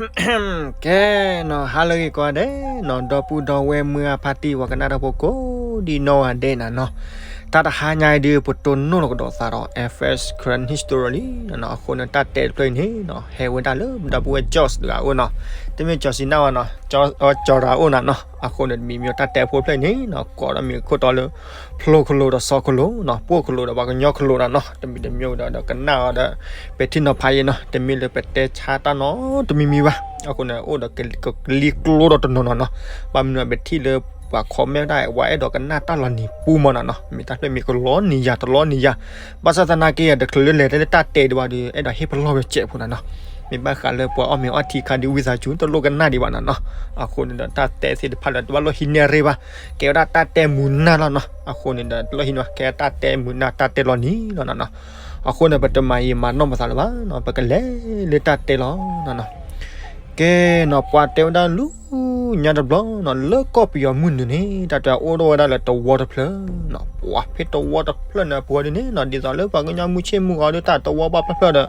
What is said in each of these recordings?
ကဲနီၤ ဟါလၢအဂ့ၤကိးဂၤဒဲးနီၤ ဒီပုၢ်ဒီဝဲၢ်မုၢ်အဖါတံၢ် ပှၤကနၣ်တၢ်ဖိကိးဒံနီၢ်ဂၤဒဲးနၤနီၤ, တၢ်တဟါညါအံၤဒုး ပတိၢ်နီၣ်လီၤကဒီးသးဒီး Air Force Karen History လံနီၤ. အဃိန့ၣ် တၢ်တဲတဖျၢၣ်အံၤန့ၣ်နီၤ ဟဲဝဲဒၣ်လၢပဒီပုၢ်ဝဲၢ် George တဂၤအအိၣ်နီၤ, တမ့ၢ် George စံနၢ်ဝဲနီၤ, ကၠီၤတဂၤအအိၣ်နၤနီၤ. အဃိန့ၣ် တမံၤမ့ၢ်တၢ်တဲဖိတဖျၢၣ်အံၤန့ၣ်နီၤ ကိးဒီးမံၤခိၣ်တီလၢ ဖျိၣ်ကလိဒီးစီၤကလိနီၤ, ပိၣ်ကလိဒီးပှၤကညီကလိနၤနီၤ, တမံၤတမံၤဒီး ကနၣ်အီၤဒီး ပဲာ်ထံနီၤဖးအံၤနီၤ, တမ့ၢ်လၢပတဲဆါတၢ်နီတမံၤမံၤဘၣ်. အဃိန့ၣ် အိၣ်ဒီးကလံၤကျိဒီးတနီၤနီၤနီၤ, ဘၣ်မနုၤပထံၣ်လၢပှၤ comment တၢ် ပှၤအဲၣ်ဒိးကနၣ်တၢ်လီၤနံၤပူမးနၤနီၤ, မ့ၢ်တၢ်ဖျၢၣ်မ့ၢ်ကလီနံၤယၤတလီနံၤယၤ, ဘၣ်ဆၣ်သနာ်က့ တချုးလၢလဲၤတဲလၢတၢ်တဲဒံးဘၣ်ဒီး အဲၣ်ဒိးဟ့ၣ်ပလီၢ်ဝဲစဲးဖိနၤနီၤ, မ့ၢ်ဘၣ်ဃးလၢပှၤအီၣ်မ့ၤအီထံခါဒုး ဝံသးစူၤ တလိၣ်ကနၣ်ဒံးဘၣ်နၤနီၤ. အဃိန့ၣ်ဒီး တၢ်တဲသ့ၣ်တဖၣ်ဒီး တဘၣ်လိၣ်ဟံးန့ၢ်ရ့ၣ်ဘၣ်, ကဲဝဲဒၣ်တၢ်တဲမုာ်နၢ်လီၤနီၤ. အဃိန့ၣ်ဒီး တလိၣ်ဟံးန့ၢ်ဘၣ်, ကဲတၢ်တဲမုာ်နၢ် တၢ်တဲလီၤနံၤလီၤနၤနီၤ. အဃိန့ၣ် ပတမၤယံာ်မၤနီၢ်ပသးလၢၤဘၣ်နီၤ, ပကလဲၤလၢတၢ်တဲလီၤနၤနီၤ. ကဲနီၤ ပှၤတဲဝဲဒၣ်လၢညါတဘျီနီၤ လၢကီၢ်ပယီၤမုၢ်နုာ်န့ၣ် တၢ်တဲအိၣ်ဒိၣ်ဝဲဒၣ်လၢသဝီတဖျၢၣ်နီၤ, ပှၤဖဲသဝီတဖျၢၣ်န့ၣ် အပူၤဒ်န့ၣ်နီၤ ဒ်သိးလၢပှၤကညီမုၢ်ဆ့ၣ်မုၢ်ဂီၤဒုး တၢ်သဝီဘၣ်ဖျၢၣ်ဖျၢၣ်ဒီး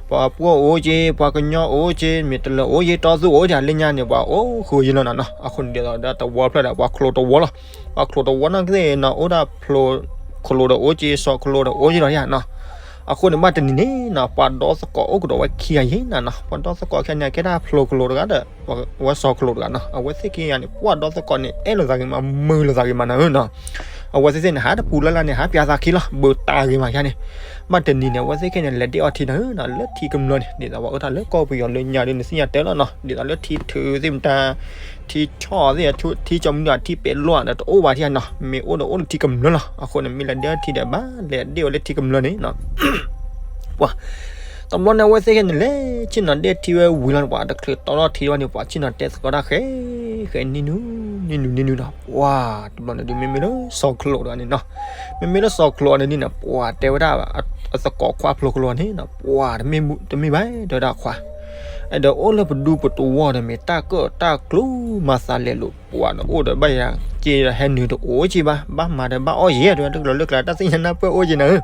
ပှၤပှိၢ်အိၣ်က့ၤ, ပှၤကညီအိၣ်က့ၤ, မ့ၢ်တလၢၤအိၣ်က့ၤ, တီသူအိၣ်က့ၤ, လၢညါန့ၣ် ပှၤအိၣ်ဃုာ်ယံၤလီၤနၤနီၤ. အဃိန့ၣ်ဒ်သိးဒီးသဝီဖျၢၣ်ဒီး ပှၤချိးသဝီလီၤ. ပှၤချိးသဝီနာ်က့သ့ၣ်နီၤ အိၣ်ဒၣ်ဖျိးကလိဒီးအိၣ်က့ၤ, စီၤကလိဒီးအိၣ်က့ၤလီၤယါနီၤ. အဃိန့ၣ် ဘၣ်တနံၤန့ၣ်နီၤ ပှၤဒီသကိးအိၣ်ကဒီးဝဲခံဂၤယံၤနၤနီၤ, ပှၤဒီသကိးခံဂၤန့ၣ် အကဲဒၣ်ဖျိးကလိတဂၤဒီး ဝဲစီၤကလိတဂၤနီၤ. အဝဲသ့ၣ်ခံဂၤန့ၣ် ပှၤဒီသကိးန့ၣ် အဲၣ်လိာ်သးဂ့ၤမး မုာ်လိာ်သးဂ့ၤမးနၤဧၢနီၤ. အဝဲသ့ၣ်သ့ၣ်န့ၣ် ဟးတပူၤလၢ်လၢ်န့ၣ် ဟးပၠးသးခံလီၤ ဘုးတၢ်ဂ့ၤမးယါန့ၣ်. ဘၣ်တနံၤန့ၣ် အဝဲသ့ၣ်ခဲန့ၣ် လဲၤဒ့ၣ်အီထံနၤဧၢနီၤ, လၢထံကမျၢၢ်န့ၣ် ဒ်သိးပှၤအိၣ်တၢ်လၢကီၢ်ပယီၤလၢညါဒုး နသ့ၣ်ညါတဲလီၤနီၤ, ဒ်သိးလၢထံထုးသ့ၣ်မတၤ, ထံဆီၣ်သ့ၣ်, ထံကမျၢၢ် ထံပဲာ်လိၣ်ဒီး တအိၣ်ဘၣ်ထံနီၤ, မ့ၢ်အိၣ်ဒီးအိၣ်လၢထံကမျၢၢ်လီၤ. အဃိန့ၣ် မ့ၢ်လဲၤဒ့ၣ်အီထံဒီး ဘၣ်လဲၤဒ့ၣ်ဝဲလၢထံကမျၢၢ်န့ၣ်နီၤ. ပှၤ တဘျီန့ၣ် အဝဲသ့ၣ်ခဲန့ၣ် လဲၤဆ့ၣ်နီၤဒ့ၣ်ထံဝဲဝံၤလီၤန့ၣ် ပှၤတချုးတီထီၣ်ထံဝဲန့ၣ် ပှၤဆ့ၣ်နီၤတဲသကိးတၢ်ဃဲ ဃဲနံၤနုၤ နံၤနုၤ နံၤနုၤနီၤ. ပှၤ တဘျီန့ၣ်ဒုး မ့မ့ၢ်လၢစီၤကလိးတဂၤန့ၣ်နီၤ, မ့မ့ၢ်လၢစီၤကလိးန့ၣ်ဒ်န့ၣ် ပှၤတဲဝဲဒၣ် အသကိးခွါဖျိးကလိးန့ၣ်နီၤ, ပှၤ တမ့ၢ်ဘၣ် တဲဝဲဒၣ်ခွါ, အဲၣ်ဒိးအိၣ်လၢပဒူပသဝီဒီး မ့ၢ်တၢ်ကၢၣ်တၢ်ကျူမၤသးလဲၤလိာ် ပှၤဒီးအိၣ်ဒီးဘၣ်ယၤက့ဒီး ဟဲနုာ်တအိၣ်က့ဘၣ်, ဘၣ်မၤဒီးဘၣ်အီၣ်ယဲၢ်တဲဝဲ, တကျၢၤလၢကျါ တၢ်သ့ၣ်ညါနၢ်ပၢၢ်အိၣ်က့နၤဧၢ.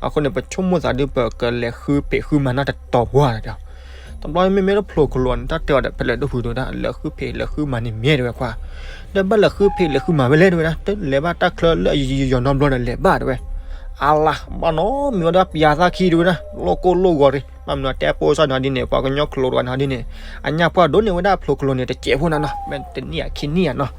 အဃိန့ၣ် ပဆိကမိၣ်သးဒုး ပကလဲၤဃုဖံးဃုမၤနီၢ်တတီၤပှၤဒီး တဘျီမ့မ့ၢ်လၢဖျိးကလိးန့ၣ် တၢ်တဲအီၤဒီး ဖဲလဲၣ်ဒိၣ်ဖုးတဲဝဲဒၣ် လဲၤဃုဖံးလဲၤဃုမၤန့ၣ်မ့ၢ်တဲဝဲခွါ, ဒီးဘၣ်လဲၤဃုဖံးလဲၤဃုမၤဝဲလဲၣ်တဲဝဲဒၣ်, တလဲၤဘၣ်တၢ်ချၢလၢအယံာ်ယံာ်နီတဘျီဒီးလဲၤဘၣ်တဲဝဲ, အါလါ ဘၣ်နီတမံၤဝဲဒီးပျးသးခံတဲဝဲဒၣ် လိၣ်ကိၢ်လိၣ်ဂီၤရံၣ်, ဘၣ်မနုၤတဲပိစၢ်န့ၣ်ဒ်န့ၣ် ပှၤကညီကလိးတဂၤန့ၣ်ဒ်န့ၣ် အညၣ်ပှၢ်ဒိၣ်န့ၢ်ဝဲဒၣ်ဖျိးကလိးန့ၣ် တစဲးဖိနၤနီၤ, မ့ၢ်တနံၣ်အခံနံၣ်ဧါနီၤ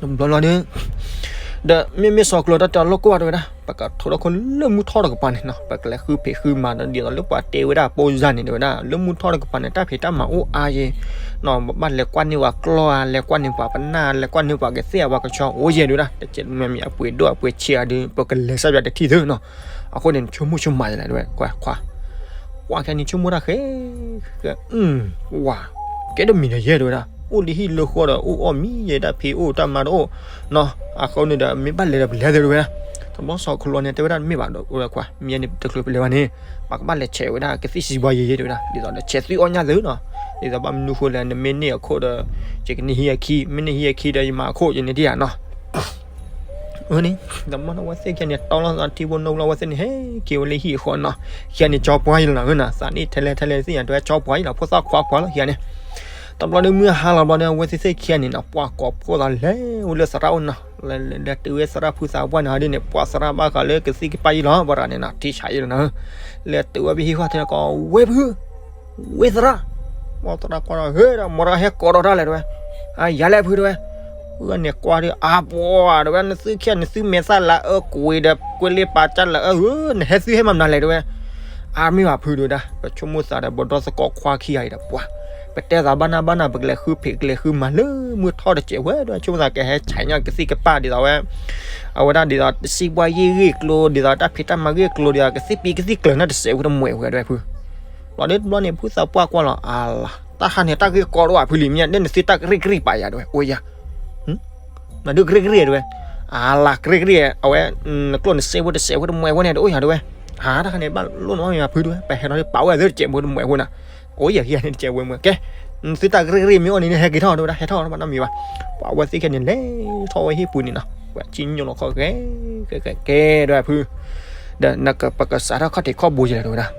တဘျီဘျီဒီး ဒီးမ့မ့ၢ်စီၤကလိးတၢ်တဲအီၤလိၣ်ကိၢ်ဘၣ်တဲဝဲဒၣ် ပကထိးထီၣ်ခိၣ်လၢမုၢ်ထီၣ်တကပၤန့ၣ်နီၤ, ပကလဲၤဃုဖံးဃုမၤဒီး ဒ်သိးလၢပှၤတဲဝဲဒၣ်ပိစၢ်န့ၣ်တဲဝဲဒၣ် လၢမုၢ်ထီၣ်တကပၤန့ၣ် တၢ်ဖံးတၢ်မၤအိၣ်အါယဲၢ်နီၤ, ဘၣ်လဲၤကွၢ်န့ၢ်ပှၤကျီၢ်ဧါ, လဲၤကွၢ်န့ၢ်ပှၤပနၢ်, လဲၤကွၢ်န့ၢ်ပှၤကသ့ၣ်ဧါ, ပှၤကဆီအိၣ်ယဲၢ်တဲဝဲဒၣ်, တကဲးမ့ၢ်အပှ့ၤဒိၣ်အပှ့ၤဆံးဧါဒီး ပကလဲၤစၢ်ပၠးတထံၣ်သုနီၤ, အဃိန့ၣ် နဆိကမိၣ်ဆိကမးယဲၢ်လဲၣ်တဲဝဲ ကွၢ်ခွါ ကွၢ်ခဲန့ၣ်ဆိကမိၣ်တၢ်ဃဲ ဃဲ ဝၤ ကဲတမံၤဒီးယဲၢ်တဲဝဲဒၣ် အိၣ်လၢဟံၣ်လၢဃီဒီး အိၣ်အီၣ်မံယဲၢ် တၢ်ဖံးအိၣ်တၢ်မၤတအိၣ်နီၤ, အဃိန့ၣ်ဒီး မ့ၢ်ဘၣ်လဲၤဒီးပလဲၤသုတဲဝဲဒၣ်, တဘျီစီၤကလိးန့ၣ် တဲဝဲဒၣ်မ့ၢ်ဘၣ်ဒီး အိၣ်ဝဲခွါ မ့ၢ်န့ၣ် တချုးပလဲၤဘၣ်န့ၣ် ပကဘၣ်လဲၤဆဲးဝဲဒၣ်ကသံၣ်စံးဘှါယဲၢ်ယဲၢ်တဲဝဲဒၣ် ဒ်သိးဒီးဆဲးသွံၣ်အီၣ်ညၣ်သုနီၤ, ဒ်သိးဘၣ်မနုၤဃိလဲၣ် နမ့ၢ်န့ၢ်အခိၣ်ဒီး ယကန့ၢ်ဟံးအခံ မ့ၢ်န့ၢ်ဟံးအခံဒီးယမၤအခိၣ်ယန့ၣ်ဒ်ဧါနီၤ အန့ၣ် တဘျီန့ၣ် အဝဲသ့ၣ်ခဲန့ၣ် တီလီၤသးထံဖိနိလီၤ အဝဲသ့ၣ်န့ၣ် ဟဲက့ၤဝဲလၢဟံၣ်အဃီနီၤ, ခံဂၤန့ၣ် ကၠီပှၤယံၤလီၤနီၤ သးန့ၣ်ထဲလဲၣ်ထဲလဲၣ်သ့ၣ်ညါ တဲဝဲကၠီပှၤယံၤလီၤ ဖိသၣ်ခွါပှၤလီၤ ခံဂၤန့ၣ်, တဘျီန့ၣ် မုၢ်ဟါလီၤဘျီန့ၣ် အဝဲသ့ၣ်သ့ၣ်ခံဂၤန့ၣ်နီၤ ပှၤကိးဖိသးလဲၤအိၣ်လၢသရၣ်အိၣ်နီၤ, လဲၤတုၤဝဲသရၣ်ဖုသးပှၢ်န့ၣ်ဒ်န့ၣ် ပှၤသရၣ်ဘၣ်ဃးလၢကသံၣ်ကပၢ်ယံၤလီၤ ပှၤတဂၤန့ၣ်နီၤ ထံဆးယံၤလီၤနီၤ, လဲၤတုၤဝဲဖဲဟံၣ်ဃီထဲကိး ဝဲၢ်ဖု ဝဲသရၣ်, ပှၤသရၣ်ကွၢ်ဒီး ဟဲဒီး မတၤဟဲကိးဒီးတၢ်လဲၣ်တဲဝဲ, အယၤလဲၣ်ဖုတဲဝဲ, အန့ၣ်ကွၢ်ဒီး အပှၤတဲဝဲ နသုခံဂၤန့ၣ် သုမဲာ်သၣ်လၤအၢကွံာ်ဒီး ကွဲလ့ပာ်ကၢ်လၤအၢဧၢ, နဟဲသုဟဲမၤမနုၤလဲၣ်တဲဝဲ, အါမ့ၢ်ဘၣ်ဖုတဲဝဲဒၣ် ပဆိကမိၣ်သးဒီး ပဒီသကိးခွါခံဂၤအံၤဒီးပှၤ, ပတဲသးဘၣ်နၢ်ဘၣ်နၢ် ပကလဲၤဃုဖံးကလဲၤဃုမၤလၢမုၢ်ထီၣ်တစဲးဝဲဒီး ဆိကမိၣ်သးကဟဲဆဲးညါကသံၣ်ကပၢ်ဒ်သိးဝဲ အဝဲဒၣ်ဒ်သိး စံးဘှါယံၤဂ့ၢ်ကျိၤ ဒ်သိးတၢ်ဖံးတၢ်မၤဂ့ၢ်ကျိၤ ဒ်သိးကသံၣ်ပံၤကသံၣ်ကျၢၤန့ၣ် တစဲးဝဲတမှဲးဝဲတဲဝဲဖု, ဘျီဒ်တဘျီန့ၣ် ဖုသးပှၢ်ကွၢ်လီၤ အလၤ တၢ်ဟါန့ၣ် တၢ်ဂ့ၢ်ကီတအိၣ်ဘၣ်ဖုလံၤမ့ၢ် ဒ်နသုတၢ်ကရံၣ်ကရံၣ်ပာ်ယၤတဲဝဲ အိၣ်ယၤ နဒုးကရံၣ်ကရံၣ်တဲဝဲ, အလၤကရံၣ်ကရံၣ် အဝဲ နကျိၣ်နစ့ဖိတစဲးဖိတမှဲးဖိန့ၣ် တအိၣ်ယၤတဲဝဲ, အတၢ်ခါန့ၣ် ဘၣ်လိၣ်နီတမံၤဘၣ်ဖုတဲဝဲ ပဟဲထီၣ်ဒ်ပာ်ဝဲသ့ၣ်တစဲးဖိတမှဲးဖိနၤ, အိၣ်ယၤခံဂၤန့ၣ်တစဲးဖိတမှဲး ကဲ နသုတၢ်ကရံၣ်ကရံၣ်မ့ၢ်အိၣ်န့ၣ် ဟဲက့ၤထီၣ်တဲဝဲဒၣ် ဟဲထီၣ်ဘၣ်နီတမံၤဘၣ်, ပှၤအဝဲသ့ၣ်ခဲန့ၣ် လဲၤထီၣ်ဝဲဟံၣ်ပူၤန့ၣ်နီၤ ပှၤစံၣ်ညီၣ်လီၤခီၣ်ကဲ ကဲ ကဲ တဲဝဲဖု, ဒီးနကပကစးထီၣ်ခီၣ်ထံးခီၣ်ဘိယဲၢ်လဲၣ်တဲဝဲဒၣ်,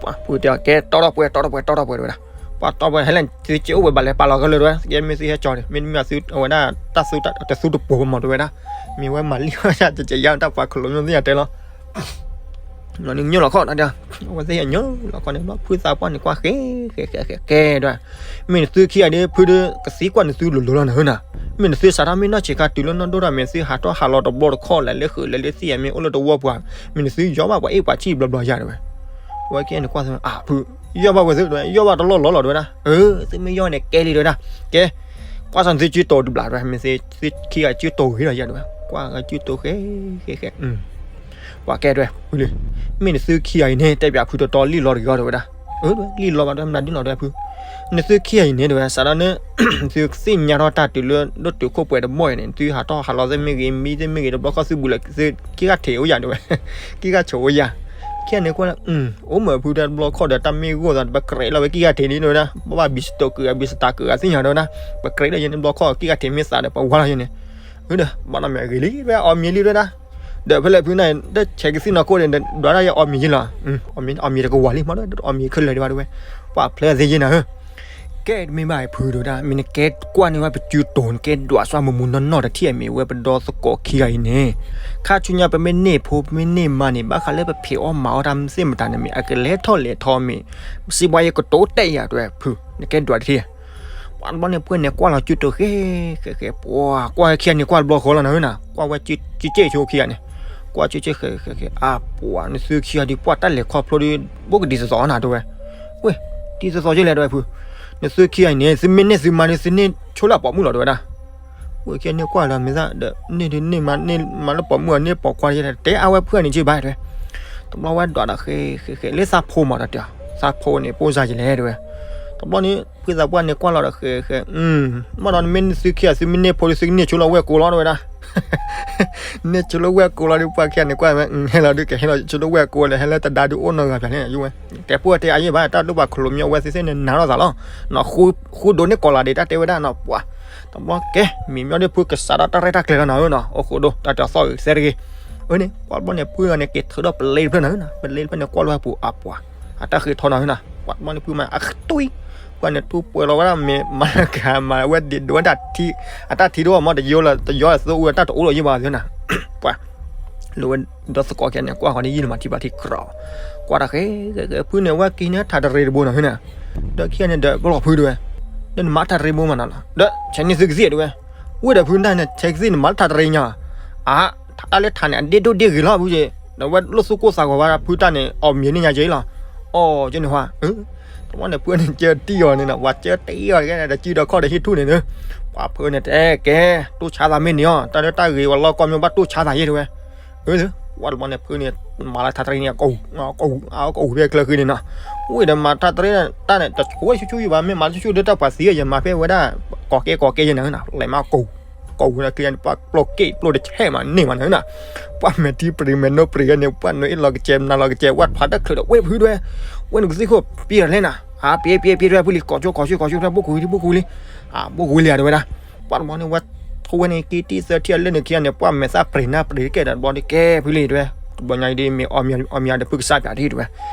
ပှၤဖုတဲအီၤ ကဲ တီထီၣ်ပှဲၤ တီထီၣ်ပှဲၤ တီထီၣ်ပှဲၤတဲဝဲဒၣ် ပှၤတီၢ်ဝဲဟဲလၢသုက့အိၣ်ဝဲဘၣ်လဲၤပာ်လီၤကလၢာ်တဝဲ ကဲမ့ၢ်သုဟဲကၠီန့ၣ် မ့တမ့ၢ်သုအဝဲဒၣ်တၢ်သူတပူၤမီၤတဝဲဒၣ်, မ့ၢ်ဝဲမၤလံၣ်ဝဲဒၣ် ကကယါတၢ်ပှၤခလိာ်မီၢ်သ့ၣ်ညါတဲလီၤ နညိၣ်လီၤခီၣ်ဒီး အဝဲသ့ၣ်ညိၣ်လီၤခီၣ်န့ၣ် ဘျီဖုသးပှၢ်န့ၣ်ကွၢ်ဃဲဃဲဃဲဃဲဒီး, မ့ၢ်နသုခံဂၤဒ်ဖုဒီး ကသံကွၢ်နသုလိၤလိၤလီၤနၤဧၢနၤ, မ့ၢ်နသုစးထီၣ်မ့ၢ်နီၢ်ဆံးခါတုၤလၢနီၢ်ဒိၣ်တၢ် မ့ၢ်သုဟးထီၣ်ဟးလီၤတဘျီတခီၣ်လဲၣ် လၢဃုာ်လဲၣ်လၢသံၣ်အမ့ၢ်အိၣ်လၢတဝီပူၤ, မ့ၢ်နသုယီၢ်ဘၣ်ပှၤအ့ၣ်ပှၤဆံၣ်ဘျီဘျီယၤတဝဲ, အဝဲကဲန့ၣ်ကွၢ်သး အဖု ယီၢ်ဘၣ်ဝဲသုတဝဲ ယီၢ်ဘၣ်တလီၢ်လီၢ်လီၤတဝဲဒၣ်, အၢ သုမ့ၢ်ယီၢ်န့ၣ်ကဲလံတဝဲဒၣ်, ကဲ ကွၢ်စၢ်နသုကၠိတိၤတဘျီတဝဲ မ့ၢ်သုခံဂၤကၠိတိၤဂ့ၤလီၤယၤတဝဲ ကွၢ်ဂၤကၠိတိၤဃဲဃဲဃဲ ပှၤကဲတဝဲဖုလံ, မ့ၢ်နသုခံဂၤအံၤန့ၣ် တဲပၠးဖုတီတီလံၣ်လီၤတဂ့ၤအီၤတဝဲဒၣ်, အၢ လံၣ်လီၤဘၣ်တဝဲမနုၤဒ်လီၤတဝဲဖု, နသုခံဂၤအံၤန့ၣ်တဝဲ စးထီၣ်န့ၣ် သုသ့ၣ်ညါထီၣ်တၢ်တုၤလၢဒိၣ်တုာ်ခိၣ်ပှဲၤတဘီၣ်အံၤန့ၣ် သုဟးထီၣ်ဟးလီၤသ့ၣ်မ့ၢ်ဂ့ၤ မံသ့ၣ်မ့ၢ်ဂ့ၤ တဘျီခီၣ်သုဘူးလၢသုခံဂၤထံးအိၣ်ယၤတဝဲ, ခံဂၤဆိးအိၣ်ယၤ, ခံဂၤန့ၣ်ကွၢ်လၢ အိၣ်မ့ၢ်ဖုတဘျီခီၣ်ဒီးတၢ်မ့ၢ်ဂီၢ်သး ပကြဲးလီၤဝဲခံဂၤထံးန့ၣ်တဝဲဒၣ်, ဘၣ်ဘၣ်ဘံစတိၤကုာ်အဘံစတၢ်ကုာ်အသ့ၣ်ညါတဝဲဒၣ်, ပကြဲးလီၤယဲန့ၣ်တဘျီခီၣ်ခံဂၤထံးမ့ၢ်သးဒီးပဝါလီၤယဲန့ၣ်, အၢဒီး ဘၣ်နီၢ်မ့ၢ်အဂ့ၤလံ ဝဲအီၣ်မံၤလံတဝဲဒၣ်, ဒီးဖဲလဲၣ်ဖုန့ၣ် တၢ်ဆဲးကသံၣ်နီၢ်ခိၣ်န့ၣ် ဒွးဒၣ်ယဲအီၣ်မံၤယဲလီၤ, အီၣ်မံၤတကဝၤလံ မ့ၢ်အီၣ်မံၤခဲလၢာ်ဒံးဘၣ်တဝဲ, ပှၤဖျဲးသ့ယဲနၤဧၢ ကဲတမ့ၢ်ဘၣ်ဖုတဝဲဒၣ် မ့ၢ်နကဲကွၢ်န့ၢ်ဝဲပစုတိၤ နကဲဒွးဆှၢမူမူနီၢ်နီၢ်တထံၣ်အမ့ၢ်ဝဲပဒီသကိးခံဂၤအံၤန့ၣ်, ခါဆူညါပမ့ၢ်န့ၢ်ဖိ ပမ့ၢ်န့ၢ်မါန့ၣ် ဘၣ်ဃးလၢပဖံးအီၣ်မၤအီၣ်တၢ်သ့ၣ်မတၤန့ၣ်မ့ၢ် အကလဲၤထီၣ်လဲၤထီမ့ၢ် စံးဘှါယဲကတိၤတဲယၤတဝဲဖု နကဲဒွးတထံၣ် ပှၤတဘျီန့ၣ် ပှဲၤန့ၣ်ကွၢ်လီၤစုတိၤဃဲ ဃဲ ဃဲ ပှၤကွၢ်ဝဲခံဂၤန့ၣ် ကွၢ်တဘျီဃီလီၤနၤဧၢနၤ ကွၢ်ဝဲစုစုစုခံဂၤန့ၣ်, ကွၢ်စုစုဃဲ ဃဲ ဃဲ အါပှၤ နသုခံဂၤဒုး ပှၤတၢ်လဲၤခီဖျိဒုး ဘိၣ်ကဒံသသိးနၤတဝဲ, ဝဲ ဒံသသိးယဲလဲၣ်တဝဲဖု, နသုခံဂၤအံၤန့ၣ် သုမ့ၢ်န့ၢ်သုမါဒုး သုန့ၢ်ဆိလၢအပိာ်မုၣ်လီၤတဝဲဒၣ် ဝဲခံဂၤန့ၣ်ကွၢ်ဒီး မ့ၢ်သးဒီး န့ၢ်ဒုးန့ၢ်မါ န့ၢ်မါလၢပိာ်မုၣ်အီၤ န့ၢ်ပိာ်ခွါယဲလဲၣ် တဲအါဝဲဖုဂၤန့ၣ်က့ဘၣ်တဝဲ, တဘျီဝဲဒွးဒီးဃဲ ဃဲ ဃဲ လၢသးဖိမးတၢ်တဲ သးဖိန့ၣ် ပိၢ်စၢ်ယဲလဲၣ်တဝဲ, တဘျီန့ၣ် ဖုသးပှၢ်န့ၣ်ကွၢ်လီၤဒီးဃဲ ဃဲ မ့ၢ်ဒီးနမ့ၢ်သုခံဂၤ သုမ့ၢ်န့ၢ်ဖိဒုး သုကန့ၢ်ဆိလၢဝဲၢ်ကိလီၤတဝဲဒၣ် န့ၢ်ဆိလၢဝဲၢ်ကိလီၤဒုး ပှၤခံဂၤန့ၣ်ကွၢ်ဝဲ ဟဲလီၤဒုးကဟဲလီၤဆိလၢဝဲၢ်ကိလီၤ ဟဲလၢတဒါဒုးအိၣ်နီတဂၤဖျါန့ၣ် ယဝဲ တဲပှၢ်တဲအါယဲဘၣ် တၢ်ဒိၣ်ပှၤခလိာ်မီဝဲသ့ၣ်သ့ၣ်န့ၣ် နၤထီၣ်သးလီၤ, ဃုဒိးန့ၢ်ကိးလးဒံးတၢ်တဲဝဲဒၣ်နီၤ ပှၤ တဘျီကဲ မံၤမီဒုးဖုကစးဒီးတၢ်ရဲၣ်တၢ်ကျဲၤလီၤနၤဧၢနီၤ အိၣ်ဃိဒိၣ် တၢ်တဲသီၣ်ဂ့ၤသဲတဂ့ၤ, အၢန့ၣ် ပှၤတဘျီန့ၣ် ဖုဂၤန့ၣ် က့ၤထုးဒီးပလ့တဖျၢၣ်နၤဧၢနီၤ ပလ့တဖျၢၣ်န့ၣ် ကွၢ်လီၤဝဲပူၤအပှၤ အတၢ်ဃ့ထီနၤဧၢနီၤ ပှၤတဘျီန့ၣ်ဖုမၤအကတွံ ပှၤန့ၣ်ထူပှဲၤလီၤဝဲဒၣ်မ့ၢ်မၤလၢကမၤဝဲဒံးဒိးဝဲဒၣ်ထံ အတၢ်ထံဒိၣ်မီတယိလၢတယီလၢသိအိၣ်ဝဲတၢ်တအိၣ်လီၤယံၤဘၣ်သ့နီၤ ပှၤ လၢဝဲဒီသကိးခံဂၤန့ၣ် ကွၢ်ဃီၤန့ၣ်ယံၤလၢမၤထံပၤထံကြၢး ကွၢ်တၢ်ဃဲ ဃဲ ဖုန့ၣ် ဝဲက့ၤန့ၢ်ထးတရံးတဘိနီၤဟ့နီၤ ဒီးခံဂၤန့ၣ်ဒီးပလီၢ်ဖုတဝဲ ဒီးနမၤထးတရံးဘိမးနီၤလီၤ ဒီးဆဲးန့ၢ်သုကသံၣ်တဝဲ ဝဲဒီးဖုတၢ်န့ၣ် ဆဲးကသံၣ်န့ၣ် မၤထးတရံးညါ အါ တၢ်လၢထးန့ၣ် အဒ့ဒိၣ်ဒ့ဂ့ၤလီၤဖုက့ ဒီးဝဲလိၣ်သူၣ်ကိၢ်သးဂီၤဝဲဒၣ်ဖုတၢ်န့ၣ် အီၣ်မံၤန့ၢ်ညါက့လီၤ အီၣ်က့န့ၣ်ဟါ တဘျီန့ၣ် ဖုန့ၣ်ကၢတံၢ်အီၤန့ၣ်နီၤ ပှၤကၢတံၢ်အီၤတက့ၢ်ဒီး စုဒီးခီၣ်ဒီးဟံၣ်ထူၣ်န့ၣ်ဒီး ပှၤဖုန့ၣ်တဲကဲ တိၢ်ဆါသးမ့ၢ်န့ၢ်အီၤ တၢ်လၢတၢ်ဂ့ၤဝဲလီၢ်ကီမ့ၢ်ဘၣ်တိၢ်ဆါသးယဲၢ်တဝဲ အၢ ပှၤတဘျီန့ၣ် ဖုန့ၣ် မၤလၢထးတရံးန့ၣ် ကအိၣ် ကအိၣ်ဖဲကျၢၤဃံန့ၣ်နီၤ ဝံၤဒီးမၤထးတရံးတၢ်န့ၣ် တဆိဝဲဆူၣ်ဆူၣ်ယံၤဘၣ် မ့ၢ်မၤလၢဆူၣ်ဆူၣ်ဒီးတၢ်ပှၤသံယမၤဖဲဝဲဒၣ် ကိးကဲကိးကဲယဲၢ်နၤနီၤ လဲၤမၤကအိၣ် ကအိၣ်ဝဲဒၣ်ကျဲန့ၣ် ပှၤပျိၢ်က့ၣ်ပျိၢ်တဆဲးမးန့ၢ်မးနၤနီၤ ပှၤမဲာ်ထံပြံၤမဲာ်နိပြံၤဂဲန့ၣ် ပှၤနုာ်အ့ၣ်လီၤကစဲးမနၤလီၤကစဲး ဝဲဖးတၢ်ချုးဒီးဝဲဖုတဝဲ ဝဲနကသံၣ်ခိၣ်ပံၤလီၤလဲၣ်နၤ ဟးပံၤပံၤပံၤတဝဲ ဖုလံ ကိးဆိကိးဆိကိးဆိတဝဲ ဘိၣ်ကူလံ ဘိၣ်ကူလံ ဘိၣ်ကူလံဧါတဝဲဒၣ် ပှၤတဘျီန့ၣ် ဝဲထိဝဲန့ၣ် က့ၤတံၢ်သၢထံၣ်အလၢနခံဂၤန့ၣ် ပှၤမဲာ်သၣ်ပြံၤနၢ်ပြံၤတကဲဒီး တဘျီန့ၣ်ကဲဖုလံတဝဲ တဘျီညါဒ်မ့ၢ်အီၣ်မံၤအီၣ်မံၤဒီး ဖုကစၢ်ပၠးတဟံၣ်တဝဲ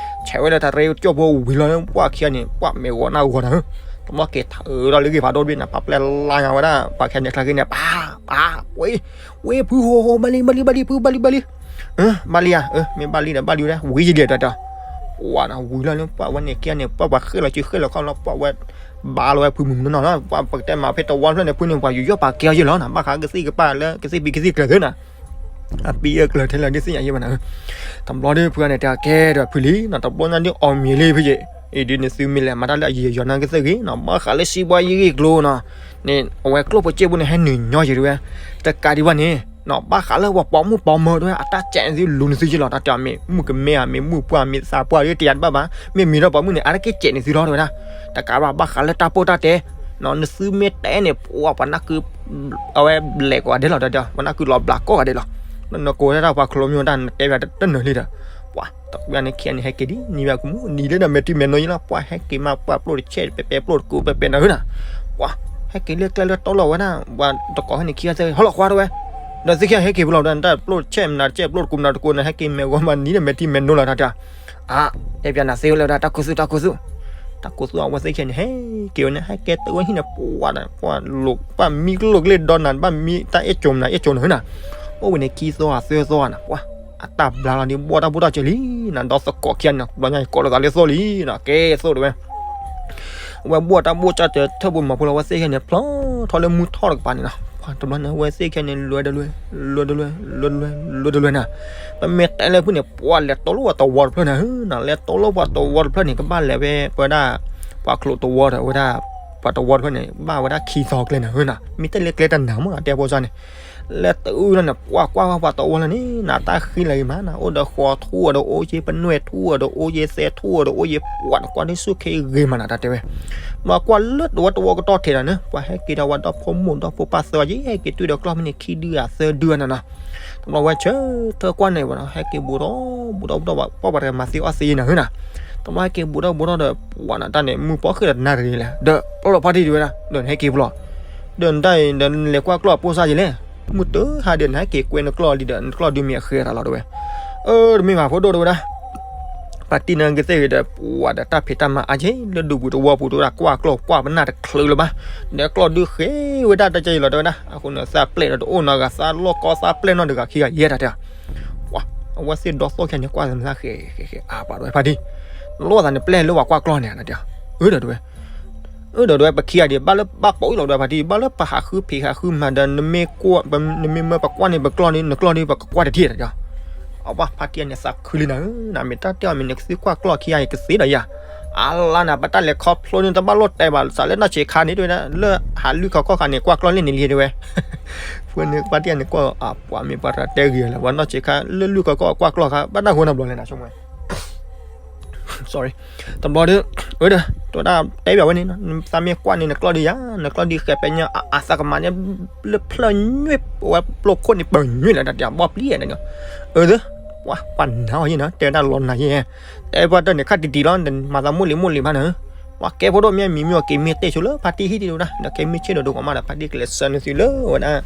ဆဲးဝဲလၢထးတရံးကၠိဖိဝံၤလီၤန့ၣ် ပှၤခံဂၤန့ၣ် ပှၤမဲာ်ဂီၤနၢ်ဂီၤနၤဧၢ တဘျီက့ၤထးအၢဒီးလၢဂ့ၢ်ဖးဒိၣ်တဘ့ၣ်န့ၣ် ပှၤပျဲလါညါဝဲဒၣ် ပှၤခံဂၤန့ၣ် ချါဂ့ၤန့ၣ် ပၢ် ပၢ် ဝဲ ဝဲဖုဟိဟိ ဘၣ်လံ ဘၣ်လံ ဘၣ်လံ ဖု ဘၣ်လံ ဘၣ်လံ ဘၣ်လံဧါ မ့ၢ်ဘၣ်လံဒီး ဘၣ်လံဝဲဒၣ် ဝံၤယံၤဒံးတၢ်တၢ် ပှၤနၤဝံၤလီၤန့ၣ် ပှၤဝဲန့ၣ်ခံဂၤန့ၣ် ပှၤပှၤဃ့ၢ်လီၤစုဃ့ၢ်လီၤခီၣ်လီၤ ပှၤဝဲ ဘါလီၤဝဲဖုမုၢ်မနီၤလီၤ ပှၤပကတဲမၤဖဲတဝီဖျၢၣ်န့ၣ် ဖုန့ၣ် ပှၤယူးယီၣ်ပာ်ကဲအီၤယဲၢ်လီၤနၤ ဘၣ်ဃးကသံၣ်ကပၢ်လၢကသံၣ်ပံၤကသံၣ်ကျၢၤသ့နၤ အပံၤအကျၢၤထဲလၢဒ်သ့ၣ်ညါယဲၢ်ဘၣ်နၤ တဘျီဒီးဖုန့ၣ်တဲကဲဒီးဖုလံနီၤ တဘျီညါဒ်အီၣ်မံၤလံဖုယဲၢ် အံၤဒ်န့ၣ်သုမ့ၢ်လဲၤမၤတၢ်လၢအယံာ်ယံာ်နီၤကသ့ၣ်ဂ့ၤနီၤ ဘၣ်ဃးလၢစံးဘှါယံၤဂ့ၢ်ကျိၤနီၤ န့ၣ် အဝဲကျိၣ်ဖိစ့ၣ်ဖိန့ၣ် ဟဲနုာ်ညီယဲၢ်တဝဲ တကးဒံးဘၣ်န့ၣ် နီၤ ဘၣ်ဃးလၢပှၤပိာ်မုၣ်ပိာ်မၢၤတဝဲ အတၢ်စဲးန့ၢ်သုလူၤန့ၢ်သုယဲၢ်လီၤ တၢ်တဲအီၤမ့ၢ်မုၣ်ကမဲဧါ မ့ၢ်မုၣ်ပှၢ် မ့ၢ်သးပှၢ် တယၤတဘၣ်ဘၣ် မ့ၢ်မံၤထီၣ်ပိာ်မုၣ်န့ၣ် အါတက့ၢ်စဲးန့ၢ်သုလီၤတဝဲဒၣ် တကးဘၣ် ဘၣ်ဃးလၢတၢ်ပိၢ်တၢ်တဲ နီၤ နသုမ့ၢ်တဲန့ၣ် ပှၤပှၤနၢ်ကု အဝဲဘျဲးကိးဂၤဒဲးလီၤ တၢ်တဲအီၤ ပှၤနၢ်ကုလီၤဘျးကိးဂၤဒဲးလီၤ နကိးဝဲဒၣ်ပှၤခလိာ်မ့ၢ်ဝဲဒၣ် နတဲဘၣ်တနၢၤလံဒီး ပှၤ တကးန့ၣ်ခံဂၤန့ၣ် ဟဲက့ၤဒ်နံၤဘၣ်ကမူၣ် နံၤလၢဒီးမဲာ်ထံမဲာ်နိယဲၢ်လီၤ ပှၤဟဲက့ၤမး ပှၤပျိၢ်တဆဲး ပဲပဲပျိၢ်တကူပဲပဲနၤဧၢနၤ ပှၤ ဟဲက့ၤလၢကျဲလၢတီလီၤဝဲဒၣ် ပှၤတကိးဟဲန့ၣ် ခံဂၤသၢဂၤ ဟီလီၤခွါတဝဲ ဒီးသုခံဂၤဟဲက့ၤဖဲလီၤဝဲဒၣ် တၢ်ပျိၢ်တဆဲးမနၤတဆဲး ပျိၢ်တကူမနၤတကူန့ၣ် ဟဲက့ၤမဲာ်ဂီၤမးနံၤဒီးမဲာ်ထံမဲာ်နိလီၤ တၢ်တဲအီၤ အါ တဲပၠးနၤသ့ဝဲလၢဝဲဒၣ် တၢ်ခူသူၣ် တၢ်ခူသူၣ် တၢ်ကိးသူၣ်အဝဲသ့ၣ်ခဲန့ၣ် ဟဲက့ၤဝဲန့ၣ် ဟဲက့ၤတုၤဝဲဟံၣ်န့ၣ် ပှၤ ပှၤလိာ် ပှၤမံကလိာ်ကလ့ၢ်ဒီနၤ ဘၣ်မံတၢ်အဲၣ်ကၠိမနၤ အဲၣ်ကၠိနၤဟၢနၤ, အိၣ်ဝဲန့ၣ်ခံသီသၢသီနၤ ပှၤ အတၢ်ဘျါလီၤဒ်ဘီၣ်တၢ်ဘိၣ်တၢ်စၢၤလံနၤ, ဒီးသကိးခံဂၤန့ၣ် ဘျီညါယကိးလိာ်သးလၢသိလံနၤ, ကဲသိးတဝဲ အဝဲဘိၣ်တၢ်ဘိၣ်တၢ်စၢၤ ထၢၣ်ဖိမၤဖိလီၤ အဝဲသ့ၣ်ခဲန့ၣ် ဖျီထီၣ်လၢမုၢ်ထီၣ်တကပၤန့ၣ်နၤ, ပှၤတဘျီန့ၣ် အဝဲသ့ၣ်ခဲန့ၣ် လဲၤတလဲၤ လဲၤတလဲၤ လဲၤတလဲၤ လဲၤတလဲၤနၤ, ပမ့ၢ်တဲလၢဖုၣ်န့ၣ် ပှၤလဲၤတိလိၣ်ပှၤသဝီတဖျၢၣ်န့ၣ် ဟၢနၤ လဲၤတိလိၣ်ပှၤသဝီတဖျၢၣ်န့ၣ် ကဘၣ်လဲၤဝဲ ပဝဲဒၣ် ပှၤချိးသဝီဒီး အဝဲဒၣ် ပှၤသဝီတဖျၢၣ်န့ၣ် ဘၣ်ဝဲဒၣ်ခံသီကျဲနၤ ဟၢနၤ မ့ၢ်တဲလၢကျဲတနၤမ့ၢ်နၤ တဲဖိစၢ်န့ၣ် လဲၤတုၤလီၤန့ၣ် ပှၤကွၢ်ဝဲပှၤသဝီလၢန့ၣ်နၤ တၢ်ဃံလၤဂ့ၤမးနၤ အိၣ်ဒီးဃီထူၣ်ဒီးအိၣ်ယ့ပနွဲၣ်ထူၣ်ဒီးအိၣ်ယ့သဲထူၣ်ဒီးအိၣ်ယ့ပှၤန့ၣ် ကွၢ်ဒ်ဆူၣ်ခ့ဂ့ၤမးနၤ တၢ်တဲဝဲ မ့ၢ်ကွၢ်လၢတဝီတဝီကတီၢ်ထဲနၤန့ၣ် ပှၤဟဲက့ၤဒီးဝဲဒီဖိမိၢ်ဒီဖိပၢ်သၢဂၤ ယဟဲက့ၤတုၤဒီးကျီၢ်ဖဲန့ၣ် ခံဒုဧါသၢဒုဧါနၤနၤ, တဘျီဝဲဆၢထၢၣ်ကွၢ်န့ၣ်ဝဲဒီး ဟဲက့ၤဘူးထီၣ်ဘူးထီၣ်ဘူးထီၣ် ပှၤပှၤတဂၤမၤသံအီၣ်သံနၤ ဟၢနၤ, တဘျီဟဲက့ၤဘူးထီၣ်ဘူးထီၣ်ဒီး ပှၤနၤတၢ်န့ၣ် မုၢ်ပှီၢ်ဃ့ၢ်ဒီးတနၣ်ရံၣ်လဲၣ် ဒီးပလီၢ်ဖါတံၢ်တဝဲဒၣ် ဒီးနဟဲက့ၤပလီၢ် ဒီးနတၢ်အံၤဒီးနလဲၤကွၢ်ကျီၢ်ပိၢ်စၢ်ယဲလဲၣ်, မုၢ်တဟါဒီးနဟဲက့ၤကွဲနကျီၢ်လံဒီး နကျီၢ်ဒုးမ့ၢ်အဃဲၤတၢ်လီၤတဝဲ, အၢ တမ့ၢ်ဘၣ်ဖိဒိၣ်တဝဲဒၣ် ဖါတံၢ်န့ၣ်ကသ့ၣ်ဂ့ၤဒီး ပှၤဒီးတၢ်ဖံးတၢ်မၤအါက့ၤ လၢဒူပူၤတဝီပူၤတဝဲဒၣ် ကွၢ်ကျီၢ်ကွၢ်ပနၢ်တချုးလၢၤဘၣ်, ဒီးကျီၢ်ဒုးဃ့ဝဲဒၣ်တၢ်ကဲယံၤလီၤတဝဲဒၣ်, အဃိန့ၣ် သးပျဲၢ်ဒီးတအိၣ်နီတဂၤ သးလီၢ်ကီသးပျဲၢ်နီတဂၤခံဂၤယဲတၢ်တဲ, ပှၤ အဝဲသ့ၣ်ဒီသိၣ်ခဲန့ၣ် ကွၢ်သးမုၢ်သးဃဲၤဃဲၤဃဲၤအါပှၤတဝဲဖါတံၢ်, နလိၣ်သးနပျဲၢ်လၢပှၤကွၢ်ကျီၢ်န့ၣ်နတဲ, အၢ ဒီးတဝဲ အၢ ဒီးတဝဲ ပခံဂၤဒံး ဘၣ်လၢဘၣ်ပိာ်အံၤလီၤတဝဲဖါတံၢ် ဘၣ်လၢပဟးဃုဖံးဟးဃုမၤဒီး နမ့ၢ်မၢပကွၢ်န့ၣ် ပကျီၢ်န့ၣ် နကျီၢ်ဒုး ပကကွၢ်တထံၣ်တတဲ, အဝဲဖါတံၢ်န့ၣ်သးခုလံနၤဧၢ, နမ့ၢ်တၢ်တဲအီၤမ့ၢ်န့ၣ် ကသံကွၢ်ကျီၢ်ခံဂၤအံၤကသ့ဒီးယၤ, အလါနၤ ပတၢ်လဲၤခီဖျိန့ၣ် တဘၣ်လိၣ်တဲဘၣ် စးလၢနီၢ်ဆံးခါန့ၣ်တဝဲဒၣ် လၢဟးလွံၢ်ခီကီၢ်ခါန့ၣ် ကွၢ်ကျီၢ်လၢန့ၣ်လံတဝဲ, ဖဲန့ၣ်ဖါတံၢ်န့ၣ်ကွၢ်အပှၤမ့ၢ်ပှၤတတဲဂ့ၤလၢၤ ပှၤနီၢ်ဆံးခါလၢလွံၢ်ခီကီၢ်ကွၢ်ကျီၢ်ခါ ဘၣ်တၢ်ဃိနဘျီလဲၣ်နဆိကမိၣ် sorry, တဘျီဒီး အၢ ဒီး တဝဲဒၣ်တဲဘၣ်ဝဲန့ၣ် သးမ့ၢ်ကွၢ်န့ၣ် နကျီၢ်ဒုးယၤ နကျီၢ်ဒုးဃဲၤပဲညါ အသးကမၤန့ၣ် လၢဖျၢၣ်ညွံး ဝဲပျိခိၣ်န့ၣ် ပညွံးလၢတၢ်တဲ ဘီပျံၤန့ၣ်, အၢ ပှၤပှၤနၤအီၤယဲၢ်နၤ တဲဝဲဒၣ်လီၤနၤယဲၢ်, တဲပှၤတၢ်န့ၣ် ခါတံၢ်တံၢ်လီၤ မၤသးမိၢ်လံၤမိၢ်လံၤဘၣ်နၤ, ပှၤကဲဖိဒိၣ်မ့ၢ်မံၤမ့ၢ်အီၤက့ၤမ့ၢ်တ့ၢ်ဆိလၢဖါတံၢ်ဟံၣ်တံၢ်တဝဲဒၣ် ဒီးကဲမ့ၢ်ဆ့ၣ်ဒီးဒိၣ်ကမၣ်ဒီး ဖါတံၢ်ကလဲၤဆှၢနုာ်သုလၢဝဲဒၣ်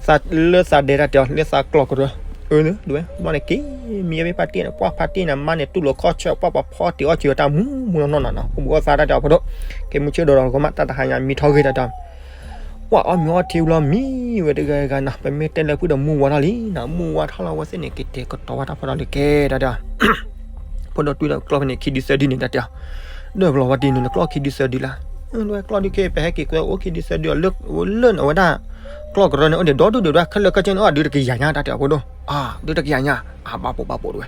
သးလၢသးဒဲတၢ်တဲအီၤ လၢသးကျီၢ်ကရၢ, အၢ ဒဝဲ ဘျီန့ၣ်က့ၤ မံဝဲဖါတံၢ်န့ၣ် ပှၤဖါတံၢ်န့ၣ် မါန့ၣ်တူၢ်လိာ်ခီၣ်ဆၢ ပှၤပှၤဖီတ့ၢ်အီၣ်စၢၤတၢ်မူမူနီၢ်နီၢ်နီၢ်နီၢ် အိၣ်ဘှံးအိၣ်သါတၢ်တဲအီၤဖိဒိၣ်, ကဲမုၢ်ဆ့ၣ်ဒီးဒိၣ်ကမၣ် တၢ်တဟါညါမံထီၣ်ဂ့ၤတၢ်တဲအီၤ, ပှၤအီၣ်မ့ၤအီထံဘျီမံဝဲတဂၤဂၤနီၤ ပမ့ၢ်တဲလၢဖုၣ်ဒီးမူဝါထီၣ်လံနီၤ မူဝါထီၣ်လီၤ အဝဲသ့ၣ်န့ၣ် ကတဲာ်ကတီၤဝဲတၢ်ဖီတၢ်လံၤကဲတၢ်တဲအီၤ ဖိဒိၣ်တွံၢ်ဒီးကျီၢ်ဖဲန့ၣ် ခံဒုသၢဒုန့ၣ်တၢ်တဲအီၤ, ဒီးဘျီဝဲတံၢ်န့ၣ် နကျီၢ်ခံဒုသၢဒုလၢ, ဝဲကျီၢ်ဒုက့ၤ ပဟဲက့ၤကွဲအိၣ်ခံဒုသၢဒုအီၤ လၢနဝဲဒၣ် ကျီၢ်ကရၢန့ၣ် အိၣ်ဒံးဒီဒူၣ်ဒံးဒၣ် ခဲလၢာ်ခဲဆ့န့ၣ် အိၣ်ဒုတကယၤညါတၢ်တဲအီၤဖိဒိၣ်, အၢ ဒုတကယၤညါ အဘၣ်ပိာ်ဘၣ်ပိာ်တဝဲ,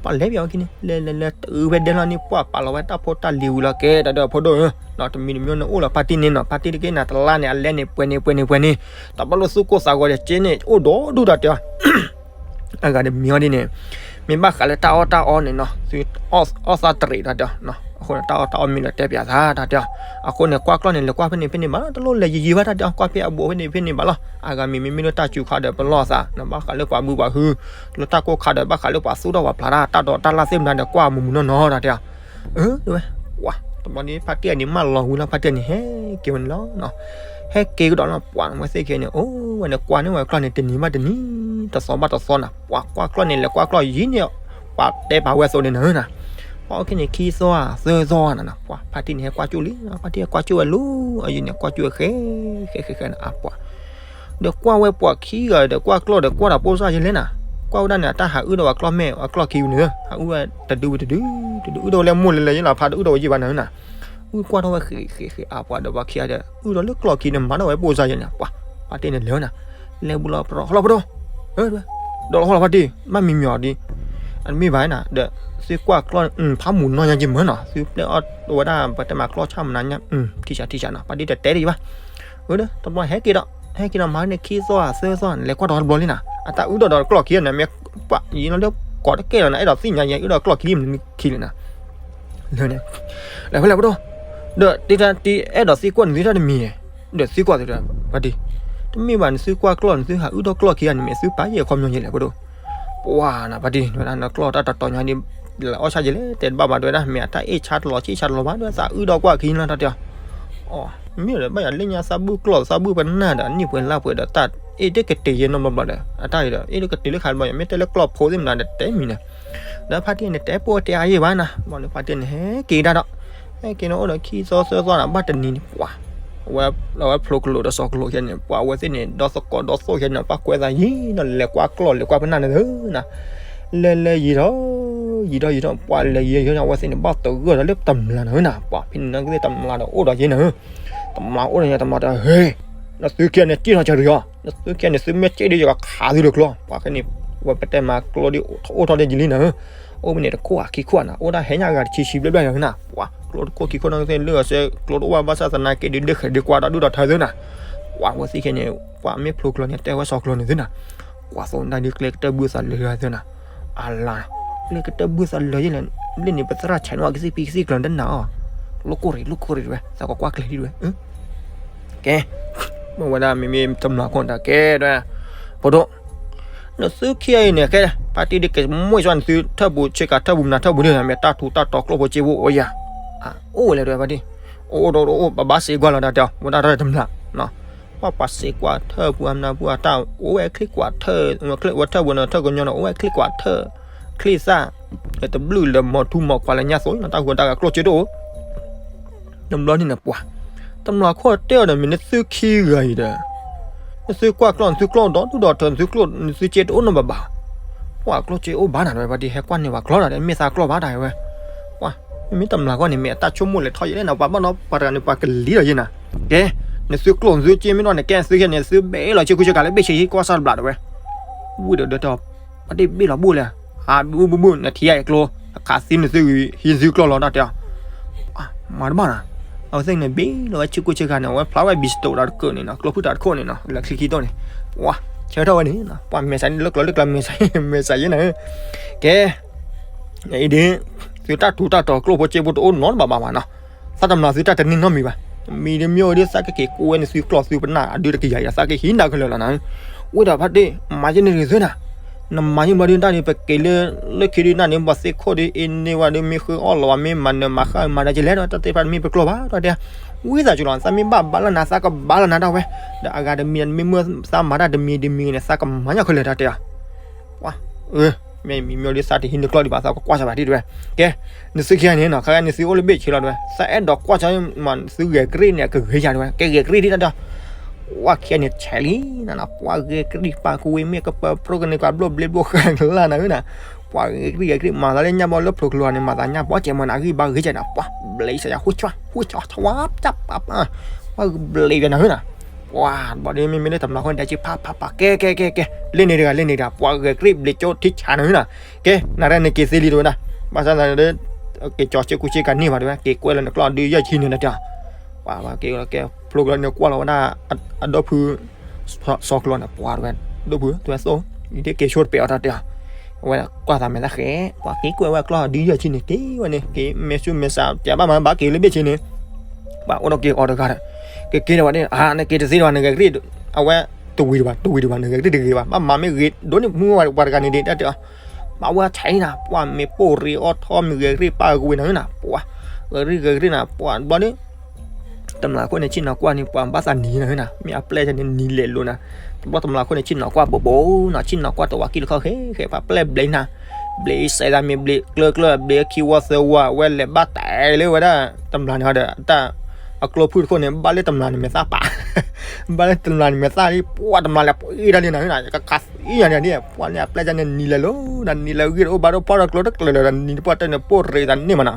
ပှၤလဲၤပၠးဝဲခံန့ၣ် လဲၤလဲၤလဲၤတုၤဖဲဒဲလီၤန့ၣ် ပှၤပာ်လီၤဝဲတၢ်ဖိတၢ်လံၤဝံၤလီၤကဲတၢ်တဲအီၤဖိဒိၣ်ဧၢ, တမံၤတမံၤန့ၣ်အိၣ်လီၤ ဖါတံၢ်န့ၣ်နီၤ ဖါတံၢ်တက့ၢ်နၤတလါန့ၣ် အလဲန့ၣ် ပှဲၤန့ၣ်ပှဲၤန့ၣ်ပှဲၤန့ၣ်, တဘၣ်လိာ်သူၣ်ကိၢ်သးဂီၤဒီးက့န့ၣ် အိၣ်ဒီဒူၣ်တၢ်တဲအီၤ အဂၤတမံၤအီၤဒ်န့ၣ်, မ့ၢ်ဘၣ်ဃးလၢတၢ်အီၣ်တၢ်အီန့ၣ်နီၤ သုအီၣ်သးတရံးတၢ်တဲအီၤ, အဃိန့ၣ် တၢ်အီၣ်တၢ်အီမ့ၢ်လၢတဲပၠးသးတၢ်တဲအီၤ, အဃိန့ၣ် ကွၢ်ကျီၢ်န့ၣ် လဲၤကွၢ်ဖဲန့ၣ်ဖဲန့ၣ်ဘၣ်လီၤ တလိၣ်လဲၤယံာ်ယံာ်ဘၣ်တၢ်တဲအီၤ ကွၢ်ဖဲအဘူးဖဲန့ၣ်ဖဲန့ၣ်ဘၣ်လီၤ, အဂၤမ့ၢ်မ့မ့ၢ်လၢတၢ်စူၤခါဒီးပလီၢ်သး နဘၣ်ဃးလၢပှၤဘုပှၤဟု လၢတၢ်ကိၢ်ခါဒီးဘၣ်ဃးလၢပှၤသူၣ်ထီၣ်ပှၤဖျါတၢ် တၢ်ဒိးတၢ်လၢ်သ့ၣ်မနုၤဒီး ကွၢ်မုာ်မုာ်နီၢ်နီၢ်တၢ်တဲအီၤ, အၢ ဝဲ တဘျီန့ၣ် ဖါတံၢ်အန့ၣ်မၢလီၤဝံၤလီၤ ဖါတံၢ်အန့ၣ် ဟဲက့ၤဝဲန့ၣ်လီၤ, ဟဲက့ၤကဒီးလီၤ ပှၤဝဲသ့ၣ်ခဲန့ၣ် အိၣ်ဝဲန့ၣ် ကွၢ်န့ၢ်ဝဲကျီၢ်န့ၣ် တနံၤဘၣ်တနံၤ တသီဘၣ်တသီနၤ ပှၤကွၢ်ကျီၢ်န့ၣ် လဲၤကွၢ်ကျီၢ်ယံၤန့ၣ် ပှၤတဲပာ်ဝဲအသိးန့ၣ်နၤနၤ, ပှၤအိၣ်ခဲန့ၣ် ခံသီဧါ သၢသီနၤနၤ ပှၤဖါတံၢ်န့ၣ် ဟဲကွၢ်ကၠိလံ ဖါတံၢ်ဟဲကွၢ်ကၠိဝဲလီၤ အယံၤန့ၣ် ကွၢ်ကၠိဝဲဃဲ ဃဲဃဲဃဲနၤ အပှၤ ဒီးကွၢ်ဝဲပှၤခံဂၤဒီး ကွၢ်ကျီၢ်ဒီး ကွၢ်တၢ်ပိၢ်စၢ်ယဲလဲၣ်နၤ, ကွၢ်ဝဲဒၣ်န့ၣ် အတၢ်ဟးအုၣ်ဒီးပှၤကျီၢ်မဲာ် အကျီၢ်ခံဝံၤန့ၣ် ဟးအုၣ်ဝဲတဒုဝံၤတဒု တဒုအုၣ်ဒီးဝဲလၢမိၢ်လဲၤလဲၤယဲလီၤ ဖါတအုၣ်ဒီးဝဲယံာ်ဘၣ်နၤနၤ, အုၣ်ကွၢ်ထီၣ်ဝဲဃ့ဃ့ဃ့အပှၤဒီးပှၤခံဂၤဒီး အုၣ်ဒီးလၢကျီၢ်ခံန့ၣ် မၤထီၣ်ဝဲပိၢ်စၢ်ယဲန့ၣ် ပှၤ ဖါတံၢ်န့ၣ်လဲၤဝဲနၤ, လဲၤဘူးလီၤပဒီး ဟီလီၤပဒီး ဒီးလီၤဟီလီၤဖါတံၢ် ဘၣ်မံမံၤအီၤဒ် အတမ့ၢ်ဘၣ်နၤ ဒီး သုကွၢ်ကျီၢ် ဖးမုၢ်နီၢ်ညါယံာ်မၢနီၤ သုပျဲအီၣ်ဝဲဒၣ် ပတဲမၤကျီၢ်ဆၣ်မနၤညါ ထံၣ်ဆၣ်ထံၣ်ဆၣ်နီၤ ဖါတံၢ်တတဲတယံာ်ဘၣ်, အၢ တဘျီဟဲက့ၤဒီး ဟဲက့ၤဒီးမၤန့ၣ်ခံသီသၢသီ လဲၤကွၢ်ဒီးတဘျီလံနၤ အတၢ်အုၣ်ဒီးဒီးကျီၢ်ခံနၤ မ့ၢ်ပှၤယံၤလီၤလၢကိးတကဲလီၤနၤ အဲၣ်ဒိးသ့ၣ်ညါယဲ အုၣ်ဒီးကျီၢ်ခံမနုၤခံလၢနၤ လၢန့ၣ် လဲၤဖဲလဲၣ်ပဒိၣ်, ဒီးတ့တၢ်တ့အဲၣ်ဒိးသံကွၢ်နသုတၢ်တမံၤ, ဒီးသံကွၢ်သုတၢ် ဖါတံၢ်, တမ့ၢ်ဘၣ်နသုကွၢ်ကျီၢ်နသုဟးအုၣ်ဒီးကျီၢ်ခံဂၤန့ၣ် မ့ၢ်သုပာ်ယဲၢ်ခီပညီယဲလဲၣ်ပဒိၣ်, ပှၤနၤ ဖါတံၢ် နကျီၢ်တၢ်တတီၤညါဒ် လဲၤအီၣ်ဆၣ်ယဲလဲၣ် တဲတဘၣ်ဘၣ် တဲဝဲဒၣ် မ့ၢ်အတၢ်အ့ၣ်ဆါတလီၤဆံၣ်ဆါတလီၤဘၣ် တဲဝဲသးအုၣ်ဒီးကွၢ်ခံလီၤ တၢ်တဲအီၤ အီၤ မ့ၢ်ဒီးဘၣ်ယၤလၢညါသးဘုၣ်ကျီၢ်သးဘုၣ်ပနၢ်ဒီး အနံၣ်ပှဲၤလါပှဲၤဒီး တၢ်အ့ၣ်တကတ့ၤယဲနီတဘျီဘျီဒီး အတၢ်အံၤဒီး အ့ၣ်တကတ့ၤလၢခါတဘျီ မ့ၢ်တဲလၢကျီၢ်ဖိသ့ၣ်မနုၤဒီး တဲမံၤန့ၣ် ဒီးဖါတံၢ်န့ၣ် တဲပိၢ်တဲအါယဲၢ်ဘၣ်နၤ ဘျီန့ၣ် ဖါတံၢ်န့ၣ် ဟဲက့ၤဒၣ်ဒီး ဟဲက့ၤန့ၣ်အိၣ်ဒီးခံသီသၢသီန့ၣ် ဘၣ်တနံၤန့ၣ် ပှၤ အဝဲဖျိကလိာ်ဒီးစီၤကလိာ်ခဲန့ၣ် ပှၤအဝဲသ့ၣ်န့ၣ် ဒီသကိးဒီသိၣ်ခဲန့ၣ် ပှၤကွဲးသးယံၤဒီး လဲၤကွၢ်ကျီၢ်လဲၤကွၢ်ပနၢ်န့ၣ်သ့နၤ, လဲၤလဲၤယံၤထီၣ် ယံၤထီၣ်ယံၤထီၣ် ပှၤလဲၤယံၤယံၤန့ၣ် အဝဲသ့ၣ်န့ၣ် ဘၣ်သဂၢၢ်ဒီးလၢတမျၢ်န့ၣ်နၤ, ပှၤဖဲန့ၣ်နကသ့ၣ်တမျၢ်ဒီးအိၣ်ဒီးယဲနၤ, တမျၢ်အိၣ်ဒီးယဲ တမျၢ်တဲ ဟ့ နသုခံဂၤန့ၣ် စ့ၢ်ထီၣ်ကရံၣ်အီၤ, နသုခံဂၤန့ၣ် သုမ့ၢ်စ့ၢ်ဒီး ယကခးသုလၢကျိ, ပှၤခဲန့ၣ် ဝဲပတဲမၤကျိဒ်အိၣ်ထီၣ်ဒ်ယလံနၤ, အိၣ်မ့ၢ်န့ၣ်တခိၣ်ဧါခံခိၣ်ဧါနၤ, အိၣ်ဒၣ်ဟဲညါဂၤတဆံဆံဘျဲၣ်ဘျဲၣ်နၤ, ပှၤကျိတခိၣ်ခံခိၣ်န့ၣ်ကသ့ၣ်လၢအစဲကျိတအိၣ်ဘၣ်ဘၣ်ဆၣ်သနာ်က့ဒုးဒုးဃဲၤဒုးကွၢ်ဒီးဒုၣ်ဒီးထၢသ့နၤ, ပှၤဝဲသ့ၣ်ခဲန့ၣ် ပှၤမ့ၢ်ဖျိကျိန့ၣ် တဲဝဲစီၤကျိန့ၣ်သ့နၤ, ကွၢ်သိဒၣ်ဒုးကျဲကတၢၢ်ဘုသးလၢသ့နၤ, အလါ လၢကတၢၢ်ဘုသးလၢယဲလဲၣ်, လၢန့ၣ် ပသရၣ်ဆဲးန့ၣ် ကသ့ၣ်ဖံကသ့ၣ်ကျၢၤတနၤအီၤ, လိၣ်ကိၢ်ရံၣ် လိၣ်ကိၢ်ရံၣ်တဝဲ သးကကွၢ်ကျဲဒ်တဝဲ, ကဲ, မ့ၢ်ဝဲဒၣ်မ့မ့ၢ်တမျၢ်ခိၣ်တၢ်ကဲဒၣ်, ဖိဒိၣ်, နသုခံဂၤအံၤန့ၣ် ကဲ, ဖါတံၢ်ဒ်က့ၤမိၢ်ယွၤနသုထၢၣ်ပူၤဆ့ကၤထၢၣ်ပူၤမနၤထၢၣ်ပူၤဒ်န့ၣ် မ့ၢ်တၢ်ထူးတၢ်တီၤကျိၣ်ဖိစ့ဖိအိၣ်ယၤ, အိၣ်ဝဲလဲၣ်တဝဲဖါတံၢ်, အိၣ်အိၣ်အိၣ်အိၣ် ပဘၣ်စံးကွၢ်လီၤတၢ်တဲအီၤ ဝဲဒၣ်တမျၢ် ပှၤပှၤစံးကွၢ်ထၢၣ်ပူၤအမနၤပူၤအတၢ် အိၣ်ဝဲချ့ကွၢ်ထၢၣ်, ဝဲထၢၣ်ပူၤန့ၣ် ထၢၣ်ကညီန့ၣ် အိၣ်ဝဲချ့ကွၢ်ထၢၣ်, ချ့သၣ်, တဘျုးလၢမီၤထူမီၤခွါလၢညါသိး တၢ်ဟူးတၢ်ဂဲၤကျိၣ်စ့တအိၣ်, တဘျီန့ၣ်နပှၤ, တမျၢ်ခိၣ်တဲအီၤဒီး မ့ၢ်နသုခံဂၤအံၤဒီး, နသုကွၢ်ကျီၢ် နသုကျီၢ်ဒီဒူၣ်ဒီထၢ နသုကျီၢ် နသုစ့တအိၣ်နီတဘျီဘၣ်, ပှၤကျီၢ်စ့အိၣ်ဘၣ်နၤတဝဲ ပှၤဒ်ဟဲကွၢ်န့ၢ်ပှၤကျီၢ်ဒီး မ့ၢ်သးကျီၢ်ဘၣ်တၢ်ဝဲ ပှၤ, မ့မ့ၢ်တမျၢ်ခိၣ်န့ၣ် မ့ၢ်အတၢ်ဆိကမိၣ်လဲၤထီၣ်ယဲၢ်န့ၣ် ပှၤဘၣ်နီၤ ပှၤတဂၤန့ၣ် ပှၤကလံၤဒီးယဲၢ်နၤ, ကဲ, နသုကျီၢ် နသုစ့မ့ၢ်နီၢ်န့ၣ် ကဲ နသုခဲန့ၣ် သုဘ့ၣ်လီၤဆ့ကူဆ့ကၤလၢဘ့ၣ်ဆ့ဟံၣ်ကွၢ်စၢ်တဘျီတဝဲ, ဝံၤဒီးဒီးတၢ်, ပှၤတဘ့ၣ်လီၤဘိၣ်လဲၣ်, ဟးဘုဘုဘု နထံၣ်ယၤအကျိ, အခးသံနသုဂံၢ် ဟံးသုကျီၢ်လီၤတၢ်တဲအီၤ မၤတဘၣ်နီၤ, အဝဲသ့ၣ်န့ၣ် ဘ့ၣ်လီၤဝဲဆ့ကူဆ့ကၤန့ၣ် အဝဲဖျါဝဲဘံစတိၤတၢ်တခိၣ်န့ၣ်နီၤ ကျိဖုၣ်တၢ်တခိၣ်န့ၣ်နီၤ လၢချံခံတိၣ်န့ၣ်, ပှၤ, ဆၢထၢၣ်ဝဲန့ၣ်, ပှၤမဲာ်ဆှးန့ၣ် လၢကျိလၢကျါ မဲာ်ဆှးယဲၢ်နၤ, ကဲ, အံၤဒ်, သုတၢ်ထူးတၢ်တီၤကျိဖိစ့ဖိတအိၣ်နီတဘျီဘၣ်ဘၣ်နီၤ, သးတမျၢ်သုတၢ်တန့ၢ်နီတမံၤဘၣ်, မံၤဒ်မ့ၢ်အိၣ်ဒ်သးကက့ၤကိးဝဲန့ၣ် သုကျီၢ်သုပနၢ်အဒုတကယၤအံၤဒီး သးကဟံးနၤခဲလၢာ်လီၤနၤ, ဝံၤဒီးဖါတံၢ် မၤယဲၢ်န့ၣ်ဂ့ၤသ့နၤ နမၤယဲၢ်ဘျီဒ် တၢ်ဒ်ပက့ၤလၢ လၢခံဒ်နၢ်န့ၣ် ပှၤသ့ၣ်ခိၣ်ဒ်အ့န့ၢ်ဝဲဒ် မ့ၢ်ဃုအီၣ်လီၤဝဲ မ့ၢ်မၤနၢၤမၤဃၣ်မၤဒ်ကလဲၣ်ဒီး တၢ်သ့ၣ်တဖၣ်မ့ၢ်ပကျိၢ်ဘၣ်ဒီးတဲ, ဝံသးစူၤလီၤ သးမ့ၢ်ဘၣ်ဘါလၢနၤ သးကဘါလၢနၤဒၣ်ဝဲ, ဒီးအဂၤတမံၤမ့ၢ်မ့ၢ်သးမၤတၢ်တမံၤတမံၤန့ၣ် သးကမၤညီခဲလၢာ်တၢ်တဲအီၤ ပှၤ, မ့မ့ၢ်ဒ်သးတဟံးနကျီၢ်ဒံးဘၣ် သးကကွၢ်စၢၤဘၣ်ဒ်တဝဲ, ကဲ, နသုခံဂၤန့ၣ်နီၤ ခါဂၤန့ၣ်သုအိၣ်လၢဘ့ၣ်ဆ့လီၤတဝဲ သးအဲၣ်ဒိးကွၢ်စၢၤမး သုဂဲၤကရံၣ်န့ၣ် ကဂ့ၤယၤတဝဲ ကဲဂဲၤကရံၣ်ဒ်တၢ်ဒီး ပှၤခံဂၤန့ၣ်ဆဲးလံနၤနီၤ ပှၤဂဲၤကရံၣ်ပာ်ကဝ့ၤမ့ၢ်ကပၢၤပြိကန့ၢ် ပှၤဘျိၣ်ဘျ့ဘျိဃာ်ကလၢ်နၤဧၢနၤ, ပှၤဂဲၤကရံၣ်ဂဲၤကရံၣ် မၤသးလၢညါဘီလၢဖျိကျိၤန့ၣ် မၤသးညါဘီကဲမၤနၤဂံၢ်ဘါဂ့ၤကဲနၤ ပှၤဘျ့စၢၤယၤ ဟူဆှၢ ဟူဆှၢ ဆှၢ ပှၤဘျ့ယၤနၤဧၢနၤ, ပှၤဘၣ်ဒီးမ့မ့ၢ်လၢတမျၢ်ခိၣ်န့ၣ် ဒဲးက့ၤဖးဖးဖး ကဲကဲကဲကဲ လ့န့ၣ်တဂၤ လ့န့ၣ်တဂၤ ပှၤဂဲၤကရံၣ်ဘျ့ကၠိထံဆးနၤဧၢနၤ, ကဲ နၤရဲၣ်န့ၣ်က့ၤသ့လံတဝဲဒၣ်, ဘၣ်ဆၣ်သနာ်ဒီး က့ၤကၠီၤစ့ကူစ့ကၤန့ၢ်ဘၣ်တဝဲ က့ၤကွဲလၢနကျီၢ်ဒုးယဲၢ်ဆံန့ၣ်နတဲ, ပှၤက့ၤကဲ ဖျိကျိၤန့ၣ်ကွၢ်လီၤဝဲဒၣ် အဒီပုၢ် စီၤကျိၤန့ၣ် ပှၤတဝဲ ဒီပုၢ် တဝဲသိၣ် ယဒ်က့ၤဆိတပဲာ်အီၤတၢ်တဲအီၤ, အဝဲကွၢ်သးမဲာ်သၣ်ဃဲ ပှၤက့ၤကွဲဝဲကျီၢ်ဒုးယဲၢ်ဆံန့ၣ် က့ၤဝဲန့ၣ် က့ၤမဲာ်ဆူမဲာ်ဆှး ပျးဘၣ်မၤဘၣ်က့ၤလၢဘ့ၣ်ဆ့န့ၣ်, ပှၤအိၣ်ဒီးက့ၤအီၤတဂၤဒီး, က့ၤက့ၤဒီးဝဲန့ၣ် အါ နက့ၤတသ့ဒီးနဂဲၤကရံၣ်, အဝဲ တဝံၤတဘၣ် တဝံၤတဘၣ် နဂဲၤကရံၣ်တဂ့ၤဘၣ် ဘၣ်မၤမ့ၢ်ဂ့ၤ ဒိၣ်န့ၢ်မုၢ်ဝဲပှၤတဂၤန့ၣ်ဒ်တၢ်တဲအီၤ, ဘၣ်ဝဲဆဲးနၤ ပှၤမ့ၢ်ပိၢ်ရ့အီၣ်ထီၣ်မ့ၢ်ဂဲၤကရံၣ်ပာ်ကဝ့ၤနၤဧၢနၤ ပှၤ, ဂဲၤကရံၣ်ဂဲၤကရံၣ်နၤ ပှၤဘျီဒီး တမျၢ်ခိၣ်န့ၣ် ဆ့ၣ်နီၤကွၢ်န့ၣ် ပှၤဘၣ်သးနံၤနၤဧၢနၤ မ့ၢ်အပျဲၢ်န့ၣ် နံၤလဲၤလိာ်နၤ, တဘျီတမျၢ်ခိၣ်န့ၣ် ဆ့ၣ်နီၤကွၢ်ဘိးဘိးနၤ ဆ့ၣ်နီၤကွၢ်တဝၤကံၢ်တခီၣ်ဃဲဃဲ ပှၤပျဲၢ်ဘျ့နၤ, ဘျ့စဲးသးမ့ၢ်ဘျ့ကျၢၤကျၢၤ ဘျ့ခံဝီသၢဝီ အဝဲလဲၤဘၣ်တဲလၢဝဲဒၣ် တမျၢ်န့ၣ်ဒီး တၢ် အကျိဖုၣ်တခိၣ်န့ၣ် ဘၣ်လၢတမျၢ်န့ၣ်မဲာ်သၣ်ပာ်, ဘၣ်လၢတမျၢ်န့ၣ်မဲာ်သၣ်လံ ပှၤတမျၢ်လဲၤပှ့ၤတၢ်လံနၤဧၢနၤ ကခးသံယၤန့ၣ် ပှၤန့ၣ်အပျဲၢ်န့ၣ် နံၤလဲၤလိာ်နၤ နံၤလဲၤဂ့ၤတအိၣ်ဘၣ်ဒီး ဖီၣ်ဒီးကျိတကျၢၤလၢၤဒီး နံၤတပှၢ်တဲန့ၣ် ပိၢ်ရ့သးန့ၢ်မးနၤ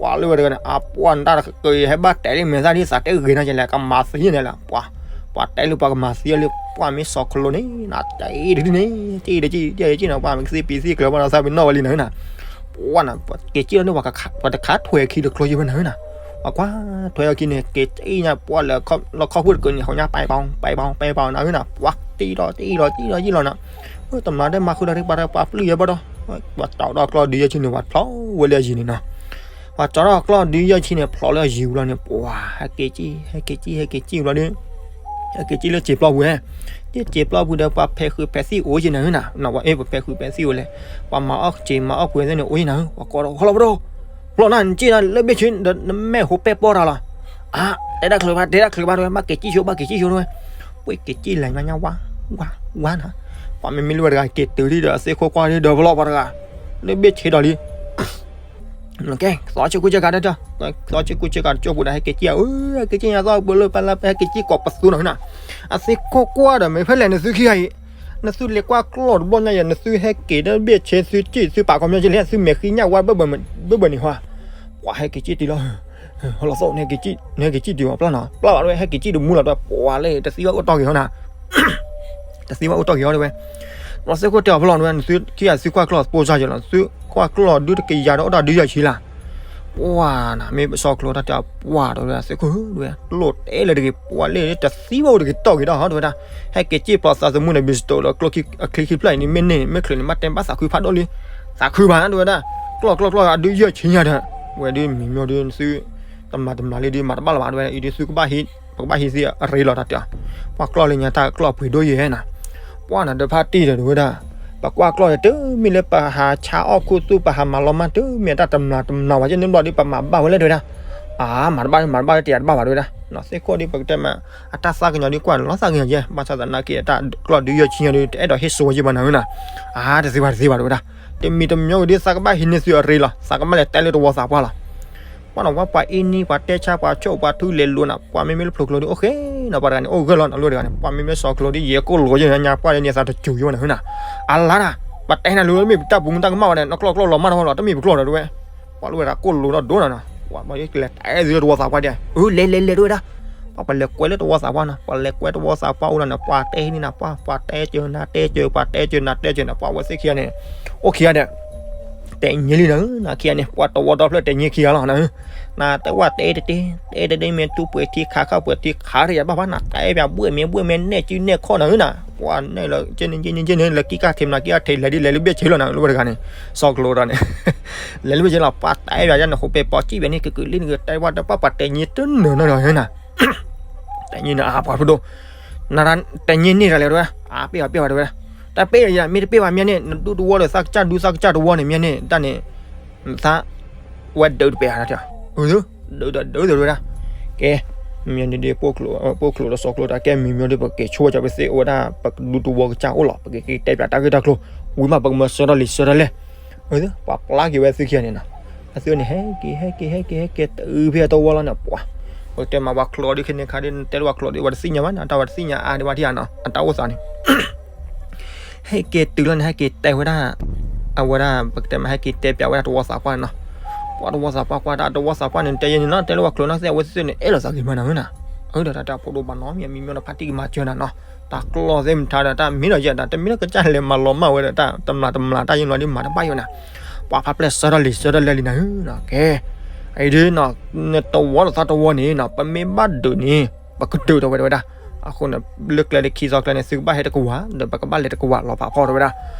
ပှၤလၢဝဲတဂၤန့ၣ် အပှၤနတၢ်တကယၤဟဲဘၣ်တဲလံမဲာ်သၣ်ဒ်သးတဲဂ့ၤနၤကလဲၣ် ကမၤသံယၤန့ၣ်လီၤ ပှၤ ပှၤတဲလၢပှၤကမၤသံအီၤလံ ပှၤမ့ၢ်စီၤခလိန့ၣ် နတဲဒ်န့ၣ် တဲဒ်ကံၣ် တဲဒ်ကံၣ်နီၤ ပှၤမ့ၢ်ကသ့ပံၤသ့ကျၢၤဘၣ်ဒီးသးပ့ၤနီၣ်ဝဲလံနၤဧၢနၤ ပှၤနၤ က့ၤကံၣ်လီၤန့ၣ် ပှၤတခးထွဲခံတကျိယံၤဝဲနၤဧၢနၤ ပှၤကွၢ်ထွဲအီၤခံန့ၣ် က့ၤကံၣ်ညါပှၤလၢလီခီၣ်ဖှိၣ်တကၢၢ်န့ၣ် ဟီၣ်ညါပဲၤပီၤ ပဲၤပီၤ ပဲၤပီၤနၤဧၢနၤ ပှၤတံၢ်လီၤတံၢ်လီၤတံၢ်လီၤယံာ်လီၤနၤ တမျၢ်တဲမၤဃုာ်ဒီးပှၤတပှၤပျုၢ်ယဲၢ်ဘၣ်ဒီး ပှၤကၠီထီၣ်ကျီၢ်ဒုးယဲၢ်ဆံန့ၣ် ပှၤဖျိဝဲလၢအယံၤန့ၣ်နီၤ ပှၤကၠီထီၣ်ကျီၢ်ဒုးယဲၢ်ဆံန့ၣ် ဖျိလၢအယံၤဝံၤလီၤန့ၣ် ပှၤဟဲက့ၤကံၣ် ဟဲက့ၤကံၣ် ဟဲက့ၤကံၣ်ဝံၤလီၤဒီး ဟဲက့ၤကံၣ်လၢစံာ်ပျီပူၤဝဲ က့ၤစံာ်ပျီပူၤဒီး ပှၤဖဲးဃုာ်ဖဲးသံၣ်အိၣ်ယံၤနၤဧၢနၤ နဝဲ ပဖဲးဃုာ်ဖဲးသံၣ်အိၣ်လဲၣ် ပှၤမၤအီၣ်စံာ်မၤအီၣ်ကွံာ်သ့ၣ်န့ၣ် အိၣ်ယံၤနၤဧၢ ပှၤကိးဒီး ဟီလီၤပဒိၣ် ဖျိနၤ နက့ၣ်နၤလၢဘ့ၣ်ဆ့ဒီး နမဲာ်ဟိးပဲၢ်ပီၢ်တၢ်လီၤ အါ တဲတၢ်ချၢဘၣ် တဲတၢ်ချၢဘၣ်ဒီး ဘၣ်က့ၤကံၣ်ဆိ ဘၣ်က့ၤကံၣ်ဆိဝဲ ပှ့ၤက့ၤကံၣ်လဲၤညါညါဝါ ဝါ ဝါနၤ ပှၤမ့မ့ၢ်လၢဝဲတဂၤ က့ၤတုၤဒ်ဒီး သ့ၣ်ခိၣ်ကွၢ်ဒ်ဒီး ဖျိပှၤတဂၤ လၢဘ့ၣ်ဆ့ဒီးလံ ကဲ သီဆ့ကူဆ့ကၤတၢ်, သီဆ့ကူဆ့ကၤတကၠိပူၤဒီး ဟဲက့ၤက့ၣ်ဧၢ, ဟဲက့ၤက့ၣ်ညါသီပၢလၢပၢ်လၢပဟဲက့ၤက့ၣ်ကိးပသူနီၤနီၤ, အသ့ၣ်ခိၣ်ကွၢ်ဒီး မ့ၢ်ဖဲလဲၣ်နသုခံဂၤအံၤ, နသုလဲၤကွၢ်ကျီၢ်တဘျီညါယဲၢ် နသုဟဲက့ၤတဘ့ၣ်ဆ့ သုက့ၣ်သုပာ်ခီပညီက့လဲၣ် သုမဲာ်ဃံညၣ်ဝါဘၢၣ်ဘၢၣ်န့ၣ်ဟါ, ပှၤဟဲက့ၤက့ၣ်တံၢ်လီၤ, ဟီလီၤသီၣ် နဟဲက့ၤက့ၣ်တံၢ်ဝဲပျၢ်နီၤ ပျၢ်ဘၣ်တဝဲ ဟဲက့ၤက့ၣ်တမူလီၤတဝဲ ပှၤလၢတသံဘၣ်အိၣ်တီၢ်က့ၤဟီနီၤ တသံဘၣ်အိၣ်တီၢ်က့ၤအီၤတဝဲ, ဒီးသ့ၣ်ခိၣ်တဲအီၤဖီလီၤတဝဲ နသုခံဂၤသုကွၢ်ကျီၢ်ပိၢ်စၢ်ယဲၢ်လီၤ သုကွၢ်ကျီၢ်ဒုတကယၤဒီး အိၣ်တၢ်ဒုးယဲၢ်ဆံလၢ်, ပှၤနၤ မ့ၢ်စီၤကျိၤတၢ်တဲအီၤ ပှၤတဝဲဒၣ် သ့ၣ်ခိၣ်တဝဲ ကျိၣ်တဲလၢတဂ့ၤ ပှၤလၢတသံဘၣ်အိၣ်တဂ့ၤတီၢ်က့ၤဒီးဟီတဝဲဒၣ်, ဟဲက့ၤက့ၣ်ပျီသးသမူန့ၣ် ဘံစတိၣ်ဒီး ကျိချံဖျၢၣ်အံၤန့ၣ် မ့ၢ်န့ၢ်မ့ၢ်ချုးန့ၣ် ဘၣ်တဲဘၣ်သးခုဖးဒိၣ်လံ, သးခုဘၣ်နၤတဝဲဒၣ်, ကျီၢ်ကျီၢ်ကျီၢ်အဒုးယဲၢ်ဆံညါဒီး, ဝဲဒုးမံၤမ့ၢ်ဒုးသု တမျၢ်တမျၢ်လံဒုးမၤတဘၣ်လၢၤဘၣ်တဝဲဒၣ် အံၤဒုးသုကဘၣ်ဟံး ပကဘၣ်ဟံးသ့အရ့လီၤတၢ်တဲအီၤ, ပှၤကျီၢ်လၢညါတၢ်ကျီၢ်ပှ့ၤဒိၣ်ယဲၢ်နၤ, ပှၤနၤတဖါတံၢ်ဒီးတဝဲဒၣ်, ပကွၢ်ကျီၢ်ဒီးတမ့ၢ်လၢပဟးဆါအီၣ်ခူသူၣ် ပဟးမၤလီၤမၢ်တမ့ၢ်တၢ်တမျၢ်တမျၢ်ဘၣ် ကဲန့ၣ်ဘျီဒုး ပမၤဘၣ်ဝဲလဲၣ်တဝဲဒၣ်, အါ မၤတဘၣ်မၤတဘၣ်လၢတယၤတဘၣ်ဘၣ်တဝဲဒၣ်, သ့ၣ်ခိၣ်ဒုး ပကတဲမး အတၢ်သးကညီၤဒုးကွၢ်န့ၣ်လီၤသးကညီၤယဲၢ် ဘၣ်ဆၣ်သနာ်က့ တၢ်ကျီၢ်ဒုးယဲၢ်ဆံညါဒုး တအဲၣ်ဒိးဟ့ၣ်စိဝဲယဲၢ်ဘၣ်နၤဧၢနၤ, အါ တသ့ဘၣ်တသ့ဘၣ်တဝဲဒၣ်, တမံၤတမံၤကဒုး သးကဘၣ်ဟံးန့ၢ်သုအရ့လီၤ သးကဘၣ်လဲၤတဲလၢတဝီသးပှၢ်လီၤ ပှၤနီၤ ပှၤပှၤအ့ၣ်နံၣ် ပှၤတဲဆါ ပှၤဆိၣ် ပှၤထူလဲၤလိၤနၤ ပှၤမ့မ့ၢ်လၢဖျိးကျိၤဒုး အိၣ်ဃ့နီၤ ပှၤတဂၤန့ၣ် အိၣ်ဂၢၢ်လီၤနီၤ လၢတဂၤန့ၣ် ပှၤမ့မ့ၢ်လၢစီၤကျိၤဒုး ယဲၢ်ကိၣ်လိၤယဲၢ်ညါ ပှၤလၢန့ၣ်သးတစူၤယဲၢ်ဝဲနၤဟၢနၤ, အလါဒၣ် ပှၤတဲနၤလိၤလၢမ့ၢ်ပတၢ်ပူၤမူတၢ်ကမၣ်ဝဲဒၣ် နကျီၢ်ကျီၢ်လီၤမၢ်ထီၣ်လီၤ တမ့ၢ်ပကျီၢ်ဒီးတဝဲ, ပှၤလၢဝဲဒၣ်ကိၣ်လိၤဒီးဒိၣ်နၤနီၤ ပှၤမ့ၢ်လဲၤတဲသုလၢတဝီသးပှၢ်ဒၣ် အၢ လဲၤလဲၤလဲၤတဝဲဒၣ် ပှၤပှၤလဲၤကွဲးလၢတဝီသးပှၢ်နီၤ ပှၤလဲၤကွဲးတဝီသးပှၢ်အိၣ်လီၤန့ၣ် ပှၤတဲဟံးန့ၢ်နၤ ပှၤ ပှၤတဲကၢၤနၤ တဲကၢၤ ပှၤတဲကၢၤနၤ တဲကၢၤနၤ ပှၤဝဲသ့ၣ်ခံဂၤန့ၣ် အိၣ်ခံဂၤဒီး တဲညံလံနၤ နခံဂၤန့ၣ် ပှၤတဝီဒီဖျၢၣ်တဲညံခံဂၤလီၤနၤ, နတဲဝဲတဲတတဲ တဲတတဲမ့ၢ်တူၢ်ပှဲၤထံခးခါ ပှဲၤထံခးတယၤဘၣ်ဘၣ် နတဲပၠးဘှဲၣ်မ့ၢ်ဘှဲၣ်မ့ၢ်နဲၣ်စုနဲၣ်ခီၣ်နၤဧၢနၤ, ပှၤနဲၣ်လၢကန့ၣ်ကန့ၣ်ကန့ၣ် လၢကံကၢ်ထံးမနၤကံကၢ်ထံး လဲၤဒ်လဲၤလၢဘ့ၣ်ဆ့လီၤနၤ လၢဝဲတဂၤန့ၣ် စီၤကျိၤဒီးန့ၣ် လဲၤလၢဘ့ၣ်ဆ့လီၤ ပှၤတဲပၠးယၤန့ၣ် ဃိးပဲာ်ပီၤစံၣ်ဘၣ်န့ၣ် ကကုာ်လံနကတဲဝဲတပှၢ် ပှၤတဲညံတနၢၤနီၤနၤဧၢနၤ တဲညံနၤ အါ ပှၤဖုဒိၣ် နတဲညံန့ၢ်တၢ်လဲၣ်တဝဲ အါ ပ့ၢ်ဘၣ်ပ့ၢ်ဘၣ်တဝဲ တၢ်ပ့ၢ်ယၤ မ့ၢ်တပ့ၢ်ဘၣ်မ့ၢ်န့ၣ် နဒူတဝီဒီးသးကစၢ်ဒူသးကစၢ်တဝီန့ၣ် မ့ၢ်န့ၣ် တၢ်န့ၣ် သး ဝဲဒုးတပဲာ်ဧါ ဒုးဒုးဒုးတဝဲဒၣ် ကဲ မ့ၢ်န့ၣ်ဒုး ပိာ်ကျိၤဒီးစီၤကျိၤတၢ်ကဲ မံၤမ့ၢ်ဒုး ပက့ၤဆိကၠီပသ့အိၣ်ဝဲဒၣ် ပကဒူတဝီကစၢ်အိၣ်လီၤ ပကက့ၤတဲပၠးတၢ်ဂ့ၢ်တၢ်ကျိၤ ဝံၤမး ပကမၢဆၢထၢၣ်လံာ်ဆၢထၢၣ်လဲၣ် ပှၤပျၢ်က့ၤဝဲသုခံဂၤန့ၣ်နီၤ အသုန့ၣ် ဟဲက့ၤ ဟဲက့ၤ ဟဲက့ၤ ဟဲက့ၤ တုၤဖဲအတဝီလီၤန့ၣ် ပှၤ ပကတဲမး ပှၤကျိၤဒုးခဲန့ၣ်ခါဒုး နတဲလၢပှၤကျိၤဒုး ပှၤတသ့ၣ်ညါဘၣ်နီၤ တၢ်ပှၤတသ့ၣ်ညါအါဒံးဘၣ်ထံၣ်ဧါနီၤ အတၢ်အိၣ်သးန့ၣ် ဟဲက့ၤတုၤလီၤန့ၣ် ဟဲက့ၤတဲဝဲဒၣ် အဝဲဒၣ် ပကတဲမး ဟဲက့ၤတဲပၠးဝဲဒၣ်တဝီသးပှၢ်န့ၣ်နီၤ ပှၤတဝီသးပှၢ်ကွၢ်တၢ် တဝီသးပှၢ်န့ၣ် တဲယဲန့ၣ်နီၤ တဲလၢပှၤကျိၤနီၤ သ့ၣ်အဝဲသ့ၣ်န့ၣ် အဲၣ်လိာ်သးဂ့ၤမးနၤဧၢနၤ အၢ ဒီးတၢ်တၢ်ဖိဒိၣ်ဘၣ်နီၤ မံၤမံၤမ့ၢ်ဒီးဖါတံၢ်ကမၤစၢၤနၤနီၤ တၢ်ကျီၢ်သ့ၣ်မထါဒီး တၢ်မ့ၢ်ဒီးယဲဒၣ် တမ့ၢ်လၢကစၢ်လဲၤမၤလီၤမၢ်ဝဲဒီး တၢ်တမျၢ်တမျၢ်တၢ်ယဲၢ်လီၤဒ်မၤတဘၣ်ယိာ်နၤ ပှၤဖးဖျဲၣ်ဆၢထၢၣ်လံာ်ဆၢထၢၣ်လဲၢ်လံနၤဧၢနီၤ ကဲ အံၤဒုးနီၤ နတဝီဒီးသးတဝီန့ၣ်နီၤ ပမ့ၢ်ဘၣ်ဒုးန့ၣ် ပကဒုးဒီးဝဲတဝဲဒၣ် အဃိန့ၣ် လၢကျဲလၢခံသီကျဲန့ၣ် သုကဘၣ်ဟဲတကဝၤ ဒီးပကဘၣ်လဲၤတကဝၤလီၤဖးဖီတဝဲဒၣ်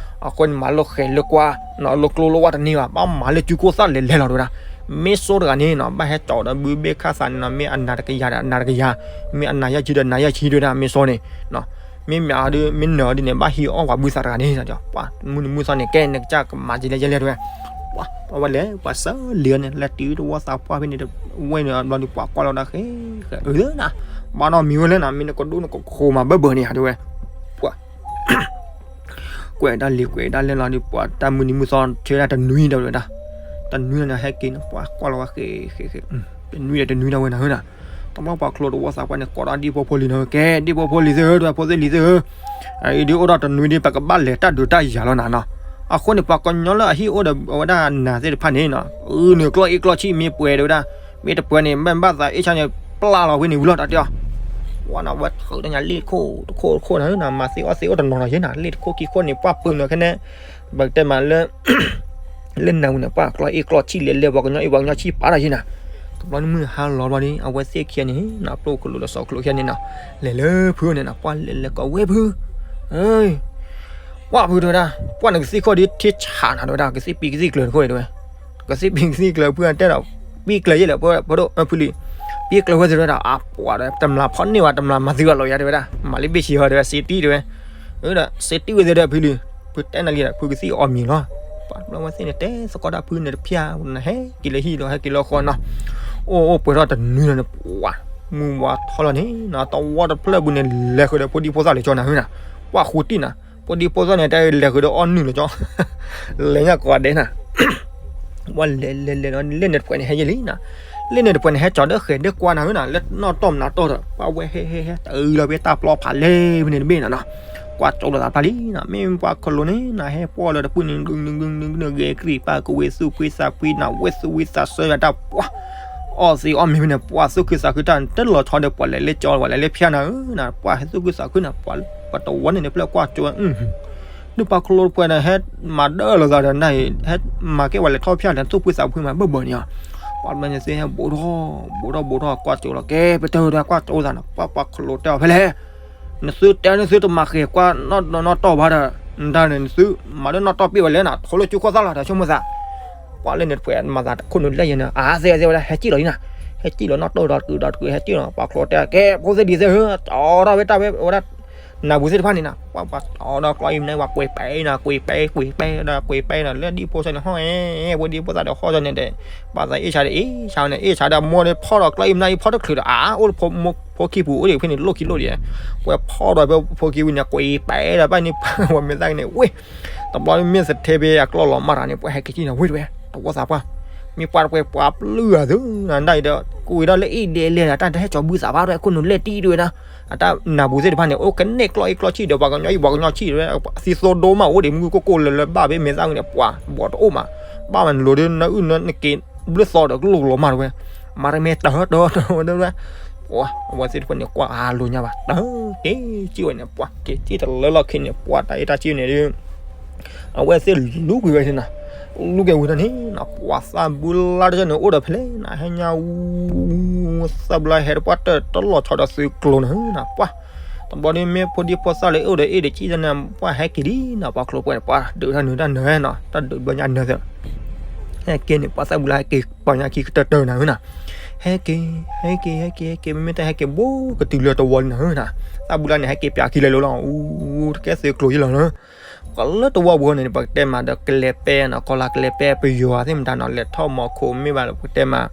အဃိန့ၣ် မၤလိာ်ဃဲၤလိာ်ကွၢ်နီၤ လိာ်ကျိလိာ်ဝၣ်တန့ၢ်ဘၣ် ဘၣ်မၤလၢကၠူကိၢ်သၣ်လဲၤလဲၤလီၤတဝဲဒၣ် မ့ၢ်စိတဂၤန့ၣ်နီၤ ဘၣ်ဟဲကၠီဒီးဘုဘ့ၣ်ခၣ်သးန့ၣ်နီၤ မ့ၢ်အနၤတကယၤဒီးအနၤတကယၤ မ့ၢ်အနၤယဲၢ်ဆံဒီးအနၤယဲၢ်ဆံတဝဲဒၣ် မ့ၢ်စိန့ၣ် မ့ၢ်မၤအီၤဒုး မ့ၢ်နၢၤအီၤဒုးန့ၣ် ဘၣ်ဟံးအီၣ်ပှၤဘုသးတဂၤန့ၣ် ပှၤမုၢ်နံၤမုၢ်သီန့ၣ် ကဲနကစၢ်ကမၤက့ၤလဲၣ်ယဲလဲၣ်တဝဲ ပှၤဝဲလဲၣ် ပှၤစၢလံၤန့ၣ် လဲၤတုၤတဝီသးပှၢ်ဖဲန့ၣ် ဝဲန့ၣ်ဘျီဒုး ပှၤကွၢ်လီၤဒၣ်ဃဲ ဃဲအၢနၤ ဘၣ်နီၢ်မံၤဝဲလဲၣ်နၤ မ့ၢ်နကဒိၣ်နကခိးမၤဘၢဘၢန့ၣ်ဧါတဝဲ ပှၤ ကွဲးဒၣ်လံာ်ကွဲးဒၣ်လဲၣ်လီၤဒုး ပှၤတၢ်မုၢ်နံၤမုၢ်သီဆၢဒၣ်တနွံဒီးဝဲဒၣ် တနွံန့ၣ်ဟဲက့ၤန့ၣ် ပှၤကွၢ်လီၤဝဲဃဲဃဲဃဲ တနွံဒီးတနွံဒီးဝဲနၤဧၢနၤ တဘျီပှၤကျိၤတဝီသးပှၢ်န့ၣ် ကိးဒီးဒ်ဖိဖိလံၤနီၤ ကဲဒ်ဖိဖိလံၤသ့ၣ်ဧၢ တဝဲဖိသ့ၣ်လံၤသ့ၣ်ဧၢ အံၤဒုးအိၣ်ဒီးတနွံဒုး ပကဘၣ်လဲၤတၢ်ဒုးတၢ်ယၤလီၤနၤနီၤ အဃိန့ၣ် ပှၤကညီလၢအဟံၣ်အိၣ်ဒီးအဝဲဒၣ်နၤသ့ၣ်တဖၣ်န့ၣ်နီၤ အုန့ၣ်ကျီၢ်အ့ၣ်ကျီၢ်ဆံၣ်မ့ၢ်ပှဲၤတဝဲဒၣ် မ့ၢ်တပှဲၤန့ၣ် မ့ၢ်ဘၣ်သးအ့ၣ်ဆါန့ၣ် ပျၢ်လီၤဝဲန့ၣ်ဝံၤလီၤတၢ်တဲအီၤ ဝဲနၤဝဲထုးတညါလ့ၣ်တခိၣ်တခိၣ်တခိၣ်နၤ မၤသ့အီၣ်သ့အိၣ်တနီၤနီၤယဲနၤ လ့ၣ်တခိၣ်ခံခိၣ်န့ၣ် ပှၢ်ပၢၢ်နၤခဲန့ၣ် ပကတဲမးလၢ လၢနၤဝဲန့ၣ် ပှၤကျီၢ်အ့ၣ်ကျီၢ်ဆံၣ်လဲၤလဲၤ ပှၤကညီအ့ၣ်ပှၤကညီဆံၣ်ပာ်တၢ်ယဲနၤ တဘျီနမုၢ်ဟါလီၤဘျီဒီး အဝဲသ့ၣ်ခံဂၤန့ၣ် ပျိၢ်ကလူးဒီးစီၤကျိၤခံဂၤန့ၣ်နီၤ လဲၤလၢဖုန့ၣ်နီၤ ပှၢ်လဲၤလဲၤကိးဝဲဖု ပှၢ်ဖုတဲဝဲဒၣ် ပှၢ်နကသံၣ်ခိၣ်ဒ်ထံဆးနၤတဲဝဲဒၣ် ကသံၣ်ပံၤကသံၣ်ကျၢၤတခိၣ်အံၤတဲဝဲ ကသံၣ်ပံၤကသံၣ်ကျၢၤ ဖုတဲဒီး ပံၤကျၢၤယဲလဲၣ် ဖုဒိၣ်ဖုလံၤ ပံၤကျၢၤဝဲသ့ၣ်တဲဝဲဒၣ် အပှၢ်ဒီး တမျၢ်ဖီၣ်န့ၢ်ဝဲ တမျၢ်မၤသံဝဲလီၤယၤတဲဝဲဒၣ် မၤလၢဘ့ၣ်ဆံးဟီတဲဝဲ စ့တံၢ်တဲဝဲ ဒီး စ့တံၢ်ဝဲသ့ၣ်ဒီးဖုလံၤ ဖုတဲနၤလံဒီး ဖုကသံၣ်အီၣ်မံၤလီၤ ပှၢ်ဘျီဝဲသ့ၣ်န့ၣ် တဲသကိးတၢ်ဖုန့ၣ်တဖၠၣ် နဟဲက့ၤလၢဟံၣ်ဒီးဟဲက့ၤလၢဃီနီၤ အိၣ်အိၣ်ပှဲၤထီၣ်တနွံလီၤန့ၣ် ပှၢ် မုၢ်ဝါထီလီၤန့ၣ်နီၤ တဝီတဖျၢၣ်ပူၤန့ၣ် လဲၤဃုာ်ဒီးဖိဒံဖိသၣ်လၢကၠီနၤဟၢနၤ ပှၢ်ဃူတံၢ်နၤ ဖိဒံဖိသၣ်န့ၣ် တဲလဲၤဃုာ်ဒီးအီၣ်နုာ်လၢကၠီ လဲၤညါကိးဂၤဒဲးနၤ ပှၤလဲၤလဲၤလဲၤဒီး လ့ၣ်န့ၣ်တပှဲၤန့ၣ်ဟဲယဲၢ်လံနီၤ, လ့ၣ်န့ၣ်တပှဲၤန့ၣ် ဟဲကၠီၤဒီးဃဲၤဒဲကွၢ်နၤဧၢနီၤ, လၢနီၣ်တီၢ်မနုၤတီၢ်ဒီး ပှၤဝဲဟဲဟဲဟဲ တအုလီၤဖဲတၢ်ပျီဖးလဲၢ်ဖဲန့ၣ်တဘ့ၣ်နီၤနီၤ, ကွၢ်ကၠီလိာ်သးဖျါလံနီၤ, မ့ၢ်ပှၤခလိန့ၣ်နီၤ ဟဲပှီၢ်လၢတပူၤန့ၣ် ဂ့ၤကရံၣ်ပာ်ကဝ့ၤသူၣ်ဖှံသးဖှံနီၤ, ဝ့ၢ်သူၣ်ဝံသးစၢ်ယၤတၢ်ပှၤ အီၣ်သံးအီၣ်မ့ၤဖဲန့ၣ် ပှၤသူၣ်ခုသးခုတၢ်တလီၤဆီဒီး ပှၤလဲၤလၢကၠီ ပှၤလဲၤလၢဖၠါနၤဧၢနီၤ, ပှၤဟဲသူၣ်ခုသးခုနီၤ, ပှၤတဝီန့ၣ်န့ၣ် ဖျၢၣ်ကွၢ်ကၠီဝဲ ဒုးပှၤခလိတပှဲၤဒီး ဟဲမၤဒၢလီၤသးဒီးနၤအံၤ ဟဲမၤကဲပှၤလဲၤထီၣ်ဖၠၣ်ဒီး သူၣ်ဖှံသးဖှံမးဘၢၣ်ဘၢၣ်န့ၣ်, ပှၤတဘျီန့ၣ်သုဟဲဘူးထီၣ် ဘူးထီၣ်ဘူးထီၣ် ကွၢ်ကၠိလီၤ ကဲပတၢၢ်ဒီးကွၢ်ကၠိသးနီၤ, ပှၤပှၤခလိတဲအီၤဖဲလဲၣ်, နသုတဲနသုတမၤဃ့ၤကွၢ်နီၣ်နီၣ်တီၢ်ဘၣ်ဒီး နတၢ်န့ၣ် နသုမၤလၢနီၣ်တီၢ်ပ့ၢ်ဝဲလဲၣ်နီၤ, ထိလၢကၠိခိၣ်သၣ်လီၤ တၢ်ဆိကမိၣ်သး ပှၤလၢန့ၣ်တပှဲၤမၤသးတခိၣ်နူာ်လဲၣ်ယဲၢ်န့ၣ် အါသဲဝဲသဲဝဲဒၣ် ဟဲကံၣ်လီၤလံနီၤ, ဟဲကံၣ်လီၤနီၣ်တီၢ်ဒီးတကုာ်ဒီးတကုာ် ဟဲကံၣ်လီၤ ပှၤခလိတဲ ကဲဖိသ့ၣ်ဒံးသ့ၣ်ဧၢ အိးထီၣ်ဝဲတၢ်ဝဲဝဲဒၣ် နၢ်ပူၤသ့ၣ်တဖၣ်န့ၣ်နီၤ, ပှၤပှၤအိးထီၣ်ကျီအံၤမနုၤ ပှၤကွံာ်ပဲနီၤ ကွံာ်ပဲကွံာ်ပဲဒီးကွံာ်ပဲနီၤ လၢဒ်ဖိသၣ်န့ၣ်ဟီၣ် ဝဲဒ်ဖိသၣ်ဒီးဟီၣ်ဒီးန့ၣ်ဒီး ဘၣ်သးအ့ၣ်ဆါဒီးအ့ၣ်ဆါန့ၣ် အ့ၣ်ဆါဒီးမိၢ်ဒီးဖီၣ်ဒီးကျီအံၤမနုၤအံၤဖီၣ်တချုးဒီး အါ အိၣ်ဖိခံပူၤအိၣ်ဒံးဖဲန့ၣ် လိၣ်ခံလိၣ်ဒံး, ဝဲဖီၣ်ဒီးဖဲဖိခံဝံၤန့ၣ် ကွံာ်ပဲဒီးဘၣ်န့ၣ် ပှၤမ့ၢ်သၣ်ကန့ၣ် ဝ့ၢ် တဘျီမ့ၢ်သထ့ဖဲအကျီၢ်လီၤမၢ်တၢ်န့ၣ် ပှၤဟဲက့ၤကံၣ်န့ၣ် ဝ့ၢ်တဝဲ တဝီသးပှၢ် မ့ၢ်ပှၤတပှဲၤပှၤပျုၢ်အသးနၤဒၣ်အံၤဒီး ကိးဝံၤဒီးလၢအ့ၣ်ဒဲးလဲၤဒီး တၢ်တဟဲကၠီၤဘုသးဘၣ်ဒီး ခိၣ်နူာ်လဲၣ်တံၢ်တဝဲဒၣ်, အတၢ်နၢ်ပူၤသ့ၣ်တဖၣ်န့ၣ် အိၣ်ကနဲၣ်ကျီၢ်အံၤကျီၢ်ဆံၣ်ဒီး ပှၤကညီအံၤပှၤကညီဆံၣ်တဝဲ သံသိဒိမးအိၣ်ဒံး မုၢ်ကိၢ်ကိၢ်လၢလၢဘၣ်ဖဲမ့ၢ်သၣ်ဝံၤန့ၣ် ပှၤဘီတအိၣ်မး, ဘၣ်မနုၤလိၤဒီး နအုၣ်နက့ၤဘျုးသီဒီးကလိၣ်လီၤမၢ်တဝဲ, မၤတမ့ၢ်တၢ်တၢ်တၢ်ဝဲဒၣ် ပှၤအဝဲသ့ၣ်တဖၣ်န့ၣ် ကွၢ်အါလိာ်ညါဘၣ် တက့ၤကံၣ်ဝဲန့ၣ် ပှၤက့ၤကံၣ်တလၢလီၢ်ခံန့ၣ် ပှၤတၢ်အဲၣ်တၢ်ကံၣ်န့ၣ်ဒီး အဝဲသ့ၣ်လူၤကွံာ်ဝဲန့ၣ်နီၤ, လူၤကွံာ်ဝံၤဒီးန့ၣ်နီၤ ပှၤသၣ်ဘုလါတကၢၢ်န့ၣ် အိၣ်ဒီးဖဲလဲၣ်နီၤ ဟဲညါဝူ သၣ်ဘုလါဟဲတပှၢ်တၢၢ်တလီၤဆီဒီးသုးကျိၤန့ၣ်နီၤ ပှၤ တဘျီဒီးမ့ၢ်ဖိဒံဖိသၣ်လၢအိၣ်ဒီးအ့ၣ်ဒီးကံၣ်န့ၣ် ပှၤဟဲက့ၤဒံးနီၤ ပှၤခလိပှဲၤန့ၣ် ပှၤဒုးတၢ်နုာ်တၢ်နၢၤနီၤ တၢ်ဒုးဘျီညါနၢၤသၢ ဟဲက့ၤန့ၣ် ပှၤသၣ်ဘုလါဟဲက့ၤပီညါခံကတၢၢ်တၢၢ်နၤနီၤ, ဟဲက့ၤ ဟဲက့ၤ ဟဲက့ၤ ဟဲက့ၤ မ့မ့ၢ်တၢ်ဟဲက့ၤဘူးကတုၤလၢတဝီလံနၤနီၤ, သၣ်ဘုလါန့ၣ် ဟဲက့ၤပၠးခံလၢာ်လီၤ အူတကဲသုးကျိၤယံလီၤနီၤ, ပှၤလၢတဝီပူၤန့ၣ် ပကတဲမးဒီးကလဲၤပဲနီၤ ကီၤလၤကလဲၤပဲပယီၤသ့ၣ်မတၤနီၤ လဲၤထီၣ်မီၤခိၣ်မ့ၢ်ဘၣ်ဒီး ပကတဲမး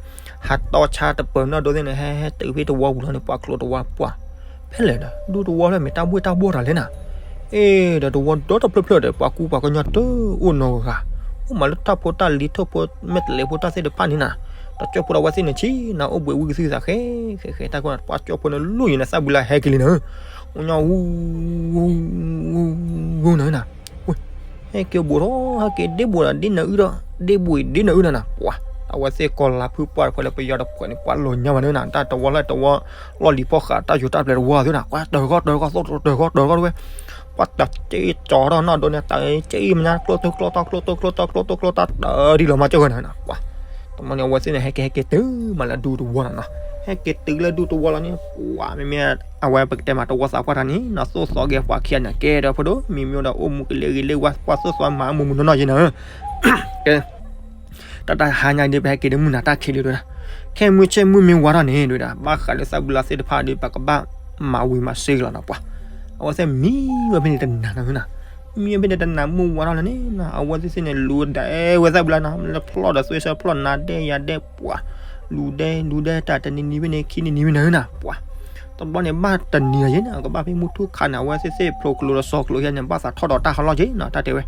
ဟးတီဆါတပၢၤနီၣ်ဒိသ့ၣ်န့ၣ် ဟဲဟဲတုၤဖဲတဝီပူၤလီၤန့ၣ် ပှၤခလိတဝီပှၤ ဖဲလဲၣ်ဒီး ဒူတဝီဖျၢၣ်မ့ၢ်တၢ်ဘှ့ၣ်တၢ်ဘှီၣ်တၢ်လဲၣ်နၤ, အ့ၣ် ဒီးတဝီဒီတဖျၢၣ်ဖျၢၣ်ဒီး ပှၤကူပှၤကညီတအိၣ်နီတဂၤ, အိၣ်မးလၢတၢ်ဖိတၢ်လံၤထိၣ်ဖိမဲာ်တလဲဖိတၢ်သ့ၣ်တဖၣ်န့ၣ်နၤ, ဒီးကၠီၣ်ဖိဒီးဝဲသ့ၣ်န့ၣ်ဆံးနၤ အိၣ်ဘှံးဝံသးဃဲ ဃဲဃဲ တၢ်ခိၣ်နၤ ပှၤကၠီၣ်ဖိန့ၣ်လူၤယံၤန့ၣ် သၣ်ဘုလါဟဲက့ၤလံနၤ, အိၣ်ညီ ဂူဂူနၤနၤ, ဟဲက့ၤဘူးထီၣ် ဟဲက့ၤဒ့ဘူးဒီးဒ့နၤအုဒီး ဒ့ဘူးအံၤဒ့နၤအုဒီးနၤ ပှၤ အဝဲသ့ၣ်ကီၤလၤဖုပှၢ်တဖၣ်လၢပယီၤတဖၣ်န့ၣ် ပှၤလီၤညါဘၣ်န့ၣ်နၤ တၢ်တဝီလၢတဝီ လီၢ်လံၤဖီၣ်ဃာ် တၢ်ယိၤတၢ်ပျဲၤတဝီသ့ၣ်နၤ ပှၤတၢၢ်ဃီတၢၢ်ဃီ သိၣ်တၢၢ်ဃီတၢၢ်ဃီတဝဲ ပှၤတၢ်က့ၤကၠီထီၣ်နီၣ်ဒိန့ၣ် တၢ်က့ၤမညါ ကျိတိကျိတီကျိတိကျိတီကျိတိကျိတီ တၢ်ဒ်လီၤမၤစၢၤဃီနၤ ပှၤ တမီန့ၣ် အဝဲသ့ၣ်န့ၣ် ဟဲက့ၤဟဲက့ၤတုၤမးလၢဒူတဝီနၤနီၤ, ဟဲက့ၤတုၤလၢဒူတဝီလီၤန့ၣ် ပှၤမ့မ့ၢ် အဝဲပကတဲမးတဝီသးပှၢ်တၢ်န့ၣ်နီၤ သိၣ်သီက့ၤပှၤခံဂၤန့ၣ် ကဲဒီးဖိဒိၣ် မံမ့ၢ်ဒီးအိၣ်မူကလဲၤဂ့ၤလၢဝဲ ပှၤသိၣ်သီမၤမူမူနီၢ်နီၢ်ယဲနၤဧၢ ကဲ တၢ်တဟါညါဒ်ပဟဲက့ၤဒီးမုၢ်နၤတၢ်ခံးလံတဝဲဒၣ်, ခဲမုၢ်ဆ့ၣ်မုၢ်မ့ၢ်ဝါထီၣ်န့ၣ်တဝဲဒၣ် ဘၣ်ဃးလၢသၣ်ဘုလါသ့ၣ်တဖၣ်ဒီး ပကဘၣ်မၤဝံၤမၤစ့ကလီၤနီၤ ပှၤ အဝဲသ့ၣ်မံဝဲဖဲန့ၣ်တနၤနီၤ မံဝဲဖဲန့ၣ်တနၤမုၢ်ဝါထီၣ်လၢန့ၣ်နီၤ အဝဲသ့ၣ်သ့ၣ်န့ၣ် လူၤဒဲးဝဲသၣ်ဘုလါနီၤ လၢဖျီၣ်ဒီးသွ့ဆၢဖျီၣ်နၤဒဲးယၤဒဲးပှၤ လူၤဒဲးလူၤဒဲးတၢ်တနံၤနံၤဖဲန့ၣ် ခံနံၤနံၤဖဲန့ၣ်နီၤ ပှၤ တဘျီန့ၣ် ဘၣ်တနံၤယဲန့ၣ် ကဘၣ်ဖဲမုၢ်ထူၣ်ခါန့ၣ် အဝဲသ့ၣ်သ့ၣ်ဖျိကလိၤဒီးစီၤကလိၤယဲန့ၣ် ဘၣ်သးထီၣ်ဒီးတၢ်ဟးလီၢ်ယဲနီၤ တၢ်တဲဝဲ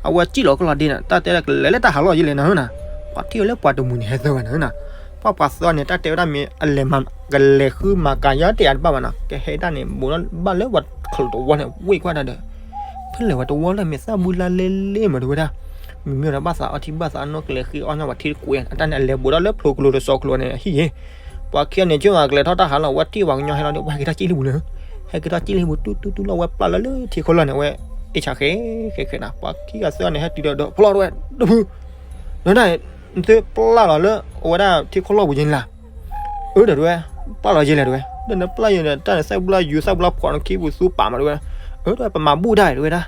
အဝဲစံၣ်လီၤကလီၤဒ့နီၤ တၢ်တဲဒၣ်ကလဲၤလၢတၢ်ဟးလီၢ်ယဲလဲၣ်နီၤနီၤ ပှၤထံၣ်ဝဲလၢပှၤတမုာ်န့ၣ် ဟဲသၢဂၤနီၤနီၤ ပှၤပှၤသၢန့ၣ် တၢ်တဲဝဲဒၣ်မ့ၢ်အလဲၤမၤ ကလဲၤဃုမၤကၤယါတယၤတဘၣ်ဘၣ်နီၤ ကဟဲဒၣ်န့ၣ် ဘူးဒီးဘၣ်လၢပှၤခလိတဝီန့ၣ် ဝ့ၢ်ကွၢ်ဒၣ်ဒီး ဖဲလဲၣ်ဝဲတဝီလၢမ့ၢ်သၣ်ဘုလါလဲလဲမးတဝဲဒၣ် မ့မ့ၢ်ဒီးဘၣ်သးအီထံဘၣ်သးအနီၢ် ကလဲၤဃ့အီၣ်ညါပှၤထံတကွဲး အတၢ်န့ၣ် အလဲၤဘူးဒီးလၢဖျိကလိၤဒီးစီၤကလိၤန့ၣ် အဟံၣ်ယဲ ပှၤခံဂၤန့ၣ် ကၠိဂၤကလဲၤထီၣ်တၢ်ဟးလီၢ် ဝဲတ့ၢ်ပှၤကညီဟဲလီၤဒီး ဝဲဟဲက့ၤထီၣ်ကၠံၣ်လံပူၤလၢ ဟဲက့ၤထီၣ်ကၠံၣ်လံပူၤ တူၢ်တူၢ်တူၢ်လီၤ ဝဲပျၢ်လီၤလၢထံခီလီၢ်န့ၣ် ဝဲအ့ၣ်ဆၣ်ဃဲ ဃဲဃဲနၤ ပှၤခံဂၤသၢဂၤန့ၣ် ဟဲတုၤဒီး ဖျီၣ်တဝဲ တဖု နဒၣ် နသုပျၢ်လီၤလၢ အဝဲဒၣ်ထံခီလီၢ်ပူၤယဲန့ၣ်လၢ အၢ ဒီးတဝဲ ပျၢ်လီၤယဲလဲၣ်တဝဲ ဒီးနပျၢ်ယဲန့ၣ် တၢ်န့ၣ် သၣ်ဘုလါယူၤ သၣ်ဘုလါဖှီၣ်နခံပူၤသူပာ်မးတဝဲ အၢ တဝဲ ပမၤဘူၣ်ဒၣ်တဝဲဒၣ်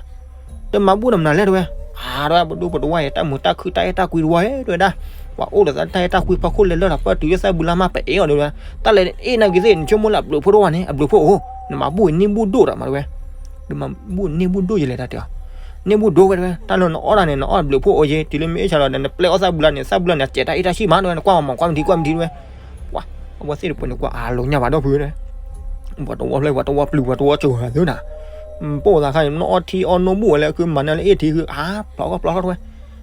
တမၤဘူၣ်နမနုၤလဲၣ်တဝဲ အၢ တဝဲ ပဒူပတဝါအံၤ တၢ်မုာ်တၢ်ခုၣ်တၢ်အဲၣ်တၢ်ကွံတဝီဧၢ တဝဲဒၣ် ပှၤအိၣ်ဒီးတၢ်အဲၣ်တၢ်ကွံဖီခိၣ်လဲၤလၢတၢ်ပၢၢ်တုၤလၢသၣ်ဘုလါမး ပအဲၣ်အီၤတဝဲ တၢ်လဲၤအ့ၣ်နၤက့ၤသ့ၣ် နဆိကမိၣ်လၢအဘျုးဖှိၣ်တဝီန့ၣ် အဘျုးဖှိၣ်အိၣ် နမၤဘူၣ်အံၤန့ၢ်ဘူၣ်ဒိၣ်ဒီးမးတဝဲ နမၤဘူၣ်အံၤန့ၢ်ဘူၣ်ဒိၣ်ယလဲၣ်တၢ်တဲအီၤ န့ၢ်ဘူၣ်ဒိၣ်ဝဲတဝဲ တၢ်လၢနအီၣ်တၢ်န့ၣ် နအီၣ်ဘျုးဖှိၣ်အိၣ်ယဲ တုၤလၢမ့ၢ်အ့ၣ်ဆၣ်လီၤဒီး နပျဲအီၣ်သၣ်ဘုလါန့ၣ် သၣ်ဘုလါန့ၣ် စဲးတၢ်အ့ၣ်တၢ်ဆံၣ်မးတဝဲ နကွၢ်မၤမၤကွၢ်မထံကွၢ်မထံတဝဲ ပှၤ အဝဲသ့ၣ်တပှဲၤန့ၣ်ကွၢ်အလိၤညါဘၣ်ဒီပုၢ်ဝဲၢ် ပှၤတဝီဖျၢၣ် ပှၤတဝီပျုၤ ပှၤတဝီကၠိၤဂၤသုနီၤ ပိၢ်သးခါန့ၣ် နအီၣ်ထံအီၣ်နိၣ်ဘူၣ်ဝဲလၢ အခုမၤန့ၢ်လၢအ့ၣ်ထံး ခုအါဖျိးကီၢ်ဖျိးထီၣ်တဝဲ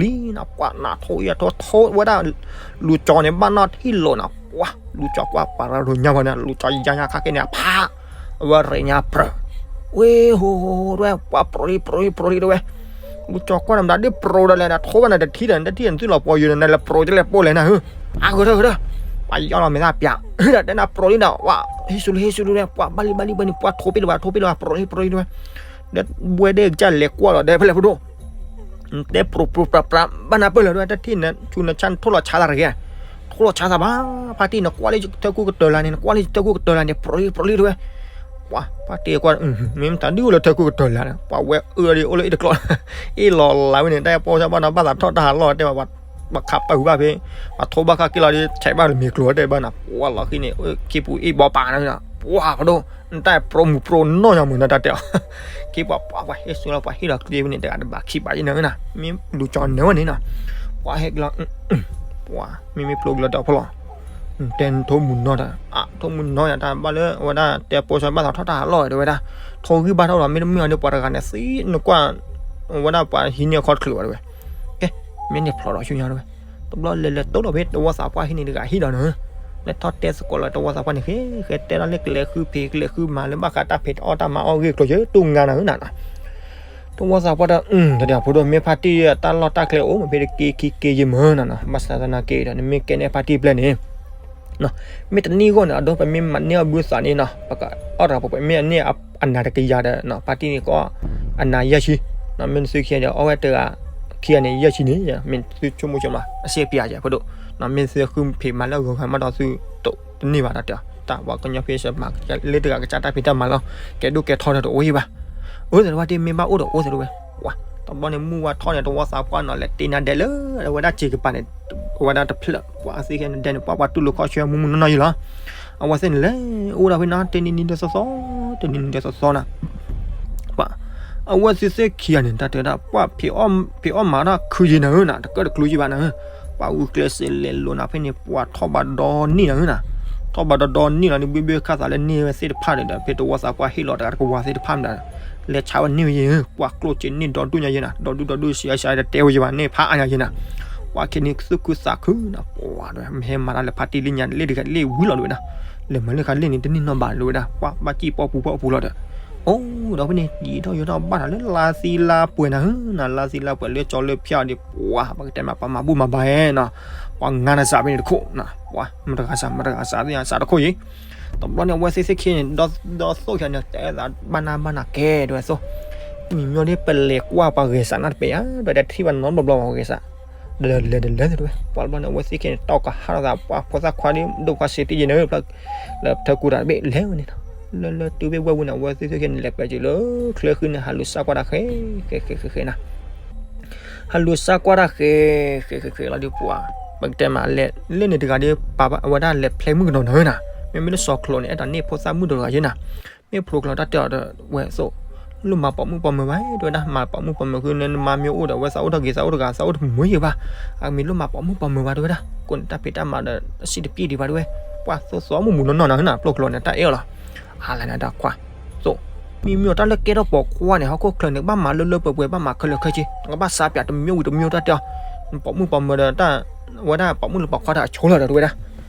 ပှၤနၢ်ထိၣ်လံနီၤ, ပှၤနၢ်ထိၣ်အံၤအထိထိဝဲဒၣ် လူၤကၠီန့ၣ် ဘၣ်နီၣ်ထံၣ်လိာ်နီၤ, ပှၤ လူၤကၠီကွၢ်ပှၤရၤဒိၣ်ညါဝဲန့ၣ် လူၤကၠီယါညါခါက့န့ၣ် ဖး အဝဲရဲၣ်ညါပြၢၤ, ဝ့ၢ်ဟိဝဲ ပှၤပြိလံပြိလံပြိလံတဝဲ, လူၤကၠီကွၢ်နမတၤဒ်ပြိဒီးလဲၣ် နထိၣ်ဘၣ်နတထံၣ်ဒီး နတထံၣ်နသုလီၤပှီၢ်ယိာ်န့ၣ် နလဲၤပြိတလဲၣ်ပိၢ်လဲၣ်နၤ, အဂ့ၤထၢၣ်ဂ့ၤထၢၣ်, ပှၤယီၢ်လီၤမဲာ်သၣ်ပၠး ဒီးတဲနၤပြီလံဒီး ဝဲ ဟ့ၣ်ဆူၣ်လံ ဟ့ၣ်ဆူၣ်လံ ပှၤဘၣ်လံ ဘၣ်လံ ဘၣ်လံ ပှၤထိၣ်ပ့ၣ်လၢၤဘၣ် ထိၣ်ပ့ၣ်လၢၤဘၣ် ပြီလံ ပြီလံ တဲဝဲ ဒီးဝဲဒၣ်ကစၢ်လဲၤကွၢ်လီၤ ဒီးဖဲလဲၣ်ဖိဒိၣ် တဲပြိပြိပြပြ ဘၣ်နၤပၢၢ်လၢၤ တဲဝဲ တထံၣ်နဆူနဆါနထိၣ်လီၤဆါသးတဂ့ၤ ထိၣ်လီၤဆါသးဘၣ် ဖါတံၢ် နကွၢ်လၢထၢကူၣ်ကတၢၢ်လၢန့ၣ် နကွၢ်လၢထၢကူၣ်ကတၢၢ်လၢန့ၣ် ပြီလံ ပြီလံ တဲဝဲ ပှၤ ဖါတံၢ်ကွၢ် မ့ၢ်မတၤဒုအိၣ်လၢထၢကူၣ်ကတၢၢ်လၢန့ၣ် ပှၤဝဲအၢဒ်အိၣ်လၢအ့ၣ်တကျီ အ့ၣ်လီၤလးဝဲန့ၣ် တၢ်ပိာ်စၢ်ဘၣ်နီၤ ဘၣ်သးထီၣ်တၢ်ဟးလီၢ် တဲဝဲ ပှၤခးပာ်ဃုာ်ဘၣ်ဖဲ ပှၤထိဘၣ်ခါက့ၤလီၤဒီး ဆဲးဘၣ်လၢမ့ၤကျိၤ တဲဘၣ်နၤ ပှၤလီၤဃံန့ၣ် ခ့ပူၤအ့ၣ်ဘီပာ်နၤ ပှၤဖိဒိၣ် နတၢ်ပြိမုၢ်ပြိနီၢ်ညါမုၢ်နတၢ်တဲအီၤ ခ့ပှၤပှၤပှၤဟ့ၣ်ဆူၣ်လီၤ ပှၤဟ့ၣ်လီၤကျ့ဝဲန့ၣ် တဂၤတဘၣ်ခံဘၣ်ယနၤ မ့ၢ်လူၤကၠီနၢၤဝဲန့ၣ်နီၤ ပှၤဟဲက့ၤလီၤ ပှၤမ့မ့ၢ်ဖျိက့ၤလီၤတၢ်ဖီလီၤ တဲထိၣ်မုၢ်နီၢ်တၢ် အထိၣ်မုၢ်နီၢ်ယၤတၢ်ဘၣ်လၢ အဝဲဒၣ်တဲပိာ်စၢ်ဘၣ်သးထီၣ်တၢ်ဟးလီၢ် တဲဝဲဒၣ် ထိၣ်ဂံၢ်ဘါထီၣ်လီၤ မ့တမ့ၢ်အီၤဒီးပှၤတဂၤန့ၣ်သံ နကွၢ် ဝဲဒၣ်ပှၤဟံးန့ၢ်အခီတချုးဘၣ်တဲဝဲ ကဲ မ့ၢ်န့ၣ်ဖျိးဒီးဆူညါတဲဝဲ တဘျီလဲၤလဲၤတိၢ်လီၤဖဲတဝီသးပှၢ်ဟံးန့ၢ်တဂၤဟံးဒီးနၤ လဲၤထီၣ်တဲသကိးလၢတဝီသးပှၢ်န့ၣ် ဃဲဃဲတဲဒၣ်လၢကလဲၤဃုဖံးကလဲၤဃုမၤလၢဘၣ်ဃးတၢ်ဖံးတၢ်အီၣ်တၢ်မၤအီၣ်ဂ့ၢ်ကျိၤယဲ တူၢ်ငါနၤဧၢနၤနီၤ တဝီသးပှၢ်ဒီး တဒၣ်ဖိဒိၣ် မ့ၢ်ဖါတံၢ်တၢ်လီၢ်တၢ်ကျဲအိၣ်မ့ၢ်ဖဲတက့ခံက့ယမၢနၤနီၤ ဘၣ်ဆၣ်သနာ်က့ဒီး နမ့ၢ်ကဲန့ၢ်ဖါတံၢ်ပျဲၢ်န့ၣ် မ့ၢ်တနံၣ်ဂီၢ်န့ၣ် အဒိပမ့ၢ်မၤန့ၢ်အီၣ်ဘုသးန့ၣ်နီၤ ပကအီၣ်တဂၤပှဲၤပှဲၤ မ့ၢ်အန့ၢ်အနၤတကယၤဒီး ဖါတံၢ်န့ၣ်ကီး အနၤယဲၢ်ဆံ မ့ၢ်နသုခံဂၤဒီး အီၣ်ဝဲတဂၤခံဂၤန့ၣ် ယဲၢ်ဆံန့ၣ် မ့ၢ်သုဆိကမိၣ်ဆိမး အစ့ပျၢ်ယဲၢ်ဖိဒိၣ် မ့ၢ်သုဃုဖံးမၤလၢအဂီၤဂၤမးဒီးသုတိာ်တန့ၢ်ဘၣ်တၢ်တဲအီၤ တၢ်ပှၤကညီဖဲစမးလၢတဂၤကစၢ်တၢ်ဖံးတၢ်မၤလီၤ ကဲဒိၣ်ကဲထီတၢ်တအိၣ်ယံၤဘၣ် အၢ သတးပှၢ်တ့ၢ်မ့ၢ်ဘၣ်အိၣ်ဒီးအိၣ်သတးဝဲ ပှၤ တဘျီန့ၣ်မုၢ်ဝါထီၣ်န့ၣ် တဝီသးပှၢ်နီၤ လဲၤတ့နၤဒဲးလၢ အဝဲဒၣ်စ့ကပၤန့ၣ် အဝဲဒၣ်တဖျၢၣ် ပှၤသ့ၣ်ခဲန့ၣ်ဒဲးန့ၣ် ပှၤပှၤတူၢ်လိာ်ခီၣ်ဆၢမုၢ်မုၢ်နီၢ်နီၢ်ယံၤလီၤ အဝဲသ့ၣ်န့ၣ်လဲၤအိၣ်ဒၣ်ဖဲန့ၣ် တနံၤနံၤဒီးသီသီ တနံၤနံၤဒီးသီသီနီၤ ပှၤ အဝဲသ့ၣ်သ့ၣ်ခံဂၤန့ၣ် တၢ်တဲဒၣ် ပှၤဖံးအီၣ်မၤတၢ်ခုယံၤနၤဧၢနၤ တကၢၢ်တကျူယံၤဘၣ်နၤဧၢ ပှၤဂုာ်ကျဲးစၢးလဲၤလိာ်နၤဖဲန့ၣ် ပှၤထီၣ်ဘၣ်ဒီနံၣ်နၤဧၢနၤ ထီၣ်ဘၣ်ဒီဒီနံၣ်လီၤန့ၣ် ဘုဘုခါသးလၢန့ၢ်ဝဲသ့ၣ်တဖၣ်န့ၣ်ဒီး ဖဲတဝီသးပှၢ်ဟ့ၣ်လီၤတဂၤတကဝၤသ့ၣ်တဖၣ်မးဒီး လဲၤဆါဝဲန့ၢ်ဝဲယံၤဧၢ ပှၤကျိၣ်စ့န့ၢ်ဒီဒူၣ်ညါယံၤနၤ ဒီဒူၣ်ဒီဒူၣ်စံးအါစံးအါတတဲဝဲယံၤဘၣ် န့ၢ်ဖးအါညါယံၤနၤ ပှၤခဲန့ၣ်သူၣ်ခုသးခုနၤ ပှၤဒီး မ့ၢ်ဟဲမၤတၢ်လၢဖါတံၢ်လံညါ လ့ၣ်တဂၤလ့ၣ်ဝံၤလီၤဒ်ဝဲဒၣ် လဲၤမၤလၢခါလ့ၣ်န့ၣ် တန့ၢ်နီၢ်ဘၣ်ဒ်ဝဲဒၣ် ပှၤဘၣ်စံၣ်ပီပူၤပီပူၤလီၤဒီး အိၣ်ဒီးဖဲန့ၣ် ယံာ်ထီၣ်ယံာ်ထီၣ်ဘၣ်တၢ်လၢလါသံလါပှဲၤနၤဧၢနၤ လါသံလါပှဲၤလၢကၠီလၢဖၠါဒီး ပှၤ ပကတဲမး ပှၤမၤဘူၣ်မၤဘါဧဲနီၤ ပှၤငါနၤစးဖဲန့ၣ်တခိၣ်နၤ ပှၤ မတဂၤစး မတဂၤစးသ့ၣ်ညါစးတခိၣ်ယံၤ တဘျီန့ၣ် အဝဲသ့ၣ်သ့ၣ်ခံန့ၣ် ဒီသိၣ်ခံဂၤန့ၣ် တဲသးဘၣ်နၢ်ဘၣ်နၢ်ကဲ တဲဝဲသိၣ် မံၤမၠီၣ်ဒ်ပလဲၤကွၢ်ပှၤဂဲၤစးနၢ်တပဲယါ ဒီးတထံၣ်ဘၣ်နီတဘျီဘျီပှၤဂဲၤစး ဒီးလဲၤဒီးလဲၤတဲဝဲ ပှၤတဘျီန့ၣ် အဝဲသ့ၣ်ခံန့ၣ် တီၢ်ကဟးထီၣ်သး ပှၤဖိသၣ်ခွါဒ်ဒိၣ်ခွါစ့တံၢ်ယံၤနၤ လၢထၢကူတၢ်တဘ့ၣ်လဲၤဝဲန့ၣ်နီၤ လၢလၢတုၤဘ့ၣ်ဝဲဝံၤန့ၣ် အဝဲသ့ၣ်သ့ၣ်ခံန့ၣ် လဲၤပၢၤက့ၤလၢချၢဃံန့ၣ် ဟးလူၤစါကွၢ်တၢ်ဃဲ ဃဲဃဲဃဲဃဲနၤ ဟးလူၤစါကွၢ်တၢ်ဃဲ ဃဲဃဲဃဲလီၤဒ်ပှၤ ပကတဲမးလဲၤ လၢန့ၣ်တဂၤဒီး ပာ်ဘၣ်အဝဲဒၣ်လဲၤဖျဲမုၣ်ကနီၤနၤဧၢနၤ မ့မ့ၢ်လၢစီၤကျိာ်န့ၣ် အဲၣ်ဒိးန့ၢ်ဖိသၣ်မုၣ်တဂၤယဲနၤ မ့ၢ်ဖျိကျိာ်တၢ်တဲအီၤဒီးဝဲသိၣ် လိၣ်မၤပိာ်မုၣ်ပိာ်မၢၤဘၣ် တဲဝဲဒၣ် မၤပိာ်မုၣ်ပိာ်မၢၤဃုာ်န့ၣ် နမါမ့ၢ်အိၣ်ဒီး အဝဲသးအိၣ်တၢ်ဂ့ၤသးအိၣ်တမုာ်ယံၤဘၣ် အမ့ၢ်လိၣ်မၤပိာ်မုၣ်ပိာ်မၢၤဘၣ်တဲဝဲဒၣ် ကိးန့ၣ်တၢ်ဖံးတၢ်မၤဒီး အစံၣ်တပျံၢ်ဒံးဘၣ်တဲဝဲ ပှၤသိၣ်သိၣ်မုၢ်မုၢ်နီၢ်နီၢ်နၤဧၢနၤ ဖျိကျိာ်န့ၣ် တၢ်အဲၣ်အီၤလီၤ အါလၢနတၢ်ခွါ သိၣ် မ့မ့ၢ်အီၤတၢ်လၢကဲထီၣ်ပိာ်ခွါန့ၣ် ဟီၣ်ခိၣ်ချၢန့ၣ် ကဘၣ်မၤလၢလၢပှဲၤပှဲၤ ဘၣ်မၤခဲလၢာ်ခဲဆ့ ကဘၣ်စါပၠးတမံၤဝံၤတမံၤတၢ်တဲအီၤ ပိာ်မုၣ်ပိာ်မၢၤဒီးတၢ် အဝဲဒၣ်ပိာ်မုၣ်လၢပိာ်ခွါတၢ်အဆိလီၤဒီးတဲဝဲဒၣ်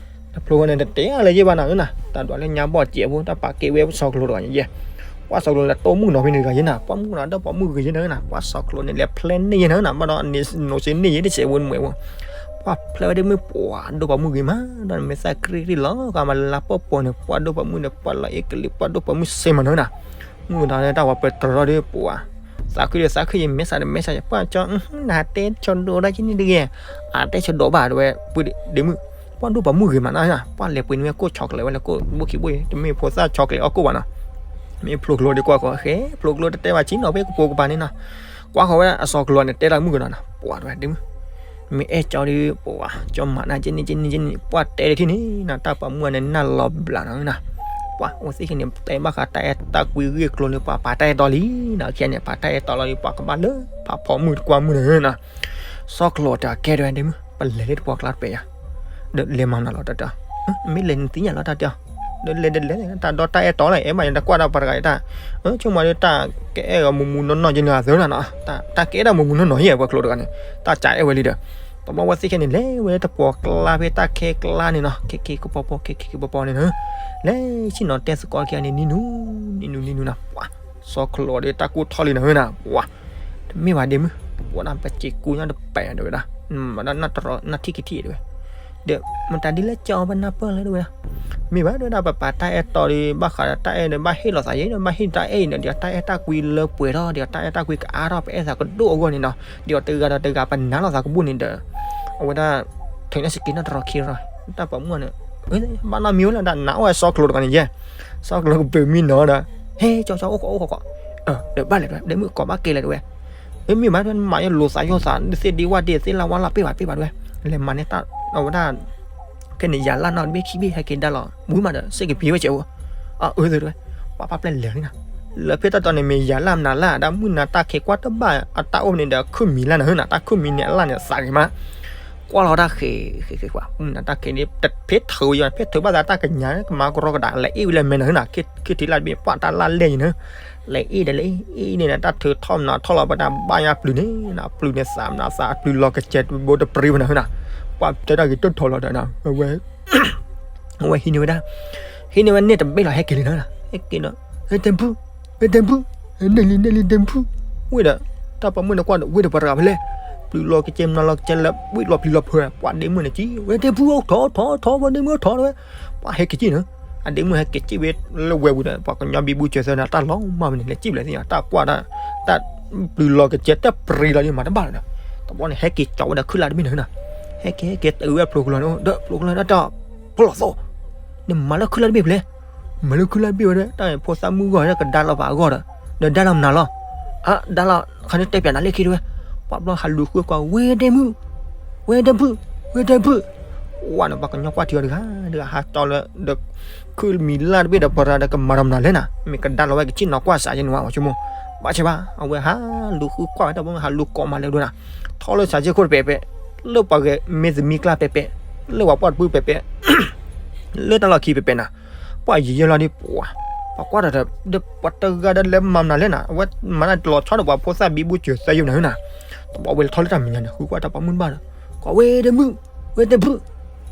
တဖျိဝဲန့ၣ် တတဲအါလၢၤယဲဘၣ်နၤဧၢနၤ တၢ်ဒွးလၢညါဘီၣ်စဲးဖိ တၢ်ပာ်ကဲဝဲစီၤကျိာ်တဂၤယဲ ပှၤစီၤကျိာ်လဲၤတိၢ်မုၣ်နီၤဖဲန့ၣ်တဂၤယဲနၤ ပှၤမုၣ်ကနီၤဒီးပိာ်မုၣ်ဂ့ၤယဲနၤဧၢနၤ ပှၤစီၤကျိာ်န့ၣ် လဲၤဖျဲန့ၢ်ယဲနၤဧၢနၤ ဘၣ်ဒီးန့ၣ် နိးစ့န့ၢ်ယဲတစဲးဖိနမွဲးဖိ ပှၤဖျဲဝဲဒၣ်မုၣ်ပှၤဒိၣ်ပိာ်မုၣ်ဂ့ၤမး ဒီးမ့ၢ်သၣ်ကြ့ၢ်ကြ့ၢ်လီၤ ကမၤလါပီၢ်ပီၢ်န့ၣ် ပှၤဒိၣ်ပိာ်မုၣ်န့ၣ် ပှၤလီၤအ့ၣ်ကလံး ပှၤဒိၣ်ပိာ်မုၣ်စ့မးနီၤဧၢနၤ မုၣ်ကနီၤန့ၣ် တၢ်ဝဲပတြီဒီးပှၤ သးခုဒီးသးခုယံၤ မဲာ်ဆှးဒီးမဲာ်ဆှးယံၤ ပှၤကၠီ နတဲဆိဒိၣ်ဒၣ်က့ၤန့ၣ်တဂ့ၤ အတဲဆိဒိၣ်ဘၣ်တဲဝဲ ပုၢ်ဒ့မုၣ် ပှၤဒိၣ်ပိာ်မုၣ်ဂ့ၤမးနီၤ ပှၤလဲၤပှ့ၤန့ၢ်ဝဲကိၣ်ဆီကလဲးဝဲလဲၤကိၣ် ဘိၣ်ခံဘိၣ်အံၤ တမ့ၢ်ဖိသၣ်ဆီကလဲးအီၣ်ကိၣ်ဘၣ်နီၤ မ့ၢ်ဖျိကျိၤဒ်ကွၢ်ဃီ ဃဲ ဖျိကျိၤတတဲဘၣ်ဆံးနီၤ ဖဲကပိာ်ကပၤန့ၣ်နီၤ ကွၢ်ဃီဝဲဒၣ်အစီၤကျိၤန့ၣ် တဲတၢ်မုၣ်ကနီၤနီၤ ပှၤတဲဝဲဒ့မုၣ် မ့ၢ်အဲၣ်ကၠီဒီး ပှၤ ကၠီမၤနၤက့န့ၣ်က့န့ၣ်က့န့ၣ် ပှၤတဲဒ်ထံၣ်န့ၣ်နီၤ တၢ်ပိာ်မုၣ်န့ၣ် နၢ်လီၤဘျးနီၤနီၤ ပှၤ အဝဲသ့ၣ်ခံန့ၣ် တဲဘၣ်ဃးတၢ်အဲၣ်တၢ်ကွံဂ့ၢ်ကျိၤန့ၣ် ပှၤပာ်တၢ်အဲၣ်တီလံနီၤ ခံဂၤန့ၣ် ပာ်တၢ်အဲၣ်တီလီၤဒီး ပှၤကဘၣ်လၢဖးဖီမုၢ်တကွၢ်မုၢ်န့ၣ်နီၤ စီၤကျိၤတၢ်ကဲတဲဝဲဒ့မုၣ် ပလဲၤလၢတပှီၢ်ကျါတပဲာ်ယၤ ဒီးလဲၤမၤနၤလီၤတၢ်တဲအီၤ မ့ၢ်လဲၤနသ့ၣ်ညါလီၤတၢ်တဲအီၤ ဒီးလဲၤဒီးလဲၤ တၢ်ဒီတၢ်အဲၣ်တီလီၤ အဲၣ်ဘၣ်ယၤတကွၢ်ဒီးပှၤတဂၤအံၤတၢ် ဆိကမိၣ်ဒီးတၢ်ကအဲၣ်ဂီၤမူးမူးနီၢ်နီၢ်က့န့ၣ်အသၢနီၤနီၤ တၢ်ကအဲၣ်ဒၣ်မူးမူးနီၢ်နီၢ်ယဲ ပှၤကျိၤတဂၤန့ၣ် တၢ်ကအဲၣ်ဝဲလံဒီး တဘျီဝဲသ့ၣ်ခဲန့ၣ် လဲၤဝဲလၢတပှီၢ်ကျါဖဲတၢ်ခဲကျါန့ၣ်နီၤ ခဲက့ကပီၤပီၤ ခဲက့ကပီၤပီၤန့ၣ်နီၤ လဲၤဆ့ၣ်နီၤတဲသကိးခံဂၤန့ၣ် နံၤနူၤ နံၤနူၤနံၤနူၤနီၤ ပှၤ စီၤကျိၤဒီးတၢ်ကိၢ်ထီၣ်လံနီၤဝဲနီၤ ပှၤ တမ့ၢ်ဘၣ်ဒ့မုၣ် ပှၤဒၣ်ပစံးကူညါတပဲာ်တဲဝဲဒၣ် မၤဒၣ်နၢ်ထံၣ်ကထံၣ်တဲဝဲ ဒီးမတၤဒ်လဲၣ်ကၠီအီၤဘၣ်နၢ်ပၢၢ်လဲၣ် တဲဝဲဒၣ်. မ့ၢ်ဘၣ် တဲဝဲဒၣ်, ပပာ်တၢ်အဲၣ်တီဒီး ဘၣ်ဃးဒီးတၢ်အဲၣ်ဒီး ဘၣ်ဟ့ၣ်လီၤသးယဲဒီး ဘၣ်ဟ့ၣ်တၢ်အဲၣ်အံၤဒီး ဒီးတၢ်အဲၣ်တၢ်ကွံလၢပှဲၤထီၣ် ဒီးတၢ်အဲၣ်တၢ်ကွံကအါထီၣ် ပအဲၣ်သးကဒိၣ်အဂီၢ်န့ၣ်နီၤ, ဒီးတဂၤဒီးတဂၤ ပနာ်လီၤသးကဘူၣ်န့ၣ်ဒီး အဝဲဒၣ် ထုးန့ၢ်စက့နီၣ်တရီခံရီ, တၢ်ပိာ်မုၣ်န့ၣ် ဘၣ်နီတမံၤဝဲလၢဒၣ် နာ်အိၣ်ဝဲဆီကျိၤတဂၤန့ၣ်ယဲ, ဆီကျိၤကပၢၤမံနီၤဒီး, ဟဲ ကၠီကၠီ အိၣ်ဃီ အိၣ်ဃီဃီ, ဒီးဘၣ်လဲၣ် တဲဝဲ, ဒဲမုၣ် ကိးဘၣ်က့ၤလဲၣ် တဲဝဲ. မ့မ့ၢ်ဘၣ် တဲဝဲ, နမၤယဲလိာ်သးယီၢ်သး နသ့ၣ်ဒ့ဝၣ်ဒ့ သ့ၣ်လၢ်ဝါလၢ် ပ့ၢ်ဘၣ်ပ့ၢ်ဘၣ် တဲဝဲ, လဲၤမၤန့ၢ်တၢ် အဝဲဒၣ် ခဲန့ၣ် ယၤလၢ်နီၣ်တဘ့ၣ်ခံဘ့ၣ် ဟဲက့ၤဒါလီၤ ဝံၤမးဒီး စ့ၢ်ကီးပံၤဝဲကဲးအိၣ်, အအၢ တဲဝဲ, ပှၤပာ်ပျဲလဲၤန့ၣ်နီၤ, လၢဖဲတၢ်တီန့ၣ် မ့ၢ်ယၤလၢ်မနုၤလၢ် တၢ်မုၢ်နၤတၢ်ခဲကွၢ်တဘၣ် အတၢ်အိၣ်န့ၣ်ဒီး ခုၣ်မံၤလၢ်နၤဟၢနၤ, တၢ်ခုၣ်မံၤန့ၣ်အလၢ်န့ၣ် သးဂ့ၤမး, ကွၢ်လီၤတၢ်ဃဲၤဃဲၤဃဲၤ မုၢ်နၤတၢ်ခဲန့ၣ် ဖဲထုးယီၤ ဖဲထုးဘၣ်သးတၢ်ကညး ကမၤကရီကဒါ လဲၤအ့ၣ်ဝဲလၢမဲာ်နၤဟၢနၤ, ခံထံလၢ်တဘ့ၣ် ပှၤတၢ်လၢ်လဲၢ်ယံၤနၤ, လဲၤအ့ၣ်ဒီးလဲၤအ့ၣ်အ့ၣ်န့ၣ် တၢ်ထုးထီၣ်မနၤထီၣ်လီၤ ပတၢ်ဘၣ်ယါပျုၤန့ၣ်, ပျုၤန့ၣ်သးမနၤသး အပျုၤလီၤကစဲးဘိတပရံဝဲနၤဟၢနၤ, ပှၤတဲတၢ်ဂ့ၤတထီၣ်လီၤဒီး အဝဲဟံးန့ၢ်ဝဲဒၣ်, ဟံးန့ၢ်ဝဲန့ၣ်တဘ့ၣ်လီၤ ဟဲက့ၤလံနၤ, ဟဲက့ၤဒီး, ဟဲ ဒဲမုၣ်, ဟဲ ဒဲမုၣ်, ဟဲ နဲၣ်လံ နဲၣ်လံ ဒဲမုၣ်, ဝ့ၢ်ဒီး, တၢ်ပိာ်မုၣ်န့ၣ်ကွၢ်ဒီး ဝ့ၢ်ဒီးပှၤတဂၤဖဲလဲၣ်, ပျုၤလီၤကစဲးမနၤလီၤကစဲးလၢ ဝ့ၢ်လီၤပျံၤလီၤဖုး, ပှၤဒဲမုၣ်န့ၣ်ကံ ဝဲ ဒဲမုၣ် အိၣ်ထီၣ်ထီၣ်ထီၣ် ပှၤဒဲမုၣ်အိၣ်ထီၣ် တဲဝဲ, ပှၤဟဲက့ၤက့ၤနၤ, အဒဲမုၣ်ဟဲက့ၤက့ၤဝဲလၢဝဲပူၤဒီး ပှၤကညီဘံဘူစၢၤသၢန့ၣ် တၢ်လီၤမၢ်ဝဲန့ၣ် လဲၤက့ၤဘျဲၣ်သ့ၣ်ညါ တၢ်ကွၢ်ဒၣ်, တၢ်ပျုၤလီၤကစဲးတပရံလီၤဒီး မၤတဘၣ်လီၤဒီး, တဘျီန့ၣ် ဟဲက့ၤကၠီဝဲဒီးခုၣ်လၢ်တဘ့ၣ်နၤဟၢနၤ, ဟဲက့ၤဟဲက့ၤ တုၤဝဲဖျိကလီၤန့ၣ် ဒီးဖျိကလီၤဒီး တၢ်ဖျိလီၤသိး, နမၤလၢခုၣ်လၢ်တဘ့ၣ်ဖဲလဲၣ်, မၤလၢခုၣ်လၢ်တဘ့ၣ်ဝဲဒီး တၢ်ဖိသၣ်မုၣ်ဂီၢ်ဒီး ကဒါလီၤပာ်အဂီၢ်ဒီး, ဒီးဒါလီၤမနုၤလီၤ, အဒါလီၤ ခါန့ၣ်တဲပၠးနၤလၢခံတဲဝဲ, ပှၤဘျီဟးလူၤဃုကွၢ် ဝဲ ဒဲမုၣ်, ဝဲ ဒဲမုၣ်, ဝဲ ဒဲမုၣ်, ဝဲန့ၣ် ပှၤကညီကွၢ်ထံအီၤတဂၤ, တဂၤဟးတီလၢဒီး ခုၣ်မံၤလၢ်တဘ့ၣ်ဒီး ပရၤဒီးကမၤဒီးမနုၤလဲၣ်နၤ, မ့ၢ်ကဒါလီၤဝဲကစံၣ်နီၤကွၢ်စးယဲန့ၣ်ဝဲ ပှၤဆိကမိၣ်, ဘၣ်ဆဲးဘၣ် အဝဲဟးလူၤဃုကွၢ်ဝဲ တၢ်ပိာ်မုၣ်ဟးလူၤကိးမးလၢဒိနၤ, ထီၣ်လၢစးဆ့ခိၣ်တပဲးပဲး, လၢပှၤဂဲၤမ့ၢ်သမံကျါပဲးပဲး, လၢပှၤပှၢ်တပူၤပဲးပဲး လၢတၢ်လီၢ်ခံပဲးပဲးနၤ, ပှၤယံာ်ယဲလီၤဒ်ပှၤ, ပှၤကွၢ်ဒီး ဒီးပှၤတဂၤဒီးလဲၤမၤမနုၤလဲၣ်နၤ, အဝဲမၤတၢ်လီၤဆီဒီးပှၤဖိသၣ်ဘံဘူစၢၤသၢယုၢ်နၤဟၢနၤ, တဘျီဝဲလဲၤထီၣ်လၢတၢ်မဲာ်ညါန့ၣ် ဃုကွၢ်တၢ်ပိာ်မုၣ်တဘၣ်ဒီး, ကွၢ်ဝဲ ဒဲမုၣ်, ဝဲ ဒဲမုၣ်,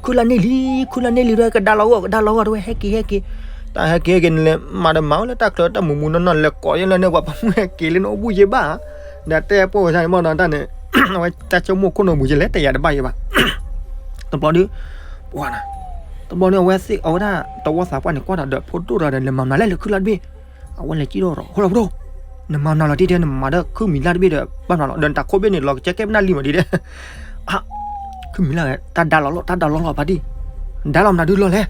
ခုၣ်လၢ်န့ၢ်လံ, ခုၣ်လၢ်န့ၢ်လံဒီး ကဒါလီၤဂီၢ် ကဒါလီၤဂီၢ် တဲဝဲ ဟဲက့ၤ ဟဲက့ၤ, တၢ်ဟဲက့ၤဟဲက့ၤန့ၣ်လဲၤမၤဒီးမၤဝဲလၢတၢ်ချၢတၢ်မူးမူးနီၢ်နီၢ် လဲၤကိးယဲလၢန့ၣ် ပှၤပိာ်မုၣ်ဟဲက့ၤလၢနအိၣ်ဘူးယဲဘၣ်, ဒီးတဲပိာ်ဝဲဆၣ်န့ၣ် မ့ၢ်ဒီးတၢ်န့ၣ် အဝဲတၢ်ဆိကမိၣ်ခိၣ်နူာ်မူးယဲလဲၣ် တဲယၤတဘၣ်ယဲဘၣ် တဘျီဒီး, ပှၤနၤ, တဘျီဒီး အဝဲသ့ၣ် အဝဲဒၣ်တဝီသးပှၢ်န့ၣ် ကွၢ်ဒီးဒီးဖိဒိၣ်တဂၤဒီး လဲၤမၤမနုၤလဲၣ်လၢခုၣ်လၢ်တဘ့ၣ်, အဝဲလဲၤကံၣ်ဒီး ဟိလီၤပဒိၣ်, နမၤမနုၤလီၤတံၢ်တဲ နမၤဒီးခုၣ်မံၤလၢ်တဘ့ၣ်ဒီး ဘၣ်မနုၤလီၤ ဒီးနတၢ်ခိၣ်ဘ့ၣ်န့ၣ် လီၤကစဲးကဲပနၢ်လံမးတံၢ်တဲ, အါ, ခုၣ်မံၤလၢ် တၢ်ဒါလီၤလီၤ တၢ်ဒါလီၤလီၤဖါတံၢ်, ဒါလီၤမနုၤဒုလီၢ်လဲၣ်,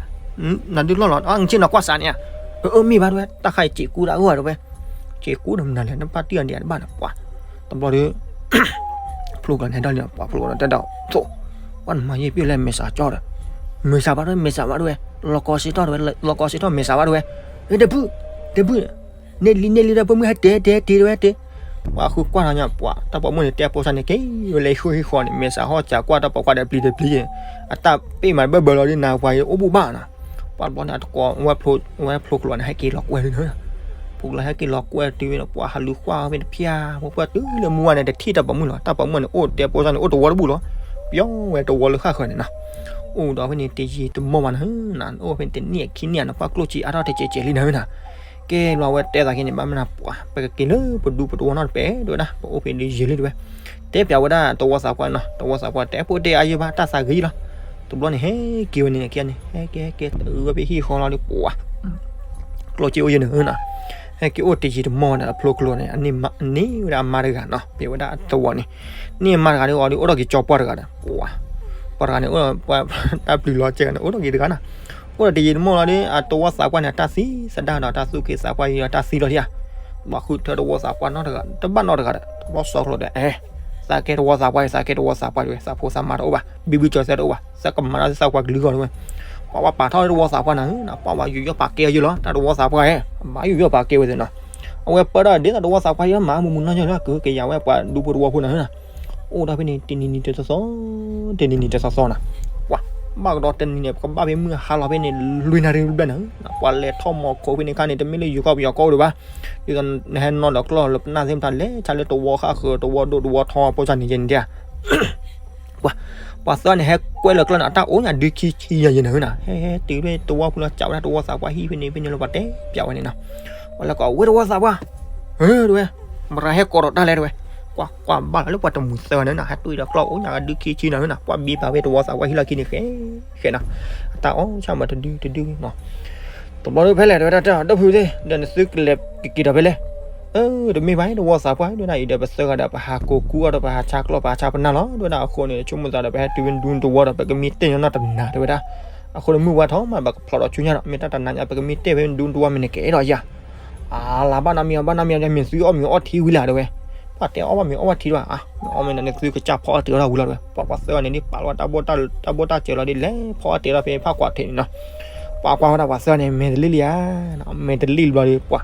နဒုလီၢ်လီၤ အါ နဆ့ၣ်နီၤကွၢ်စးန့ၣ်ဧါ, အၢ မ့ၢ်ဘၣ်တဲဝဲ တၢ်ခါအံၤစ့ၢ်ကူတၢ်အဂီၢ်တဲဝဲ, စ့ၢ်ကူဒီးမနုၤလဲၣ် နဘၣ်တံၢ်အီၤဒံးတဘၣ်ဒီး ပှၤ, တဘျီဒီး ဖျိကလီၤန့ၣ်ဒီး ပှၤဖျိကလီၤတဲဒီး သိး, ပှၤနမၤယဲၢ်ပ့ၢ်လဲၣ် မဲာ်ဆှးကၠီဒီး, မဲာ်ဆှးဘၣ်တဲဝဲ မဲာ်ဆှးဘၣ်တဲဝဲ, လီၤကီစ့ၢ်ထီၣ်တဲဝဲ လီၤကီစ့ၢ်ထီၣ် မဲာ်ဆှးဘၣ်တဲဝဲ, အဲ ဒဲပုၢ်, ဒဲပုၢ်, န့ၢ်လံန့ၢ်လံဒီး ပိာ်မုၣ်ဟဲတဲတဲတဲတဲဝဲတဲ, ပှၤဃုကွၢ်ထီၣ်ညါ ပှၤ တၢ်ပိာ်မုၣ်န့ၣ် တဲပိာ်ဆၣ်န့ၣ် က့ၤဝဲလၢဟံၣ်ဃီဟံၣ်ဃီန့ၣ် မဲာ်ဆှးဟီၣ်စးကွၢ်တၢ်ပိာ်ခွါဒီးပျံၤတပျံၤ, အတၢ်ပ့ၢ်မးဘၢဘၢလီၤဒ်နၤ ပှၤအိၣ်ဘူးဘၣ်နီၤ, ပှၤတဘျီန့ၣ် အတကိး ဝဲဖျိကလီၤန့ၣ် ဟဲက့ၤလီၤကွဲလံနီၤ, ဖျိကလီၤဟဲက့ၤလီၤကွဲတုၤဝဲဒီး ပှၤဟးလူၤကွၢ်ဝဲတဖျၢၣ် ပှၤပှၢ်တုၤလၢမုၢ်ဝါန့ၣ် တထံၣ်တၢ်ပိာ်မုၣ်လီၤ, တၢ်ပိာ်မုၣ်န့ၣ် အိၣ်တဲပိာ်ဆၣ်န့ၣ် အိၣ်တဝီတဘူၣ်လီၤ, ပျီဝဲတဝီလၢဃၣ်ဃၢၤန့ၣ်နီၤ, အိၣ်ဒီးဖဲန့ၣ် တယံာ်တမီၢ်ဘၣ်နၤ, အိၣ်ဖဲန့ၣ်တနံၣ်ခံနံၣ်နၤ ပှၤကျိၣ်စ့အါထီၣ်တစဲးစဲးလံနၤဝဲနၤ, ကဲလီၤဝဲတဲသးက့ၤန့ၣ် ဘၣ်မနုၤပှၤ ပကက့ၤလၢပဒူပတဝီနီတပဲးတဲဝဲဒၣ် ပအိၣ်ဖဲဒ်ယံာ်လံတဲဝဲ, တဲပျးဝဲဒၣ်တဝီသးပှၢ်နီၤ, တဝီသးပှၢ်တဲဖိတဲအါယဲၢ်ဘၣ် တၢ်သးဂ့ၤလီၤ, တဘျီန့ၣ် ဟဲက့ၤဝဲန့ၣ် ကဲန့ၣ် ဟဲက့ၤဟဲက့ၤတုၤဝဲဖဲဟံၣ်ဃီလီၤဒီး ပှၤ ကျိၣ်စ့အိၣ်ယဲၢ်န့ၣ်နၤ, ဟဲက့ၤအိၣ်တယံာ်တမီၢ်ဒီး အဖျိကလီၤန့ၣ် န့ၢ်ဝဲဒၣ်အမါတဂၤနီၤ, ပှၤဝဲဒၣ်အသဝီန့ၣ်, န့ၢ်အမါတဂၤဒီး အီၤဒီးအိၣ်ထီၣ်က့ၤကၠီပှၢ်တဂၤဒီး ပှၤ, ပှၤတဂၤန့ၣ် တၢ်ပျုၤလီၤကဲန့ၣ် အိၣ်ထီၣ်က့ၤတဂၤနီၤ, အိၣ်ဒီးတယံာ်တမီၢ်လီၤဒီး အတဝီသးပှၢ်န့ၣ် အတၢ်သံသဒၣ်ဒီး တၢ်သူၣ်က့သးပှၢ်ယံၤဒီး တၢ်သံလီၤဒံးဧါ, ဘၣ်ဃုထၢတဝီသးပှၢ်နီတဂၤ တဘၣ်နီတဂၤဒီး တဘျီစီၤကျိၤဒီး အဲ သးကဲတဝီသးပှၢ် သးကဲတဝီသးပှၢ်တဲဝဲ သးဖိသးမါတအိၣ်ဘၣ် ဘံဘူကၠီၤသဲတအိၣ်ဘၣ် သးကမၤတၢ်သးပှၢ်ကလုာ်ဂီၢ်တဲဝဲ, ပှၤဝဲပာ်ထီၣ်တဝီသးပှၢ်နၤဧၢ, ပှၤဝဲယူးယီၣ်ပာ်ကဲအီၤယဲၢ်လီၤ တၢ်တဝီသးပှၢ်ဧၢ, ဘၣ်ယူးယီၣ်ပာ်ကဲဝဲသ့ၣ်နီၤ, အဝဲပၢဒီးဒ်သိးတဝီသးပှၢ်ယဲၢ်မး မုၢ်မုၢ်နီၢ်နီၢ်လၢကက့ၤယၤဝဲပှၤဒူဖိတဝီဖိနၤဧၢ, အိၣ်ဒၣ်ဖဲန့ၣ် တနံၤနံၤတသီသီ, တနံၤနံၤတသီသီနၤ, ပှၤ ဘၣ်ကဒီးတနံၤန့ၣ် ပကဘၣ်ဖဲမုၢ်ဟါလီၤဖဲန့ၣ် လွံၢ်နၣ်ရံၣ်ဘျဲၣ်နၤဧၢ, ပှၤလဲၤထီၣ်မီၤခိးဖဲန့ၣ်ခါန့ၣ် တမ့ၢ်လၢယိၤကီၢ်ပယီၤကီၢ်အိၣ်ဒံးဘၣ် ဒ်သိးနဟဲနီၤဒီးကျီၢ်လၢပနၢ်သ့ၣ်မတၤ လဲၤဆါလၢတဝီဃၣ်ဃၢၤ တဝီဒိၣ်တဝီထီ ပိစၢ်န့ၣ်ယဲၢ်န့ၣ်ဒၣ်, ပှၤ ပှၤသၢန့ၣ် ဟဲကွဲလၢကျီၢ်န့ၣ် အတၢ်အိၣ်ညါဒုခံဆံယဲၢ်ယဲၢ်နၤဧၢနၤ, ဟဲဟဲတုၤဖဲတဝီဖိလီၤ စးဝဲဒၣ်တဝီသးပှၢ်ဟံၣ်ဖဲန့ၣ်ဖဲန့ၣ်လီၤ ပှၤတဲပျးဝဲန့ၣ်နီၤ, ပှၤလဲၤကိးဝဲတဝီသးပှၢ်, ဧၢ တဲဝဲ, မတၤဟဲကိးဒီးတၢ်လဲၣ်တဲဝဲ ကွၢ်ကွၢ်ဘၣ်လီၤလၢပှၤတမုာ်သၢဂၤန့ၣ်နီၤ ဟဲတွံၢ်ဒီးကျီၢ်အိၣ်ညါကဒုခံဆံနီၤနီၤ ပှၤဘ့ပာ်ဝဲတဝီသးပှၢ်ဟံၣ်လီၢ်ခံန့ၣ်ဃဲ ဃဲနီၤ အတၢ်အီၣ်ဆၣ်မၤတဒုတဒုနီၤ တဘျီဒုဖဲလဲၣ်တဲဝဲဒၣ်တၢ်ဒီပုၢ်သ့ၣ် ဒီးနသုကလဲၤက့ၤက့ၤဒီးဖဲလဲၣ် အၢ တမ့ၢ်ဘၣ် တဝီသးပှၢ် ဒ်ဝဲဒၣ်အံၤဒီး ပသၢဂၤဒီး ပဟးကိးကူအီၤဒီး ပဟးဆါကျီၢ် ပဟးဆါပနၢ်လီၤ ဒ်ဝဲဒၣ်အဃိန့ၣ် ဆိကမိၣ်သးဒီး ပဟဲတုၤဝဲဒူတဝီဒီး ပကမ့ၢ်တဲာ်ညီနီၢ်တနၤတဲဝဲဒၣ် အဃိန့ၣ် မုၢ်ဝါထီၣ်မး ပကဖျိးဒီးဆူညါဒီး မ့ၢ်တၢ်တနၤညါ ပကမ့ၢ်တဲာ်ဖဲဒူတဝီမ့ၢ်န့ၣ်ကဲဒီးယၤ အလါဘၣ်နီတမံၤ ဘၣ်နီတမံၤ မ့ၢ်သုအီၣ်မ့ၤအီထံဝံၤလၢတဲဝဲ ပှၤတဲအီၣ်ဘၣ်မ့ၤအီၣ်ဘၣ်ထံတဘၣ် အမ့ၢ်န့ၣ် နသုကစၢ်ဖီအီၣ်တ့ၢ်အီၣ်တၢ်ဝံၤလီၤတဲဝဲ ပှၤပှၤသၢဂၤန့ၣ် ဒ်ပာ်လီၤတၢ်ဘိၣ်တၢ်စၢၤလီၤဒ်လဲၣ် ဖီအီၣ်တ့ၢ်လီၤဖဲဖးကွၢ်ထံးန့ၣ်နီၤ ပှၤကွၢ်ဝဲဒၣ်ပှၤသၢဂၤန့ၣ် မဲာ်တလ့ၣ်လံဧါ မဲာ်တလ့ၣ်ဘျီဒီး ပှၤ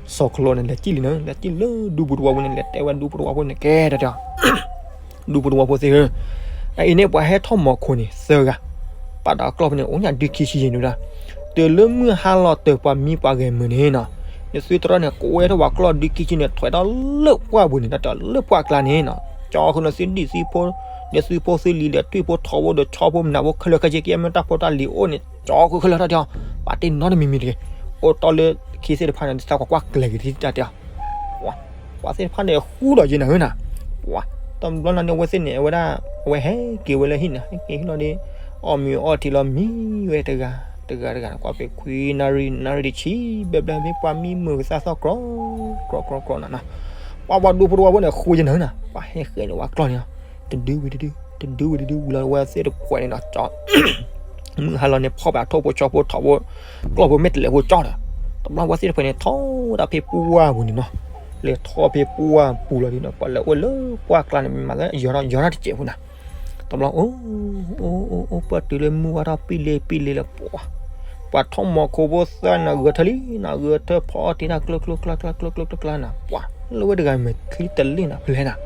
စီၤကလိးန့ၣ် လဲၤစံၣ်လံနီၤ လဲၤစံၣ်လၢဒူပူၤတဝီဖိန့ၣ် လဲၤတဲဝဲဒူပူၤတဝီဖိန့ၣ် ကဲတဲတဲ ဒူပူၤတဝီဖိသ့ၣ်ဧၢ အအံၤန့ၣ် ပှၤဟဲထီၣ်မီၤခိၣ်န့ၣ်သၢဂၤ ပာ်ဒီးကျီၢ်ဖဲန့ၣ် အိၣ်ညါဒုခံဆံယဲၢ်န့ၣ်ဝဲဒၣ် တုၤလၢမုၢ်ဟါလီၤတၢၤပှၤမံပှၤဂဲၤမုာ်န့ၣ်နီၤ နသုတရီန့ၣ် ကဝဲထီၣ်ပှၤကျီၢ်ဒုခံဆံန့ၣ် ထွဲထီၣ်လၢပှၢ်ပူၤန့ၣ် တၢ်တၢ်လၢပှၢ်ကျါန့ၣ်နီၤ ကၠီဃုာ်န့ၣ်သုဒံၣ်သုဖိ ဒီးသုဖိသုလံၤဒီးထွံၣ်ဖိထိးဖိဒီးဆီဖိမနၤဖိခဲလၢာ်ခဲဆ့ ကဲမ့ၢ်တၢ်ဖိတၢ်လံၤအိၣ်န့ၣ် ကၠီဃုာ်ခဲလၢာ်ထီၣ်ထီၣ် ပာ်တ့ၢ်နီတမံၤမံၤတဂ့ၤ အိၣ်တီၢ်လၢခံသ့ၣ်တဖၣ်န့ၣ် တၢ်ကွၢ်ကွၢ်ကျဲၤက့ၤထံၣ်တၢ်တဲအီၤ ပှၤသ့ၣ်တဖၣ်န့ၣ်ဃူဒီးယဲနၤဧၢနၤ ပှၤ တဘျီလီၤန့ၣ် အဝဲသ့ၣ်န့ၣ် အဝဲဒၣ် အဝဲဟဲက့ၤဝဲလၢဟံၣ်န့ၣ် ဟဲက့ၤဟံၣ်လီၤဒီး အီၣ်မ့ၤအီထံလီၤမံဝဲတဂၤ တဂၤတဂၤ ကွၢ်ဖဲခွံနၣ်ရံၣ် နၣ်ရံၣ်တဆံ ဘျဲဘျဲဖဲပှၤမံမုာ်ကသၣ်သီၣ်ကြီ ကြီကြီကြီနၤနီၤ ပှၤပှၤဒူဖိတဝီဖိန့ၣ်ဃူယဲနၤဧၢနၤ ပှၤဟဲဃဲန့ၣ်ဝဲကျီၢ်န့ၣ် တဒုဝံၤတဒု တဒုဝံၤတဒု ဝံၤလီၤဝဲသ့ၣ်တဖၣ်န့ၣ်နီၤ မုၢ်ဟါလီၤန့ၣ် ဖီၣ်ဘၣ်ထိၣ်ဖိဆီဖိထိးဖိ ကျီၢ်ဖိမ့ၢ်တလဲၤဖိကၠီဒီး တဘျီဝဲသ့ၣ်တဖၣ်န့ၣ် ထီၣ်ဝဲဒၣ်ဖဲပှၢ်ပူၤန့ၣ်နီၤ လဲၤထီၣ်ဖဲပှၢ်ပူၤလီၤဒ်နီၤ ပှၤလဲၤအိၣ်လၢပှၢ်ကျါန့ၣ် မ့ၢ်မၤလၢယီၤထီၣ်ယီၤထီၣ်တစဲးဖိနၤ တဘျီ အိၣ် အိၣ် အိၣ် ပၢၢ်တုၤလၢမုၢ်ဝါထီၣ်ပံလ့ပံလ့လၢပှၤ ပှၤထီၣ်မီၤခိၣ်ဖိသၢနၤဂဲၤထၢၣ်လံနၤ ဂဲၤထၢၣ်ဖီအီၣ်တ့ၢ်တၢ်ကျိကျိကျါကျါကျိကျိကျါကျါနၤ ပှၤ လၢဝဲတဂၤမဲာ်ချံတလ့ၣ်နၤဖဲလဲၣ်နၤ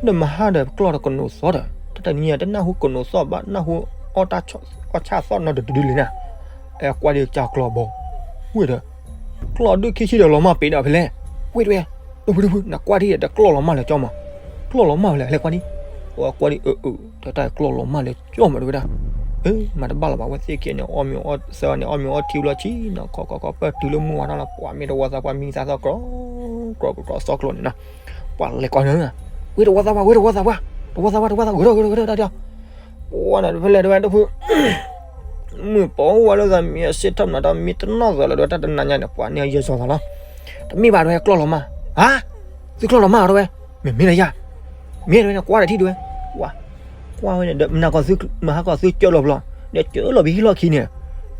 နမၤဟါဒီးကျီၢ်ဒီးကနိးသီဒီး တၢ်တနံၤညါတနၢ်ဟူကနိးသီၣ်ဘၣ် နၢ်ဟူအီၣ်တၢ်အီၣ်ဆၣ်သီၣ်နီတဒုဒုလံနၤ အဲကွၢ်ဒ်ကၢ်ကျီၢ်ဘီ ဝ့ၢ်ဒီး ကျီၢ်ဒုခံဆံဒီးလီၤမၢ်ပ့ၤဒီးဖဲလဲၣ် ဝ့ၢ်တဝဲ ဒူပူၤဒူပူၤ နကွၢ်ဒ်ဒီးကျီၢ်လီၤမၢ်လၢကၠီမး ကျီၢ်လီၤမၢ်ဖဲလဲၣ် လဲၤကွၢ်ဒ် အဝဲကွၢ်ဒ်အၢ အၢ တၢ်တၢ်ကျီၢ်လီၤမၢ်လၢကၠီမးတဝဲဒၣ် အၢ မၤတဘၣ်လီၤဘၣ် ဝဲသ့ၣ်ခံဂၤန့ၣ် အီၣ်မ့ၤအီသၢဂၤန့ၣ် အီၣ်မ့ၤအီထံဘျီဆံနီၤ ခီခီခီ ပၢၢ်တုၤလၢမုၢ်ဝါထီၣ်လီၤ ပှၤမ့ၢ်တဝီသးပှၢ်မံသးသီၣ်ကြီ ကြီကြီသီကျိန့ၣ်နီၤ ပှၤလဲၤကွၢ်န့ၣ် ဝ့ၢ်တဝီသးပှၢ် ဝ့ၢ်တဝီသးပှၢ် တဝီသးပှၢ် တဝီသး ဂဲၤထီၣ်ဂဲၤထီၣ်ဂဲၤထီၣ်တၢ်တဲအီၤ ပှၤန့ၣ်ဖဲလဲၣ်တဝဲဒူပူၤ မုၢ်ပိာ်ဝဲလၢသးမံအဆ့ၣ်ထီၣ်မနုၤတၢ်မံတနီၣ်သးလၢၤဒီး တၢ်တနၤညါန့ၣ် ပှၤန့ၣ်ယဲၢ်စီၤသးလီၤ တမ့ၢ်ဘၣ်တဝဲကျီၢ်လီၤမၢ် ဧါ သုကျီၢ်လီၤမၢ်တဝဲ မ့ၢ်မ့ၢ်လၢယၤ မ့ၢ်တဝဲန့ၣ် ကွၢ်တထံၣ်တဝဲ ဝၤ ကွၢ်ဝဲန့ၣ်ဒီး မနၤကီၢ်သု မဟါကီၢ်သုကၢလီၤဘျီ ဒီးကၢလီၤဘံဟံၣ်လီၢ်ခံန့ၣ်